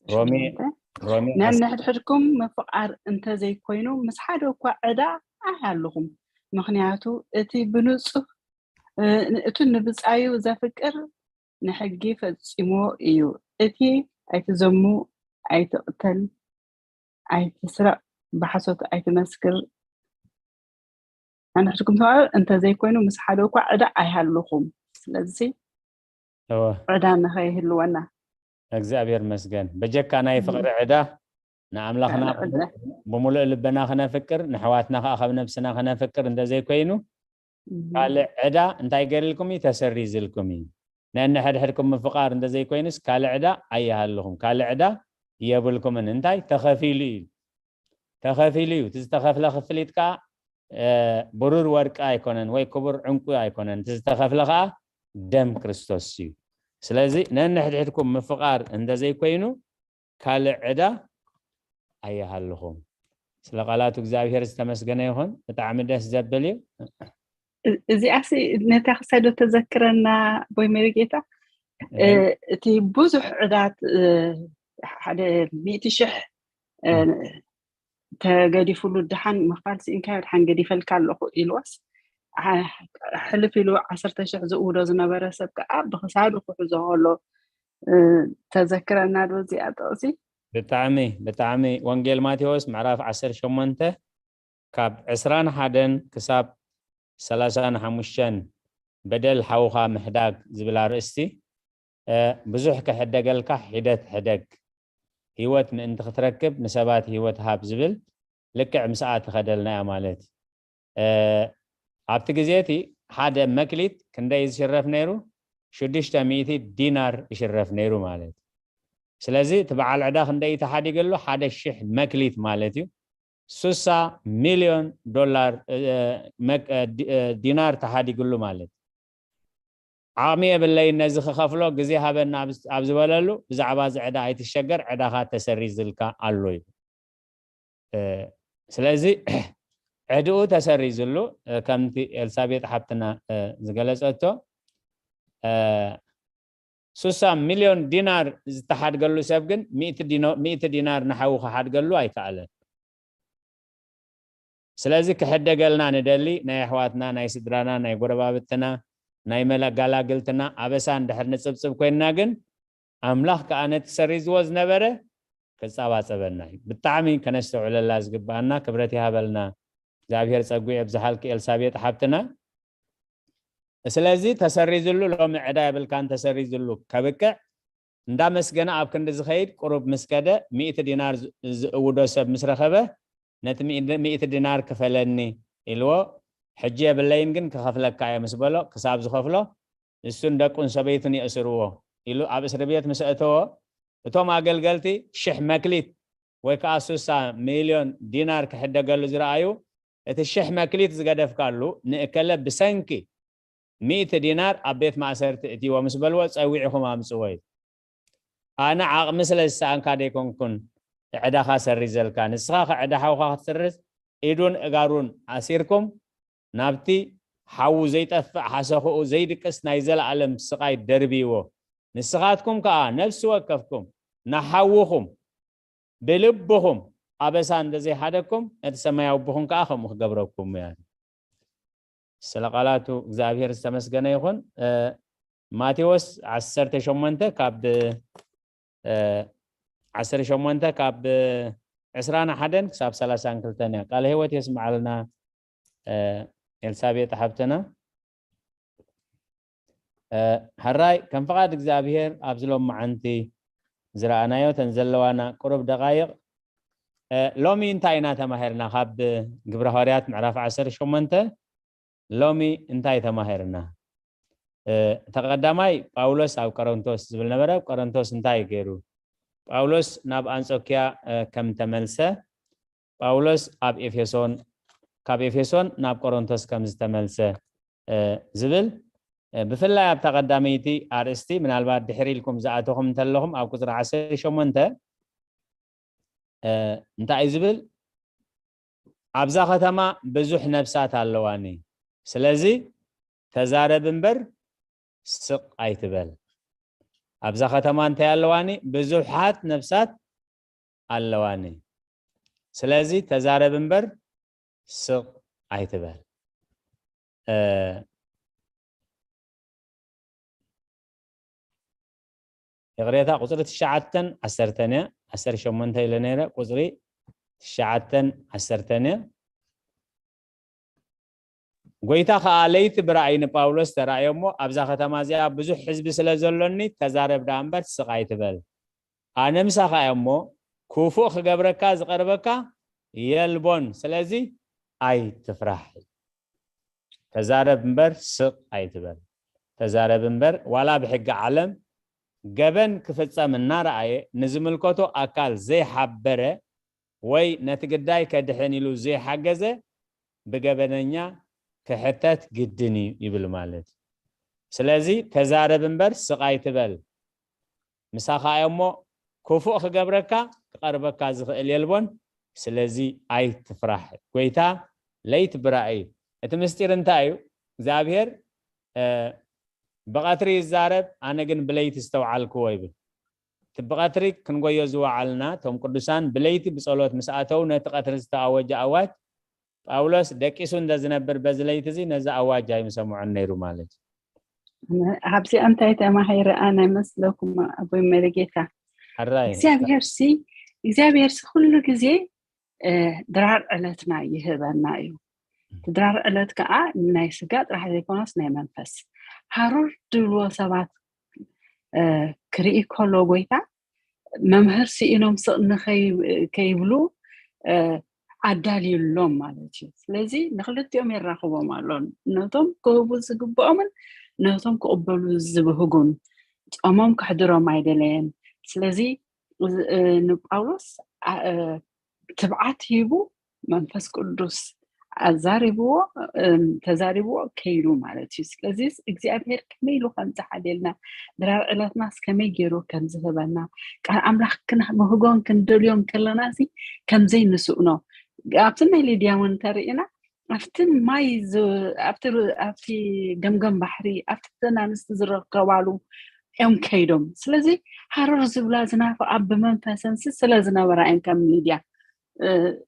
ሮሜ ሮሜ ዓሰርተ ነንሕድሕድኩም ምፍቓር እንተዘይኮይኑ ምስ ሓደ እኳ ዕዳ ኣይሃልኹም። ምኽንያቱ እቲ ብንጹህ እቲ ንብጻዩ ዘፍቅር ንሕጊ ፈጺሞ እዩ። እቲ ኣይትዘሙ፣ ኣይትቕተል፣ ኣይትስረቕ፣ ብሓሶት ኣይትመስክር፣ ኣንሕድኩም ተባብዕ እንተዘይኮይኑ ምስ ሓደ እኳ ዕዳ ኣይሃልኹም። ስለዚ እወ ዕዳ ንኸይህልወና እግዚኣብሔር መስገን በጀካ ናይ ፍቕሪ ዕዳ ንኣምላኽና ዕዳ። ብምሉእ ልብና ክነፍቅር ንሕዋትና ከዓ ካብ ነብስና ክነፍቅር እንተዘይኮይኑ ካልእ ዕዳ እንታይ ገይርልኩም እዩ? ተሰሪዝልኩም እዩ። ነንሕድሕድኩም ምፍቓር እንተዘይኮይኑስ ካልእ ዕዳ ኣይሃልኹም። ካልእ ዕዳ የብልኩምን። እንታይ ተኸፊሉ እዩ? ተኸፊሉ እዩ። እቲ ዝተኸፍለ ክፍሊት ከዓ ብሩር ወርቂ ኣይኮነን ወይ ክቡር ዕንቁ ኣይኮነን። እቲ ዝተኸፍለ ከዓ ደም ክርስቶስ እዩ። ስለዚ ነንሕድሕድኩም ምፍቓር እንተዘይኮይኑ ካልእ ዕዳ ኣይሃልኹም። ስለ ቃላቱ እግዚኣብሔር ዝተመስገነ ይኹን። ብጣዕሚ ደስ ዘብል እዩ። እዚኣሲ ነታ ክሳይ ዶ ተዘክረና ወይ መሪጌታ እቲ ብዙሕ ዕዳት ሓደ ሚእቲ ሽሕ ተገዲፉሉ ድሓን ምኽፋል ስኢንካዮ ድሓን ገዲፈልካ ኣለኹ ኢልዋስ ሕልፍ ኢሉ ዓሰርተ ሽሕ ዝእውዶ ዝነበረ ሰብ ከዓ ብክሳዱ ክሕዞ ከሎ ተዘክረና ዶ እዚኣ ጥቕሲ? ብጣዕሚ ብጣዕሚ ወንጌል ማቴዎስ ምዕራፍ ዓሰርተ ሸሞንተ ካብ ዕስራን ሓደን ክሳብ ሰላሳን ሓሙሽተን በደል ሓውኻ ምሕዳግ ዝብል ኣርእስቲ ብዙሕ ክሕደገልካ ሒደት ሕደግ ህይወት ምእንቲ ክትረክብ ንሰባት ህይወት ሃብ ዝብል ልክዕ ምስኣ ትኸደልና እያ ማለት ኣብቲ ግዜ እቲ ሓደ መክሊት ክንደይ ዝሽረፍ ነይሩ? ሽዱሽተ ሚእቲ ዲናር ይሽረፍ ነይሩ ማለት እዩ። ስለዚ እቲ በዓል ዕዳ ክንደይ ተሓዲገሉ? ሓደ ሽሕ መክሊት ማለት እዩ። ሱሳ ሚልዮን ዶላር ዲናር ተሓዲግሉ ማለት ዓቕሚ የብለይ ነዚ ክኸፍሎ ግዜ ሃበና ኣብ ዝበለሉ ብዛዕባ እዚ ዕዳ ኣይትሸገር ዕዳኻ ተሰሪዝልካ ኣሎ እዩ። ስለዚ ዕድኡ ተሰሪዝሉ ከምቲ ኤልሳቤጥ ሓብትና ዝገለፀቶ ሱሳ ሚልዮን ዲናር ዝተሓድገሉ ሰብ ግን ሚእቲ ዲናር ንሓዉ ክሓድገሉ ኣይከኣለን። ስለዚ ክሕደገልና ንደሊ ናይ ኣሕዋትና፣ ናይ ስድራና፣ ናይ ጎረባብትና፣ ናይ መለጋላግልትና ኣበሳ እንድሕር ንጽብጽብ ኮይንና ግን ኣምላኽ ከኣ ነቲ ሰሪዝዎ ዝነበረ ክጻባጸበና እዩ። ብጣዕሚ ከነስተውዕለላ ዝግባኣና ክብረት ይሃበልና። እግዚኣብሔር ጸጉ የብዝሓልኪ ኤልሳቤጥ ሓብትና። ስለዚ ተሰሪዝሉ ሎሚ ዕዳ የብልካን ተሰሪዝሉ ከብቅዕ እንዳመስገነ ኣብ ክንዲ ዝኸይድ ቁሩብ ምስ ከደ ሚእቲ ዲናር ዝ- ዝእውዶ ሰብ ምስ ረኸበ ነቲ ሚእቲ ዲናር ክፈለኒ ኢልዎ ሕጂ የብለይን ግን ክኸፍለካ እየ ምስ በሎ ክሳብ ዝኸፍሎ ንሱን ደቁን ሰበይቱን የእስርዎ ኢሉ ኣብ እስሪ ቤት ምስ ኣእተዎ እቶም ኣገልገልቲ ሽሕ መክሊት ወይ ከዓ ሱሳ ሚልዮን ዲናር ክሕደገሉ ዝረኣዩ እቲ ሽሕ መክሊት ዝገደፍካሉ ንእከለ ብሰንኪ ሚእቲ ዲናር ኣብ ቤት ማእሰርቲ እትይዎ ምስ በልዎ ጸዊዕኹም ኣምጽዎ እዩ ኣነ ዓቕሚ ስለ ዝሰኣንካ ደይኮንኩን ዕዳኻ ሰሪዘልካ ንስኻ ከዕዳ ሓውኻ ክትስርዝ ኢዱን እጋሩን ኣሲርኩም ናብቲ ሓዉ ዘይጠፍእ ሓሰኽኡ ዘይድቅስ ናይ ዘለኣለም ስቓይ ደርብይዎ ንስኻትኩም ከኣ ነፍሲ ወከፍኩም ንሓውኹም ብልብኹም ኣበሳ እንተዘይሓደኩም ነቲ ሰማያዊ ኣቦኹም ከኣ ከምኡ ክገብረኩም እያ ስለ ቃላቱ እግዚኣብሔር ዝተመስገነ ይኹን ማቴዎስ ዓሰርተ ሸሞንተ ካብ ዓሰርተ ሸሞንተ ካብ ዕስራን ሓደን ክሳብ ሰላሳን ክልተን እያ ቃለ ህይወት የስምዓልና ኤልሳቤጥ ሓብትና ሕራይ ከም ፍቓድ እግዚኣብሔር ኣብዚ ሎመዓንቲ ዝረኣናዮ ተን ዘለዋና ቅሩብ ደቃይቕ ሎሚ እንታይ ኢና ተማሂርና ካብ ግብረ ሃዋርያት ምዕራፍ ዓሰርተ ሸሞንተ ሎሚ እንታይ ተማሂርና ተቐዳማይ ጳውሎስ ኣብ ቆሮንቶስ ዝብል ነበረ ኣብ ቆሮንቶስ እንታይ ገይሩ ጳውሎስ ናብ ኣንጾኪያ ከም ተመልሰ ጳውሎስ ኣብ ኤፌሶን ካብ ኤፌሶን ናብ ቆሮንቶስ ከም ዝተመልሰ ዝብል ብፍላይ ኣብታ ቀዳመይቲ ኣርእስቲ ምናልባት ድሕሪ ኢልኩም ዝኣተኹም እንተለኹም ኣብ ቁፅሪ ዓሰርተ ሸሞንተ እንታይ እዩ ዝብል ኣብዛ ከተማ ብዙሕ ነብሳት ኣለዋኒ ስለዚ ተዛረብ እምበር ስቕ ኣይትበል ኣብዛ ከተማ እንታይ ኣለዋኒ ብዙሓት ነብሳት ኣለዋኒ ስለዚ ተዛረብ እምበር ስቕ ኣይትበል ይቕሬታ ቁፅሪ ትሽዓተን ዓሰርተን እያ ዓሰርተ ሸሞንተ ኢለ ነይረ ቁፅሪ ትሽዓተን ዓሰርተን እያ ጎይታ ከኣ ለይቲ ብራእይ ንጳውሎስ ተራእዮ እሞ ኣብዛ ከተማ እዚኣ ብዙሕ ህዝቢ ስለ ዘሎኒ ተዛረብ ደኣ እምበር ስቕ ኣይትበል ኣነ ምሳኻ እየ እሞ ክፉእ ክገብረካ ዝቐርበካ የልቦን ስለዚ ኣይትፍራሕ ተዛረብ እምበር ስቕ ኣይትበል ተዛረብ እምበር ዋላ ብሕጊ ዓለም ገበን ክፍጸም እናረኣየ ንዝምልከቶ ኣካል ዘይሓበረ ወይ ነቲ ግዳይ ከድሕን ኢሉ ዘይሓገዘ ብገበነኛ ክሕተት ግድን እዩ ይብል ማለት እዩ ስለዚ ተዛረብ እምበር ስቕ ኣይትበል ምሳኻ እዮ እሞ ክፉእ ክገብረካ ክቐርበካ ዝኽእል የልቦን ስለዚ ኣይትፍራሕ ጎይታ ለይቲ ብራእይ እቲ ምስጢር እንታይ እዩ እግዚኣብሔር ብቐትሪ ይዛረብ ኣነ ግን ብለይቲ ዝተውዓልክዎ ይብል እቲ ብቐትሪ ክንጎዮ ዝወዓልና እቶም ቅዱሳን ብለይቲ ብጸሎት ምስ ኣተው ነቲ ቀትሪ ዝተኣወጀ ኣዋጅ ጳውሎስ ደቂሱ እንተ ዝነብር በዚ ለይቲ እዚ ነዚ ኣዋጅ ኣይምሰምዖን ነይሩ ማለት እዩ ኣብዚኣ እንታይ ተማሂረ ኣነ መስለኩም ኣቦይ መሪጌታ ሕራይ እግዚኣብሔር ሲ እግዚኣብሔር ሲ ኩሉ ግዜ ድራር ዕለትና ይህበና እዩ ድራር ዕለት ከዓ ናይ ስጋ ጥራሕ ዘይኮነስ ናይ መንፈስ ሃሩር ድብልዎ ሰባት ክርኢ ከሎ ጎይታ መምህር ስኢኖም ስቕ ንኸይብሉ ኣዳልዩሎም ማለት እዩ ስለዚ ንክልቲኦም የራኽቦም ኣሎ ነቶም ክህቡ ዝግብኦምን ነቶም ክቕበሉ ዝብህጉን ጾሞም ከሕድሮም ኣይደለየን ስለዚ ንጳውሎስ ትብዓት ሂቡ መንፈስ ቅዱስ ኣዛሪብዎ ተዛሪብዎ ከይዱ ማለት እዩ ስለዚ እግዚኣብሔር ከመይ ኢሉ ከም ዝሓልየልና ድራር ዕለትናስ ከመይ ገይሩ ከም ዝህበና ቃል ኣምላኽ ክንብህጎን ክንደልዮን ከለና ሲ ከም ዘይንስእኖ ኣብቲ ናይ ሊድያ እውን እንተርኢና ኣብቲ ማይ ኣብቲ ገምገም ባሕሪ ኣብቲ ዘናንስቲ ዝረከባሉ እዮም ከይዶም ስለዚ ሃረር ዝብላ ዝናፍቃ ብመንፈሰንሲ ስለ ዝነበራ እየን ከም ሊድያ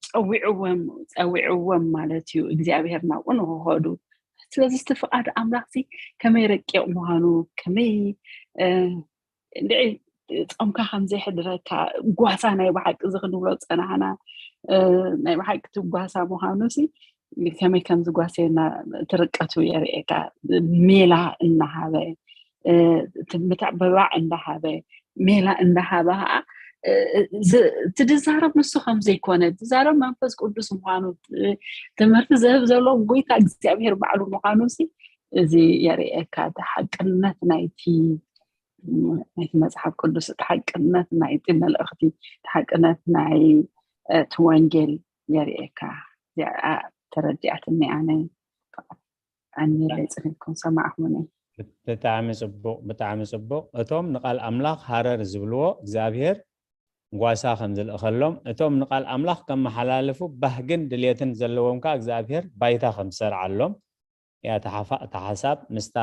ጸዊዕዎም ጸዊዕዎም ማለት እዩ እግዚኣብሔር ናብኡ ንክኸዱ። ስለዚ እቲ ፍቓድ ኣምላኽሲ ከመይ ረቂቕ ምዃኑ፣ ከመይ እንድዒ ጾምካ ከም ዘይሕድረካ፣ ጓሳ ናይ ብሓቂ እዚ ክንብሎ ዝጸናሕና ናይ ብሓቂ እቲ ጓሳ ምዃኑሲ ከመይ ከም ዝጓሰየና እቲ ርቀቱ የርእየካ። ሜላ እናሃበ፣ እቲ ምትዕብባዕ እንዳሃበ፣ ሜላ እንዳሃበ ከዓ ትድዛረብ ንሱ ከም ዘይኮነ፣ ትዛረብ መንፈስ ቅዱስ ምዃኑ፣ ትምህርቲ ዝህብ ዘሎ ጎይታ እግዚኣብሔር ባዕሉ ምዃኑ ሲ እዚ የርእየካ። እቲ ሓቅነት ናይቲ ናይቲ መፅሓፍ ቅዱስ፣ እቲ ሓቅነት ናይቲ መልእኽቲ፣ እቲ ሓቅነት ናይ እቲ ወንጌል የርእየካ። እዚኣ ተረዲኣትኒ ኣነ። ኣንየለ ጽንኩም ሰማዕኹኒ። ብጣዕሚ ጽቡቕ፣ ብጣዕሚ ጽቡቕ። እቶም ንቃል ኣምላኽ ሃረር ዝብልዎ እግዚኣብሔር ጓሳ ከም ዝልእኸሎም፣ እቶም ንቃል ኣምላኽ ከመሓላልፉ ባህግን ድልየትን ዘለዎም ከኣ እግዚኣብሔር ባይታ ከም ዝሰርዓሎም እያ። እታ ሓፋ-፣ እታ ሓሳብ ምስታ፣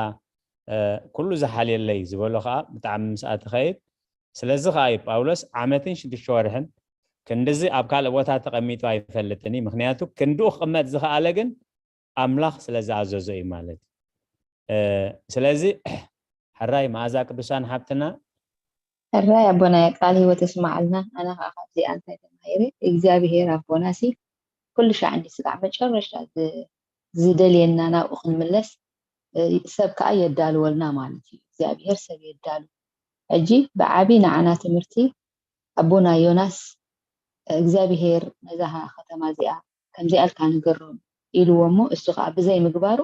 እ፣ ኩሉ ዝሓልየለይ ዝበሎ ከኣ ብጣዕሚ ምስኣ ትኸይድ። ስለዚ ከኣ እዩ ጳውሎስ ዓመትን ሽዱሽተ ወርሕን ክንድዚ ኣብ ካልእ ቦታ ተቐሚጡ ኣይፈልጥን እዩ። ምኽንያቱ ክንድኡ ክቕመጥ ዝኸኣለ ግን ኣምላኽ ስለ ዝኣዘዞ እዩ ማለት እዩ። እ፣ ስለዚ ሕራይ መኣዛ ቅዱሳን ሓብትና። ሕራይ ኣቦናይ ቃል ህይወት የስማዓልና። ኣነ ከዓ ካብዚኣ እንታይ ተማሂረ? እግዚኣብሄር ኣቦና ሲ ኩሉ ሻዕ እንዲ ስጋዕ መጨረሽታ ዝ-፣ ዝደልየና ናብኡ ክንምለስ፣ እ፣ ሰብ ከዓ የዳልወልና ማለት እዩ። እግዚኣብሄር ሰብ የዳሉ። ሕጂ ብዓቢ ንዓና ትምህርቲ ኣቦና ዮናስ እግዚኣብሄር ነዛ ከተማ እዚኣ ከምዚኣ ኢልካ ንገሮም ኢልዎ እሞ እሱ ከዓ ብዘይ ምግባሩ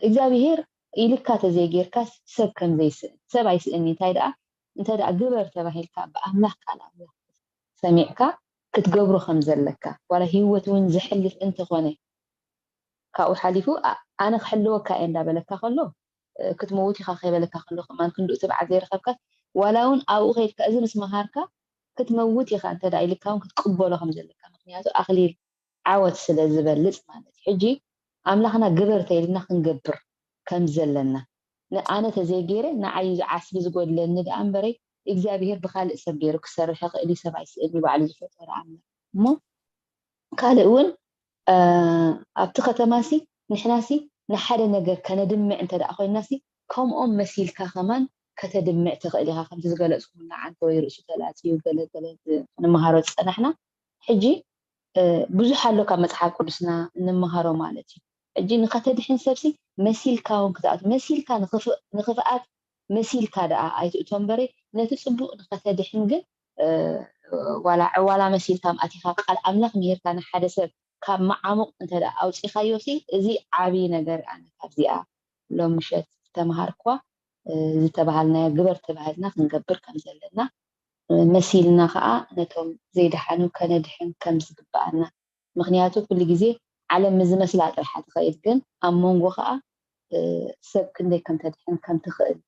እግዚኣብሄር ኢልካ ተዘይጌርካስ ሰብ ከም ዘይስእን፣ ሰብ ኣይስእን እዩ። እንታይ ደኣ እንተ ደኣ ግበር ተባሂልካ ብኣምላኽ ቃል ኣምላኽ ሰሚዕካ ክትገብሮ ከም ዘለካ ዋላ ህይወት እውን ዘሕልፍ እንተኾነ ካብኡ ሓሊፉ ኣ-፣ ኣነ ክሕልወካ እየ እንዳበለካ ከሎ እ፣ ክትመውት ኢኻ ከይበለካ ከሎ ከማን ክንድኡ ትብዓት ዘይረኸብካስ ዋላ እውን ኣብኡ ከይድካ እዚ ምስ መሃርካ ክትመውት ኢኻ እንተ ደኣ ኢልካ እውን ክትቅበሎ ከም ዘለካ ምክንያቱ ኣኽሊል ዓወት ስለ ዝበልጽ ማለት እዩ። ሕጂ ኣምላኽና ግበር ተይልና ክንገብር ከም ዘለና ንኣነ ተዘይገይረ ንዓይ እዩ ዓስቢ ዝጎድለኒ ደኣ እምበረይ እግዚኣብሄር ብካልእ ሰብ ገይሩ ክሰርሕ ይኽእል እዩ ሰብ ኣይስእል እዩ ባዕሉ ዝፈጠረ ኣምላኽ እሞ ካልእ እውን ኣብቲ ከተማሲ ንሕናሲ ንሓደ ነገር ከነድምዕ እንተ ደኣ ኮይንናሲ ከምኦም መሲልካ ከማን ከተድምዕ ትኽእል ኢኻ ከምቲ ዝገለፅኩምና ዓንተ ወይ ርእሱ ተላፅዩ ገለ ገለ ክንመሃሮ ዝፀናሕና ሕጂ ብዙሕ ኣሎ ካብ መፅሓፍ ቅዱስና እንመሃሮ ማለት እዩ ሕጂ ንኸተድሕን ሰብሲ መሲልካ እውን ክትኣቱ መሲልካ ንኽፍኣት መሲልካ ደኣ ኣይትእቶ እምበረ ነቲ ፅቡቅ ንኸተድሕን ግን ዋላ ዕዋላ መሲልካ ኣቲኻ ቃል ኣምላኽ ምሂርካ ንሓደ ሰብ ካብ መዓሙቕ እንተ ደኣ ኣውጺኻዮ ሲ እዚ ዓቢ ነገር ኣነ ካብዚኣ ሎም ምሸት ዝተምሃርክዋ ዝተባሃልናዮ ግበር ተባሂልና ክንገብር ከም ዘለና መሲልና ከኣ ነቶም ዘይደሓኑ ከነድሕን ከም ዝግብኣና ምኽንያቱ ኩሉ ግዜ ዓለም ምስ ዝመስላ ጥራሓ ትኸይድ ግን ኣብ መንጎ ከኣ ሰብ ክንደይ ከም ተድሕን ከም ትኽእል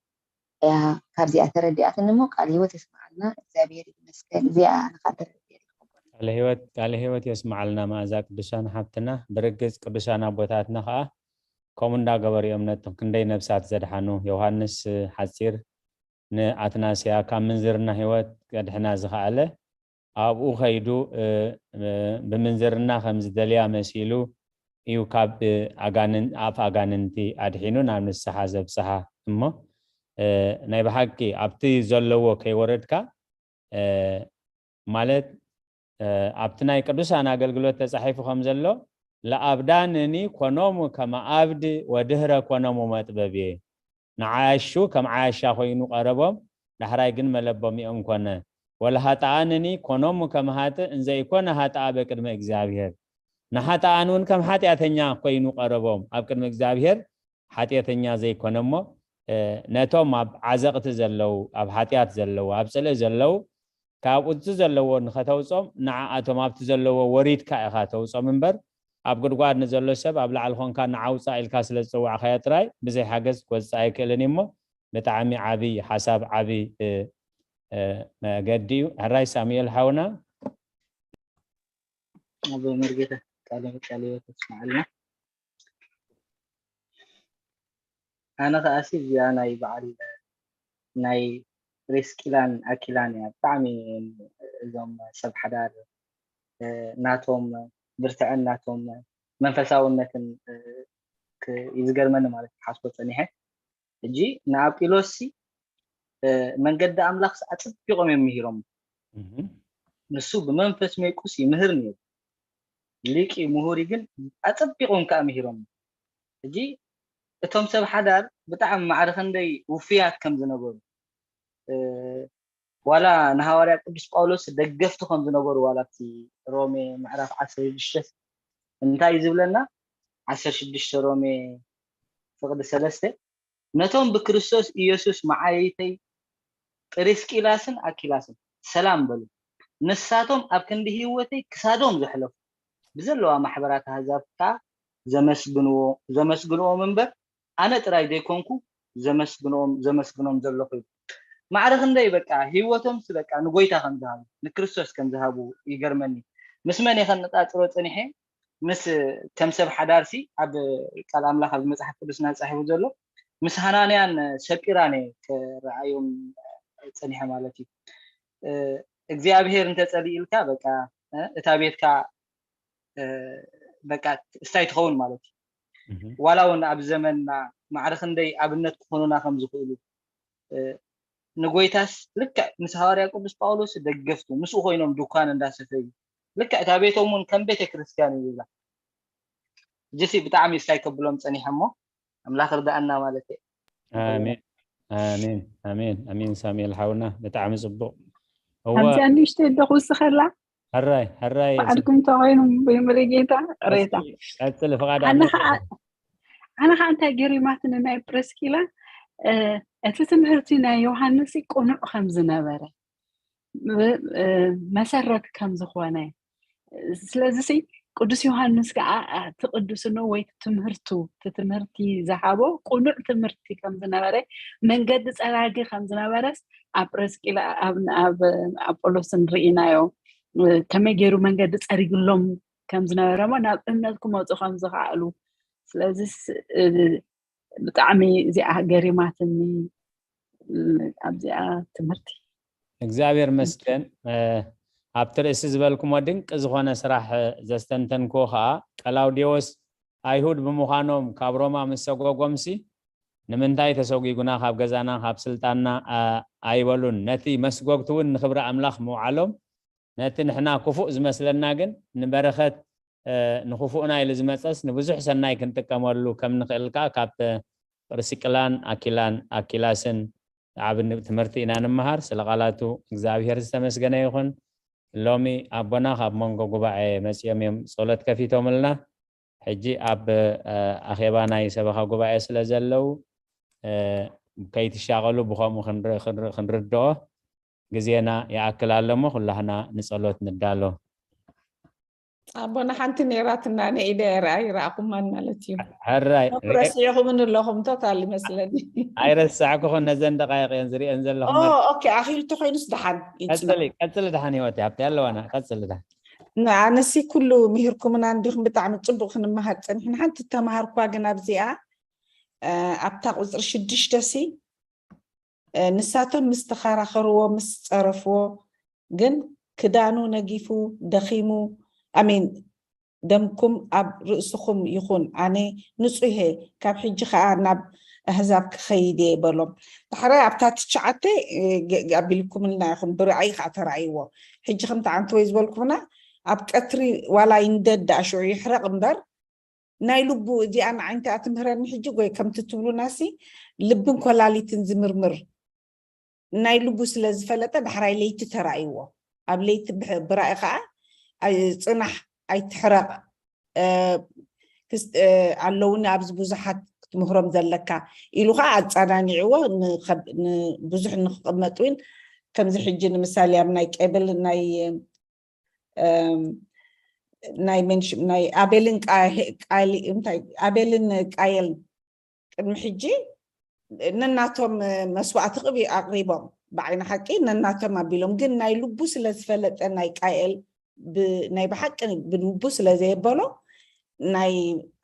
እያ ካብዚኣ ተረዲኣትኒ እሞ ቃል ህይወት የስምዓልና እግዚኣብሔር ይመስገን እዚኣ ኣነ ከዓ ተረዲኤ ኣለኹ ቃለ ህይወት ቃለ ህይወት የስምዓልና መኣዛ ቅዱሳን ሓብትና ብርግጽ ቅዱሳን ኣቦታትና ከዓ ከምኡ እንዳገበሩ እዮም ነቶም ክንደይ ነብሳት ዘድሓኑ ዮሃንስ ሓጺር ንኣትናስያ ካብ ምንዝርና ህይወት ከድሕና ዝኸኣለ ኣብኡ ከይዱ ብምንዝርና ከም ዝደልያ መሲሉ እዩ ካብ ኣፍ ኣጋንንቲ ኣድሒኑ ናብ ንስሓ ዘብፅሓ እሞ ናይ ብሓቂ ኣብቲ ዘለዎ ከይወረድካ ማለት ኣብቲ ናይ ቅዱሳን ኣገልግሎት ተፃሒፉ ከም ዘሎ ለኣብዳንኒ ኮኖሙ ከመ ኣብድ ወድህረ ኮኖሙ መጥበብየ ንዓያሹ ከም ዓያሻ ኮይኑ ቀረቦም ዳሕራይ ግን መለቦሚኦም ኮነ ወለሃጥኣንኒ ኮኖሙ ከም ሃጥእ እንዘይኮነ ሃጥኣ በቅድመ እግዚኣብሔር ንሓጥኣን እውን ከም ሓጢኣተኛ ኮይኑ ቀረቦም ኣብ ቅድሚ እግዚኣብሔር ሓጢኣተኛ ዘይኮነ እሞ ነቶም ኣብ ዓዘቕቲ ዘለዉ ኣብ ሓጢኣት ዘለዉ ኣብ ፅልኢ ዘለዉ ካብኡ እቲ ዘለዎ ንኸተውፆም ንዓኣቶም ኣብቲ ዘለዎ ወሪድካ ኢኻ ተውፆም እምበር ኣብ ጉድጓድ ንዘሎ ሰብ ኣብ ላዕሊ ኾንካ ንዓውፃእ ኢልካ ስለ ዝፀዋዕካዮ ጥራይ ብዘይ ሓገዝ ክወፅእ ኣይክእልን እዩ እሞ ብጣዕሚ ዓብይ ሓሳብ ዓብይ መገዲ እዩ ሕራይ ሳሙኤል ሓውና ኣቦ መርጌታ ቃለ ቃለ ህይወት ተስማዓልና ኣነ ከኣሲ እዚኣ ናይ በዓል ናይ ፕሪስኪላን ኣኪላን እያ ብጣዕሚ እዞም ሰብ ሓዳር ናቶም ብርትዐን ናቶም መንፈሳውነትን እዩ ዝገርመኒ ማለት ሓስቦ ፀኒሐ። ሕጂ ንኣጵሎስ መንገዲ ኣምላኽ ኣፀቢቆም እዮም ምሂሮም። ንሱ ብመንፈስ ሜቁስ ይምህር ነይሩ። ሊቂ ምሁሪ ግን ኣፀቢቆም ከዓ ምሂሮም። ሕጂ እቶም ሰብ ሓዳር ብጣዕሚ ማዕረ ክንደይ ውፍያት ከም ዝነበሩ ዋላ ንሃዋርያ ቅዱስ ጳውሎስ ደገፍቲ ከም ዝነበሩ ዋላ ኣብቲ ሮሜ ምዕራፍ ዓሰርተ ሽዱሽተ እንታይ እዩ ዝብለና? ዓሰርተ ሽዱሽተ ሮሜ ፍቕዲ ሰለስተ ነቶም ብክርስቶስ ኢየሱስ መዓይይተይ ጵሪስቂላስን ኣኪላስን ሰላም በሉ። ንሳቶም ኣብ ክንዲ ህይወተይ ክሳዶም ዘሕለፉ ብዘለዋ ማሕበራት ኣህዛብ ከዓ ዘመስግንዎ ዘመስግንዎም እምበር ኣነ ጥራይ ዘይኮንኩ ዘመስግኖም ዘለኹ እዩ። ማዕረ ክንደይ በቃ ህይወቶም ሲ በቃ ንጎይታ ከም ዝሃቡ ንክርስቶስ ከም ዝሃቡ ይገርመኒ። ምስ መን እየ ከነፃፅሮ ፀኒሐ? ምስ ከም ሰብ ሓዳር ሲ ኣብ ቃል ኣምላኽ ኣብ መፅሓፍ ቅዱስና ተፃሒፉ ዘሎ ምስ ሃናንያን ሰጲራን እየ ክረኣዮም ፀኒሐ ማለት እዩ። እግዚኣብሄር እንተፀሊእልካ በቃ እታ ቤትካ በቃ እስታይ ትኸውን ማለት እዩ። ዋላ እውን ኣብ ዘመንና ማዕረ ክንደይ ኣብነት ክኾኑና ከም ዝኽእሉ ንጎይታስ ልክዕ ምስ ሃዋርያ ቅዱስ ጳውሎስ ደገፍቱ ምስኡ ኮይኖም ድኳን እንዳሰፈዩ ልክዕ እታ ቤቶም እውን ከም ቤተ ክርስቲያን እዩ ይብላ። እጅሲ ብጣዕሚ እስታይ ከብሎም ፀኒሐ እሞ ኣምላኽ ርዳእና ማለት እዩ። ኣሜን ኣሜን ኣሜን ኣሜን። ሳሙኤል ሓውና ብጣዕሚ ፅቡቅ። እዋ ሓንቲ ኣንሽተይ እንዶ ክውስኸላ ሕራይ ሕራይ ባዕልኩም ተኮይኑ ብምሪ ጌታ ቅሬታ ቀፅሊ ፍቃድ ኣነ ኣምላኽ ከዓ ኣነ ከዓ እንታይ ገሪማትኒ ናይ ፕረስኪላ እቲ ትምህርቲ ናይ ዮሃንስ ቅኑዕ ከም ዝነበረ መሰረት ከም ዝኾነ ስለዚ ቅዱስ ዮሃንስ ከዓ ትቅድስኖ ወይ ትምህርቱ ትምህርቲ ዝሃቦ ቅኑዕ ትምህርቲ ከም ዝነበረ መንገዲ ፀራጊ ከም ዝነበረስ ኣብ ፕረስቂላ ኣብ ኣጶሎስ ንርኢናዮ ከመይ ገይሩ መንገዲ ፀሪግሎም ከም ዝነበረ ሞ ናብ እምነት ክመፁ ከም ዝኸኣሉ ስለዚ ብጣዕሚ እዚኣ ገሪማትኒ ኣብዚኣ ትምህርቲ እግዚኣብሔር መስገን ኣብቲ ርእሲ ዝበልኩሞ ድንቂ ዝኾነ ስራሕ ዘስተንተንክዎ ከዓ ቀላውዴዎስ ኣይሁድ ብምዃኖም ካብ ሮማ ምስ ሰጎጎምሲ ንምንታይ ተሰጒጉና ካብ ገዛና ካብ ስልጣንና ኣይበሉን ነቲ መስጎግቲ እውን ንክብሪ ኣምላኽ ምውዓሎም ነቲ ንሕና ክፉእ ዝመስለና ግን ንበረኸት ንክፉእና ኢሉ ዝመፀስ ንብዙሕ ሰናይ ክንጥቀመሉ ከም ንኽእል ከዓ ካብ ፕርስቅላን ኣኪላን ኣኪላስን ዓብ ትምህርቲ ኢና ንምሃር ስለ ቃላቱ እግዚኣብሔር ዝተመስገነ ይኹን ሎሚ ኣቦና ካብ መንጎ ጉባኤ መፂኦም እዮም ፀሎት ከፊቶምልና ሕጂ ኣብ ኣኼባ ናይ ሰበኻ ጉባኤ ስለ ዘለው ከይትሻቐሉ ብኸምኡ ክንርድኦ ግዜና ይኣክል ኣሎ እሞ ኩላህና ንጸሎት ንዳሎ። ኣቦና ሓንቲ ነይራትና ነኢደ ርኣይ ረኣኹማን ማለት እዩ። ሕራይ ረሲዕኹምን ኣለኹም ቶታል ይመስለኒ። ኣይረሳዕኩኹን ነዘን ደቃይቕ እየን ዝርእየን ዘለኹ። ኦኬ ኣኺሉ ተኮይኑስ ደሓን ይጽናሕ። ቀጽሊ ቀጽሊ ደሓን ህይወት ሃብቲ ኣለዋና ቀጽሊ ደሓን። ኣነሲ ኩሉ ምሂርኩምና እንዲኹም ብጣዕሚ ጽቡቕ ክንመሃር ጸኒሕና። ሓንቲ ተማሃርኳ ግን ኣብዚኣ ኣብታ ቁፅሪ ሽዱሽተ ሲ ንሳቶም ምስ ተኸራኸርዎ ምስ ፀረፍዎ ግን ክዳኑ ነጊፉ ደኺሙ ኣሜን ደምኩም ኣብ ርእስኹም ይኹን ኣነ ንፁሄ ካብ ሕጂ ከዓ ናብ ኣህዛብ ክኸይድ እየ በሎም ዳሕራይ ኣብታ ትሽዓተ ኣቢልኩምልና ኢኹም ብርኣይ ከዓ ተራእይዎ ሕጂ ከምቲ ዓንተወይ ዝበልኩምና ኣብ ቀትሪ ዋላ ይንደድ ደኣ ሽዑ ይሕረቕ እምበር ናይ ልቡ እዚኣ ንዓይንቲኣ ትምህረኒ ሕጂ ጎይ ከምቲ ትብሉናሲ ልብን ኮላሊትን ዝምርምር ናይ ልቡ ስለ ዝፈለጠ ዳሕራይ ለይቲ ተራእይዎ ኣብ ለይቲ ብራእይ ከዓ ፅናሕ ኣይትሕረቕ ኣለውኒ ኣብዚ ብዙሓት ክትምህሮም ዘለካ ኢሉ ከዓ ኣፀናኒዕዎ ብዙሕ ንክቅመጥ እውን ከምዚ ሕጂ ንምሳሌ ኣብ ናይ ቄብል ናይ ናይ መንሽ ናይ ኣቤልን ቃሊ እንታይ ኣቤልን ቃየል ቅድሚ ሕጂ ነናቶም መስዋዕቲ ቅብ ኣቅሪቦም ብዓይኒ ሓቂ ነናቶም ኣቢሎም ግን ናይ ልቡ ስለ ዝፈለጠ ናይ ቃየል ናይ ብሓቂ ብልቡ ስለ ዘየበሎ ናይ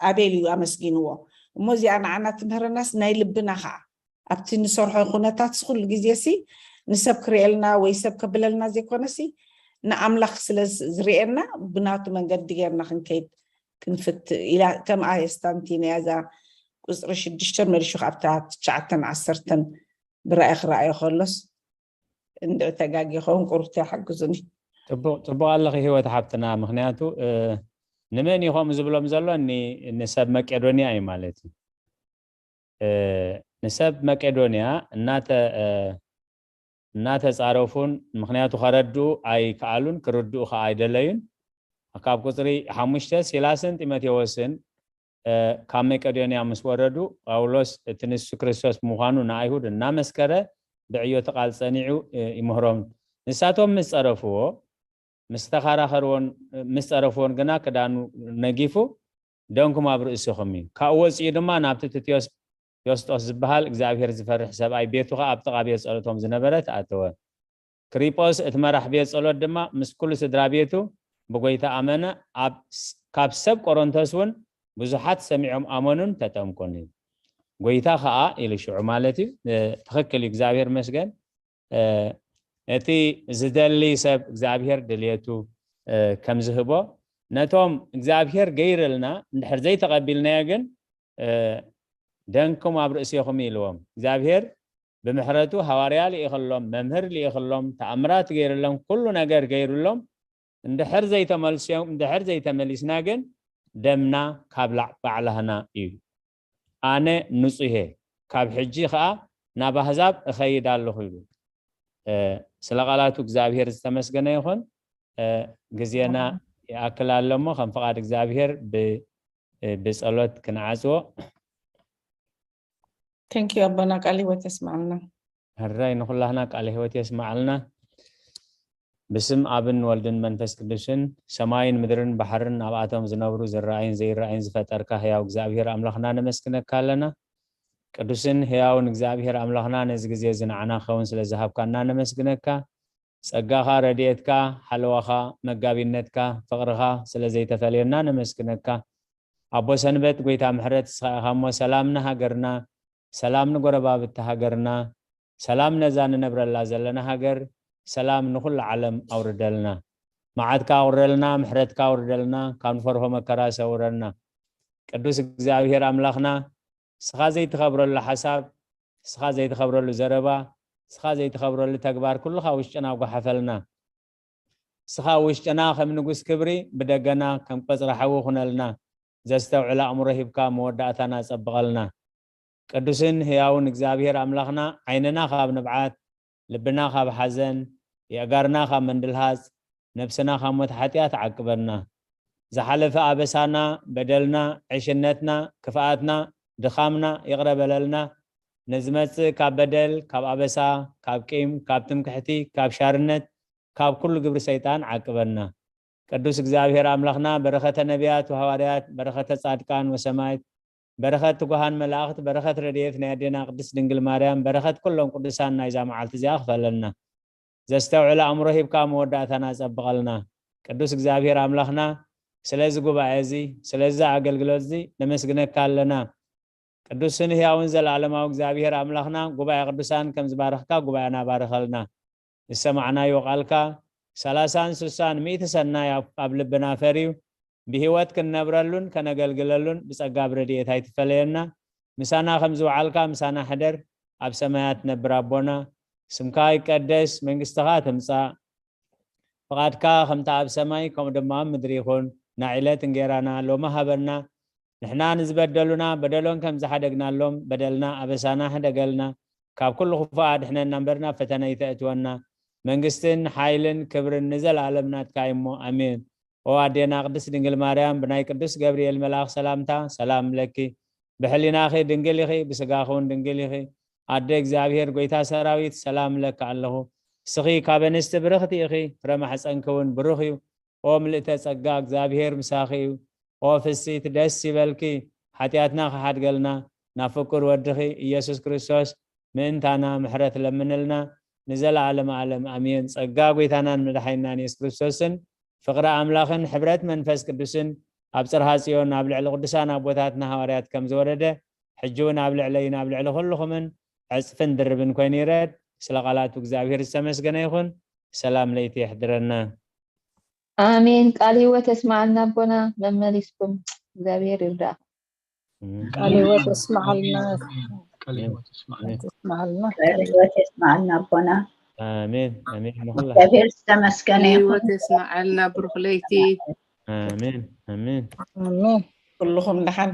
ኣቤል እዩ ኣመስጊንዎ እሞ እዚኣ ንዓና ትምህረናስ ናይ ልብና ከዓ ኣብቲ ንሰርሖ ኩነታት ኩሉ ግዜ ሲ ንሰብ ክርእየልና ወይ ሰብ ከብለልና ዘይኮነ ሲ ንኣምላኽ ስለ ዝርእየና ብናቱ መንገዲ ጌርና ክንከይድ ክንፍት ኢላ። ከም ኣየስታንቲን እያ እዛ ቁፅሪ ሽዱሽተን መሊሹ ካብታ ትሽዓተን ዓሰርተን ብራእይ ክረኣዮ ከሎስ እንድዒ ተጋጊ ይኸውን ቁሩብቲ ሓግዙኒ። ፅቡቅ ኣለኺ ህይወት ሓብትና። ምክንያቱ ንመን እዩ ከምኡ ዝብሎም ዘሎ? ንሰብ መቄዶንያ እዩ ማለት እዩ። ንሰብ መቄዶንያ እናተፃረፉን፣ ምክንያቱ ከረድኡ ኣይከኣሉን፣ ክርድኡ ከዓ ኣይደለዩን። ካብ ቁፅሪ ሓሙሽተ፣ ሲላስን ጢሞቴዎስን ካብ መቄዶንያ ምስ ወረዱ፣ ጳውሎስ እቲ ንሱ ክርስቶስ ምዃኑ ንኣይሁድ እናመስከረ ብዕዮቲ ቃል ጸኒዑ ይምህሮም። ንሳቶም ምስ ጸረፍዎ፣ ምስ ተኸራኸርዎን ምስ ጸረፍዎን ግና ክዳኑ ነጊፉ ደንኩም ኣብ ርእስኹም እዩ። ካብኡ ወጺኡ ድማ ናብቲ ትትዮስ ዮስጦስ ዝበሃል እግዚኣብሔር ዝፈርሕ ሰብኣይ ቤቱ ኸኣ ኣብ ጥቓ ቤት ጸሎቶም ዝነበረት ኣተወ። ክሪጶስ እቲ መራሕ ቤት ጸሎት ድማ ምስ ኩሉ ስድራ ቤቱ ብጎይታ ኣመነ። ካብ ሰብ ቆሮንቶስ እውን ብዙሓት ሰሚዖም ኣመኑን ተጠምቁን እዩ። ጎይታ ኸኣ ኢሉ ሽዑ ማለት እዩ። ትኽክል እዩ። እግዚኣብሔር መስገን። እቲ ዝደሊ ሰብ እግዚኣብሔር ድልየቱ ከም ዝህቦ ነቶም እግዚኣብሔር ገይርልና እንድሕር ዘይተቐቢልናዮ ግን ደንኩም ኣብ ርእሲኹም ኢልዎም። እግዚኣብሔር ብምሕረቱ ሃዋርያ ልኢኽሎም፣ መምህር ልኢኽሎም፣ ተኣምራት ገይርሎም፣ ኩሉ ነገር ገይርሎም። እንድሕር ዘይተመልስዮም እንድሕር ዘይተመሊስና ግን ደምና ካብ ባዕላህና እዩ። ኣነ ንጹሄ ካብ ሕጂ ኸኣ ናብ ኣህዛብ እኸይድ ኣለኹ ይብል። ስለ ቃላቱ እግዚኣብሔር ዝተመስገነ ይኹን። ግዜና ይኣክል ኣሎ እሞ ከም ፍቓድ እግዚኣብሔር ብጸሎት ክንዓጽዎ። Thank you ኣቦና፣ ቃል ህይወት የስማዕልና። ሕራይ ንኹላህና ቃል ህይወት የስማዕልና። ብስም ኣብን ወልድን መንፈስ ቅዱስን ሰማይን ምድርን ባሕርን ኣብኣቶም ዝነብሩ ዝረኣይን ዘይረኣይን ዝፈጠርካ ህያው እግዚኣብሔር ኣምላኽና ነመስግነካ ኣለና። ቅዱስን ህያውን እግዚኣብሔር ኣምላኽና ነዚ ግዜ እዚ ንዓና ክኸውን ስለ ዝሃብካና ነመስግነካ። ጸጋኻ፣ ረድኤትካ፣ ሓለዋኻ፣ መጋቢነትካ፣ ፍቕርኻ ስለ ዘይተፈልየና ነመስግነካ። ኣቦ ሰንበት፣ ጎይታ ምሕረት ንስኻ ኢኻ እሞ ሰላም ንሃገርና፣ ሰላም ንጎረባብቲ ሃገርና፣ ሰላም ነዛ ንነብረላ ዘለና ሃገር፣ ሰላም ንኹሉ ዓለም ኣውርደልና። መዓትካ ኣውርደልና፣ ምሕረትካ ኣውርደልና፣ ካብ ንፈርሆ መከራ ሰውረና። ቅዱስ እግዚኣብሔር ኣምላኽና፣ ንስኻ ዘይትኸብረሉ ሓሳብ፣ ንስኻ ዘይትኸብረሉ ዘረባ፣ ንስኻ ዘይትኸብረሉ ተግባር ኩሉ ካብ ውሽጥና ጓሓፈልና። ንስኻ ውሽጥና ከም ንጉስ ክብሪ፣ ብደገና ከም ቀጽሪ ሓዊ ኩነልና። ዘስተውዕል ኣእምሮ ሂብካ መወዳእታና ጸብቐልና። ቅዱስን ህያውን እግዚኣብሔር ኣምላኽና፣ ዓይንና ካብ ንብዓት፣ ልብና ካብ ሓዘን፣ የእጋርና ካብ ምንድልሃጽ፣ ነብስና ካብ ሞት ሓጢኣት ዓቅበና። ዝሓለፈ ኣበሳና፣ በደልና፣ ዕሽነትና፣ ክፍኣትና፣ ድኻምና ይቕረ በለልና። ንዝመጽእ ካብ በደል፣ ካብ ኣበሳ፣ ካብ ቂም፣ ካብ ትምክሕቲ፣ ካብ ሻርነት፣ ካብ ኩሉ ግብሪ ሰይጣን ዓቅበና። ቅዱስ እግዚኣብሔር ኣምላኽና፣ በረኸተ ነቢያት ወሃዋርያት፣ በረኸተ ጻድቃን ወሰማይት፣ በረኸት ትጉሃን መላእኽት፣ በረኸት ረድኤት ናይ ኣዴና ቅድስት ድንግል ማርያም፣ በረኸት ኩሎም ቅዱሳን ናይዛ መዓልቲ እዚኣ ክፈለልና። ዘስተውዕል ኣእምሮ ሂብካ መወዳእታና ጸብቐልና። ቅዱስ እግዚኣብሔር ኣምላኽና፣ ስለዚ ጉባኤ እዚ፣ ስለዚ ኣገልግሎት እዚ ነመስግነካ ኣለና። ቅዱስን ህያውን ዘለዓለማዊ እግዚኣብሔር ኣምላኽና፣ ጉባኤ ቅዱሳን ከም ዝባረኽካ ጉባኤና ባርኸልና። ዝሰማዕናዮ ቃልካ ሰላሳን ስሳን ሚእቲ ሰናይ ኣብ ልብና ፈርዩ ብህይወት ክንነብረሉን ከነገልግለሉን ብጸጋ ብረድኤት ኣይትፈለየና። ምሳና ከም ዝወዓልካ ምሳና ሕደር። ኣብ ሰማያት ትነብር ኣቦና፣ ስምካ ይቀደስ፣ መንግስትኻ ትምጻእ፣ ፍቓድካ ከምታ ኣብ ሰማይ ከምኡ ድማ ኣብ ምድሪ ይኹን። ናይ ዕለት እንጌራና ሎሚ ሃበና። ንሕና ንዝበደሉና በደሎም ከም ዝሓደግናሎም በደልና ኣበሳና ሕደገልና። ካብ ኩሉ ክፉእ ኣድሕነና እምበር ናብ ፈተነ ይተእትወና። መንግስትን ሓይልን ክብርን ንዘለኣለም ናትካ እዩ እሞ ኣሜን። ኦ ኣዴና ቅድስት ድንግል ማርያም፣ ብናይ ቅዱስ ገብርኤል መልኣኽ ሰላምታ ሰላም ለኪ። ብሕሊናኺ ድንግል ኢኺ፣ ብስጋኺ እውን ድንግል ኢኺ። ኣደ እግዚኣብሔር፣ ጎይታ ሰራዊት፣ ሰላም እለኪ ኣለኹ። እስኺ ካብ ኣንስቲ ብርኽቲ ኢኺ፣ ፍረ ማሕፀንኪ እውን ብሩኽ እዩ። ኦ ምልእተ ጸጋ፣ እግዚኣብሔር ምሳኺ እዩ። ኦ ፍስሕቲ፣ ደስ ይበልኪ። ሓጢኣትና ክሓድገልና ናብ ፍቁር ወድኺ ኢየሱስ ክርስቶስ ምእንታና ምሕረት ለምንልና። ንዘለዓለም ዓለም ኣሜን። ጸጋ ጎይታናን መድሓኒናን ኢየሱስ ክርስቶስን ፍቕሪ ኣምላኽን ሕብረት መንፈስ ቅዱስን ኣብ ጽርሃ ጽዮን ኣብ ልዕሊ ቅዱሳን ኣቦታትና ሃዋርያት ከም ዝወረደ፣ ሕጂ እውን ኣብ ልዕለይን ኣብ ልዕሊ ኩልኹምን ዕጽፍን ድርብን ኮይኑ ይረድ። ስለ ቃላቱ እግዚኣብሔር ዝተመስገነ ይኹን። ሰላም ለይቲ የሕድረና። ኣሜን። ቃል ህይወት የስማዓልና ኣቦና፣ መመሊስኩም እግዚኣብሔር ይርዳእኩም። ቃል ህይወት የስማዓልና። ቃል ህይወት የስማዓልና። የስማዓልና። ቃል ህይወት የስማዓልና ኣቦና። ኣሜን ኣሜን። ንኹላ እግዚኣብሔር ዝተመስገነ ይኹን። ህይወት የስማዓልና ብሩኽ ለይቲ። ኣሜን ኣሜን። ኣሜን። ኩልኹም ደሓን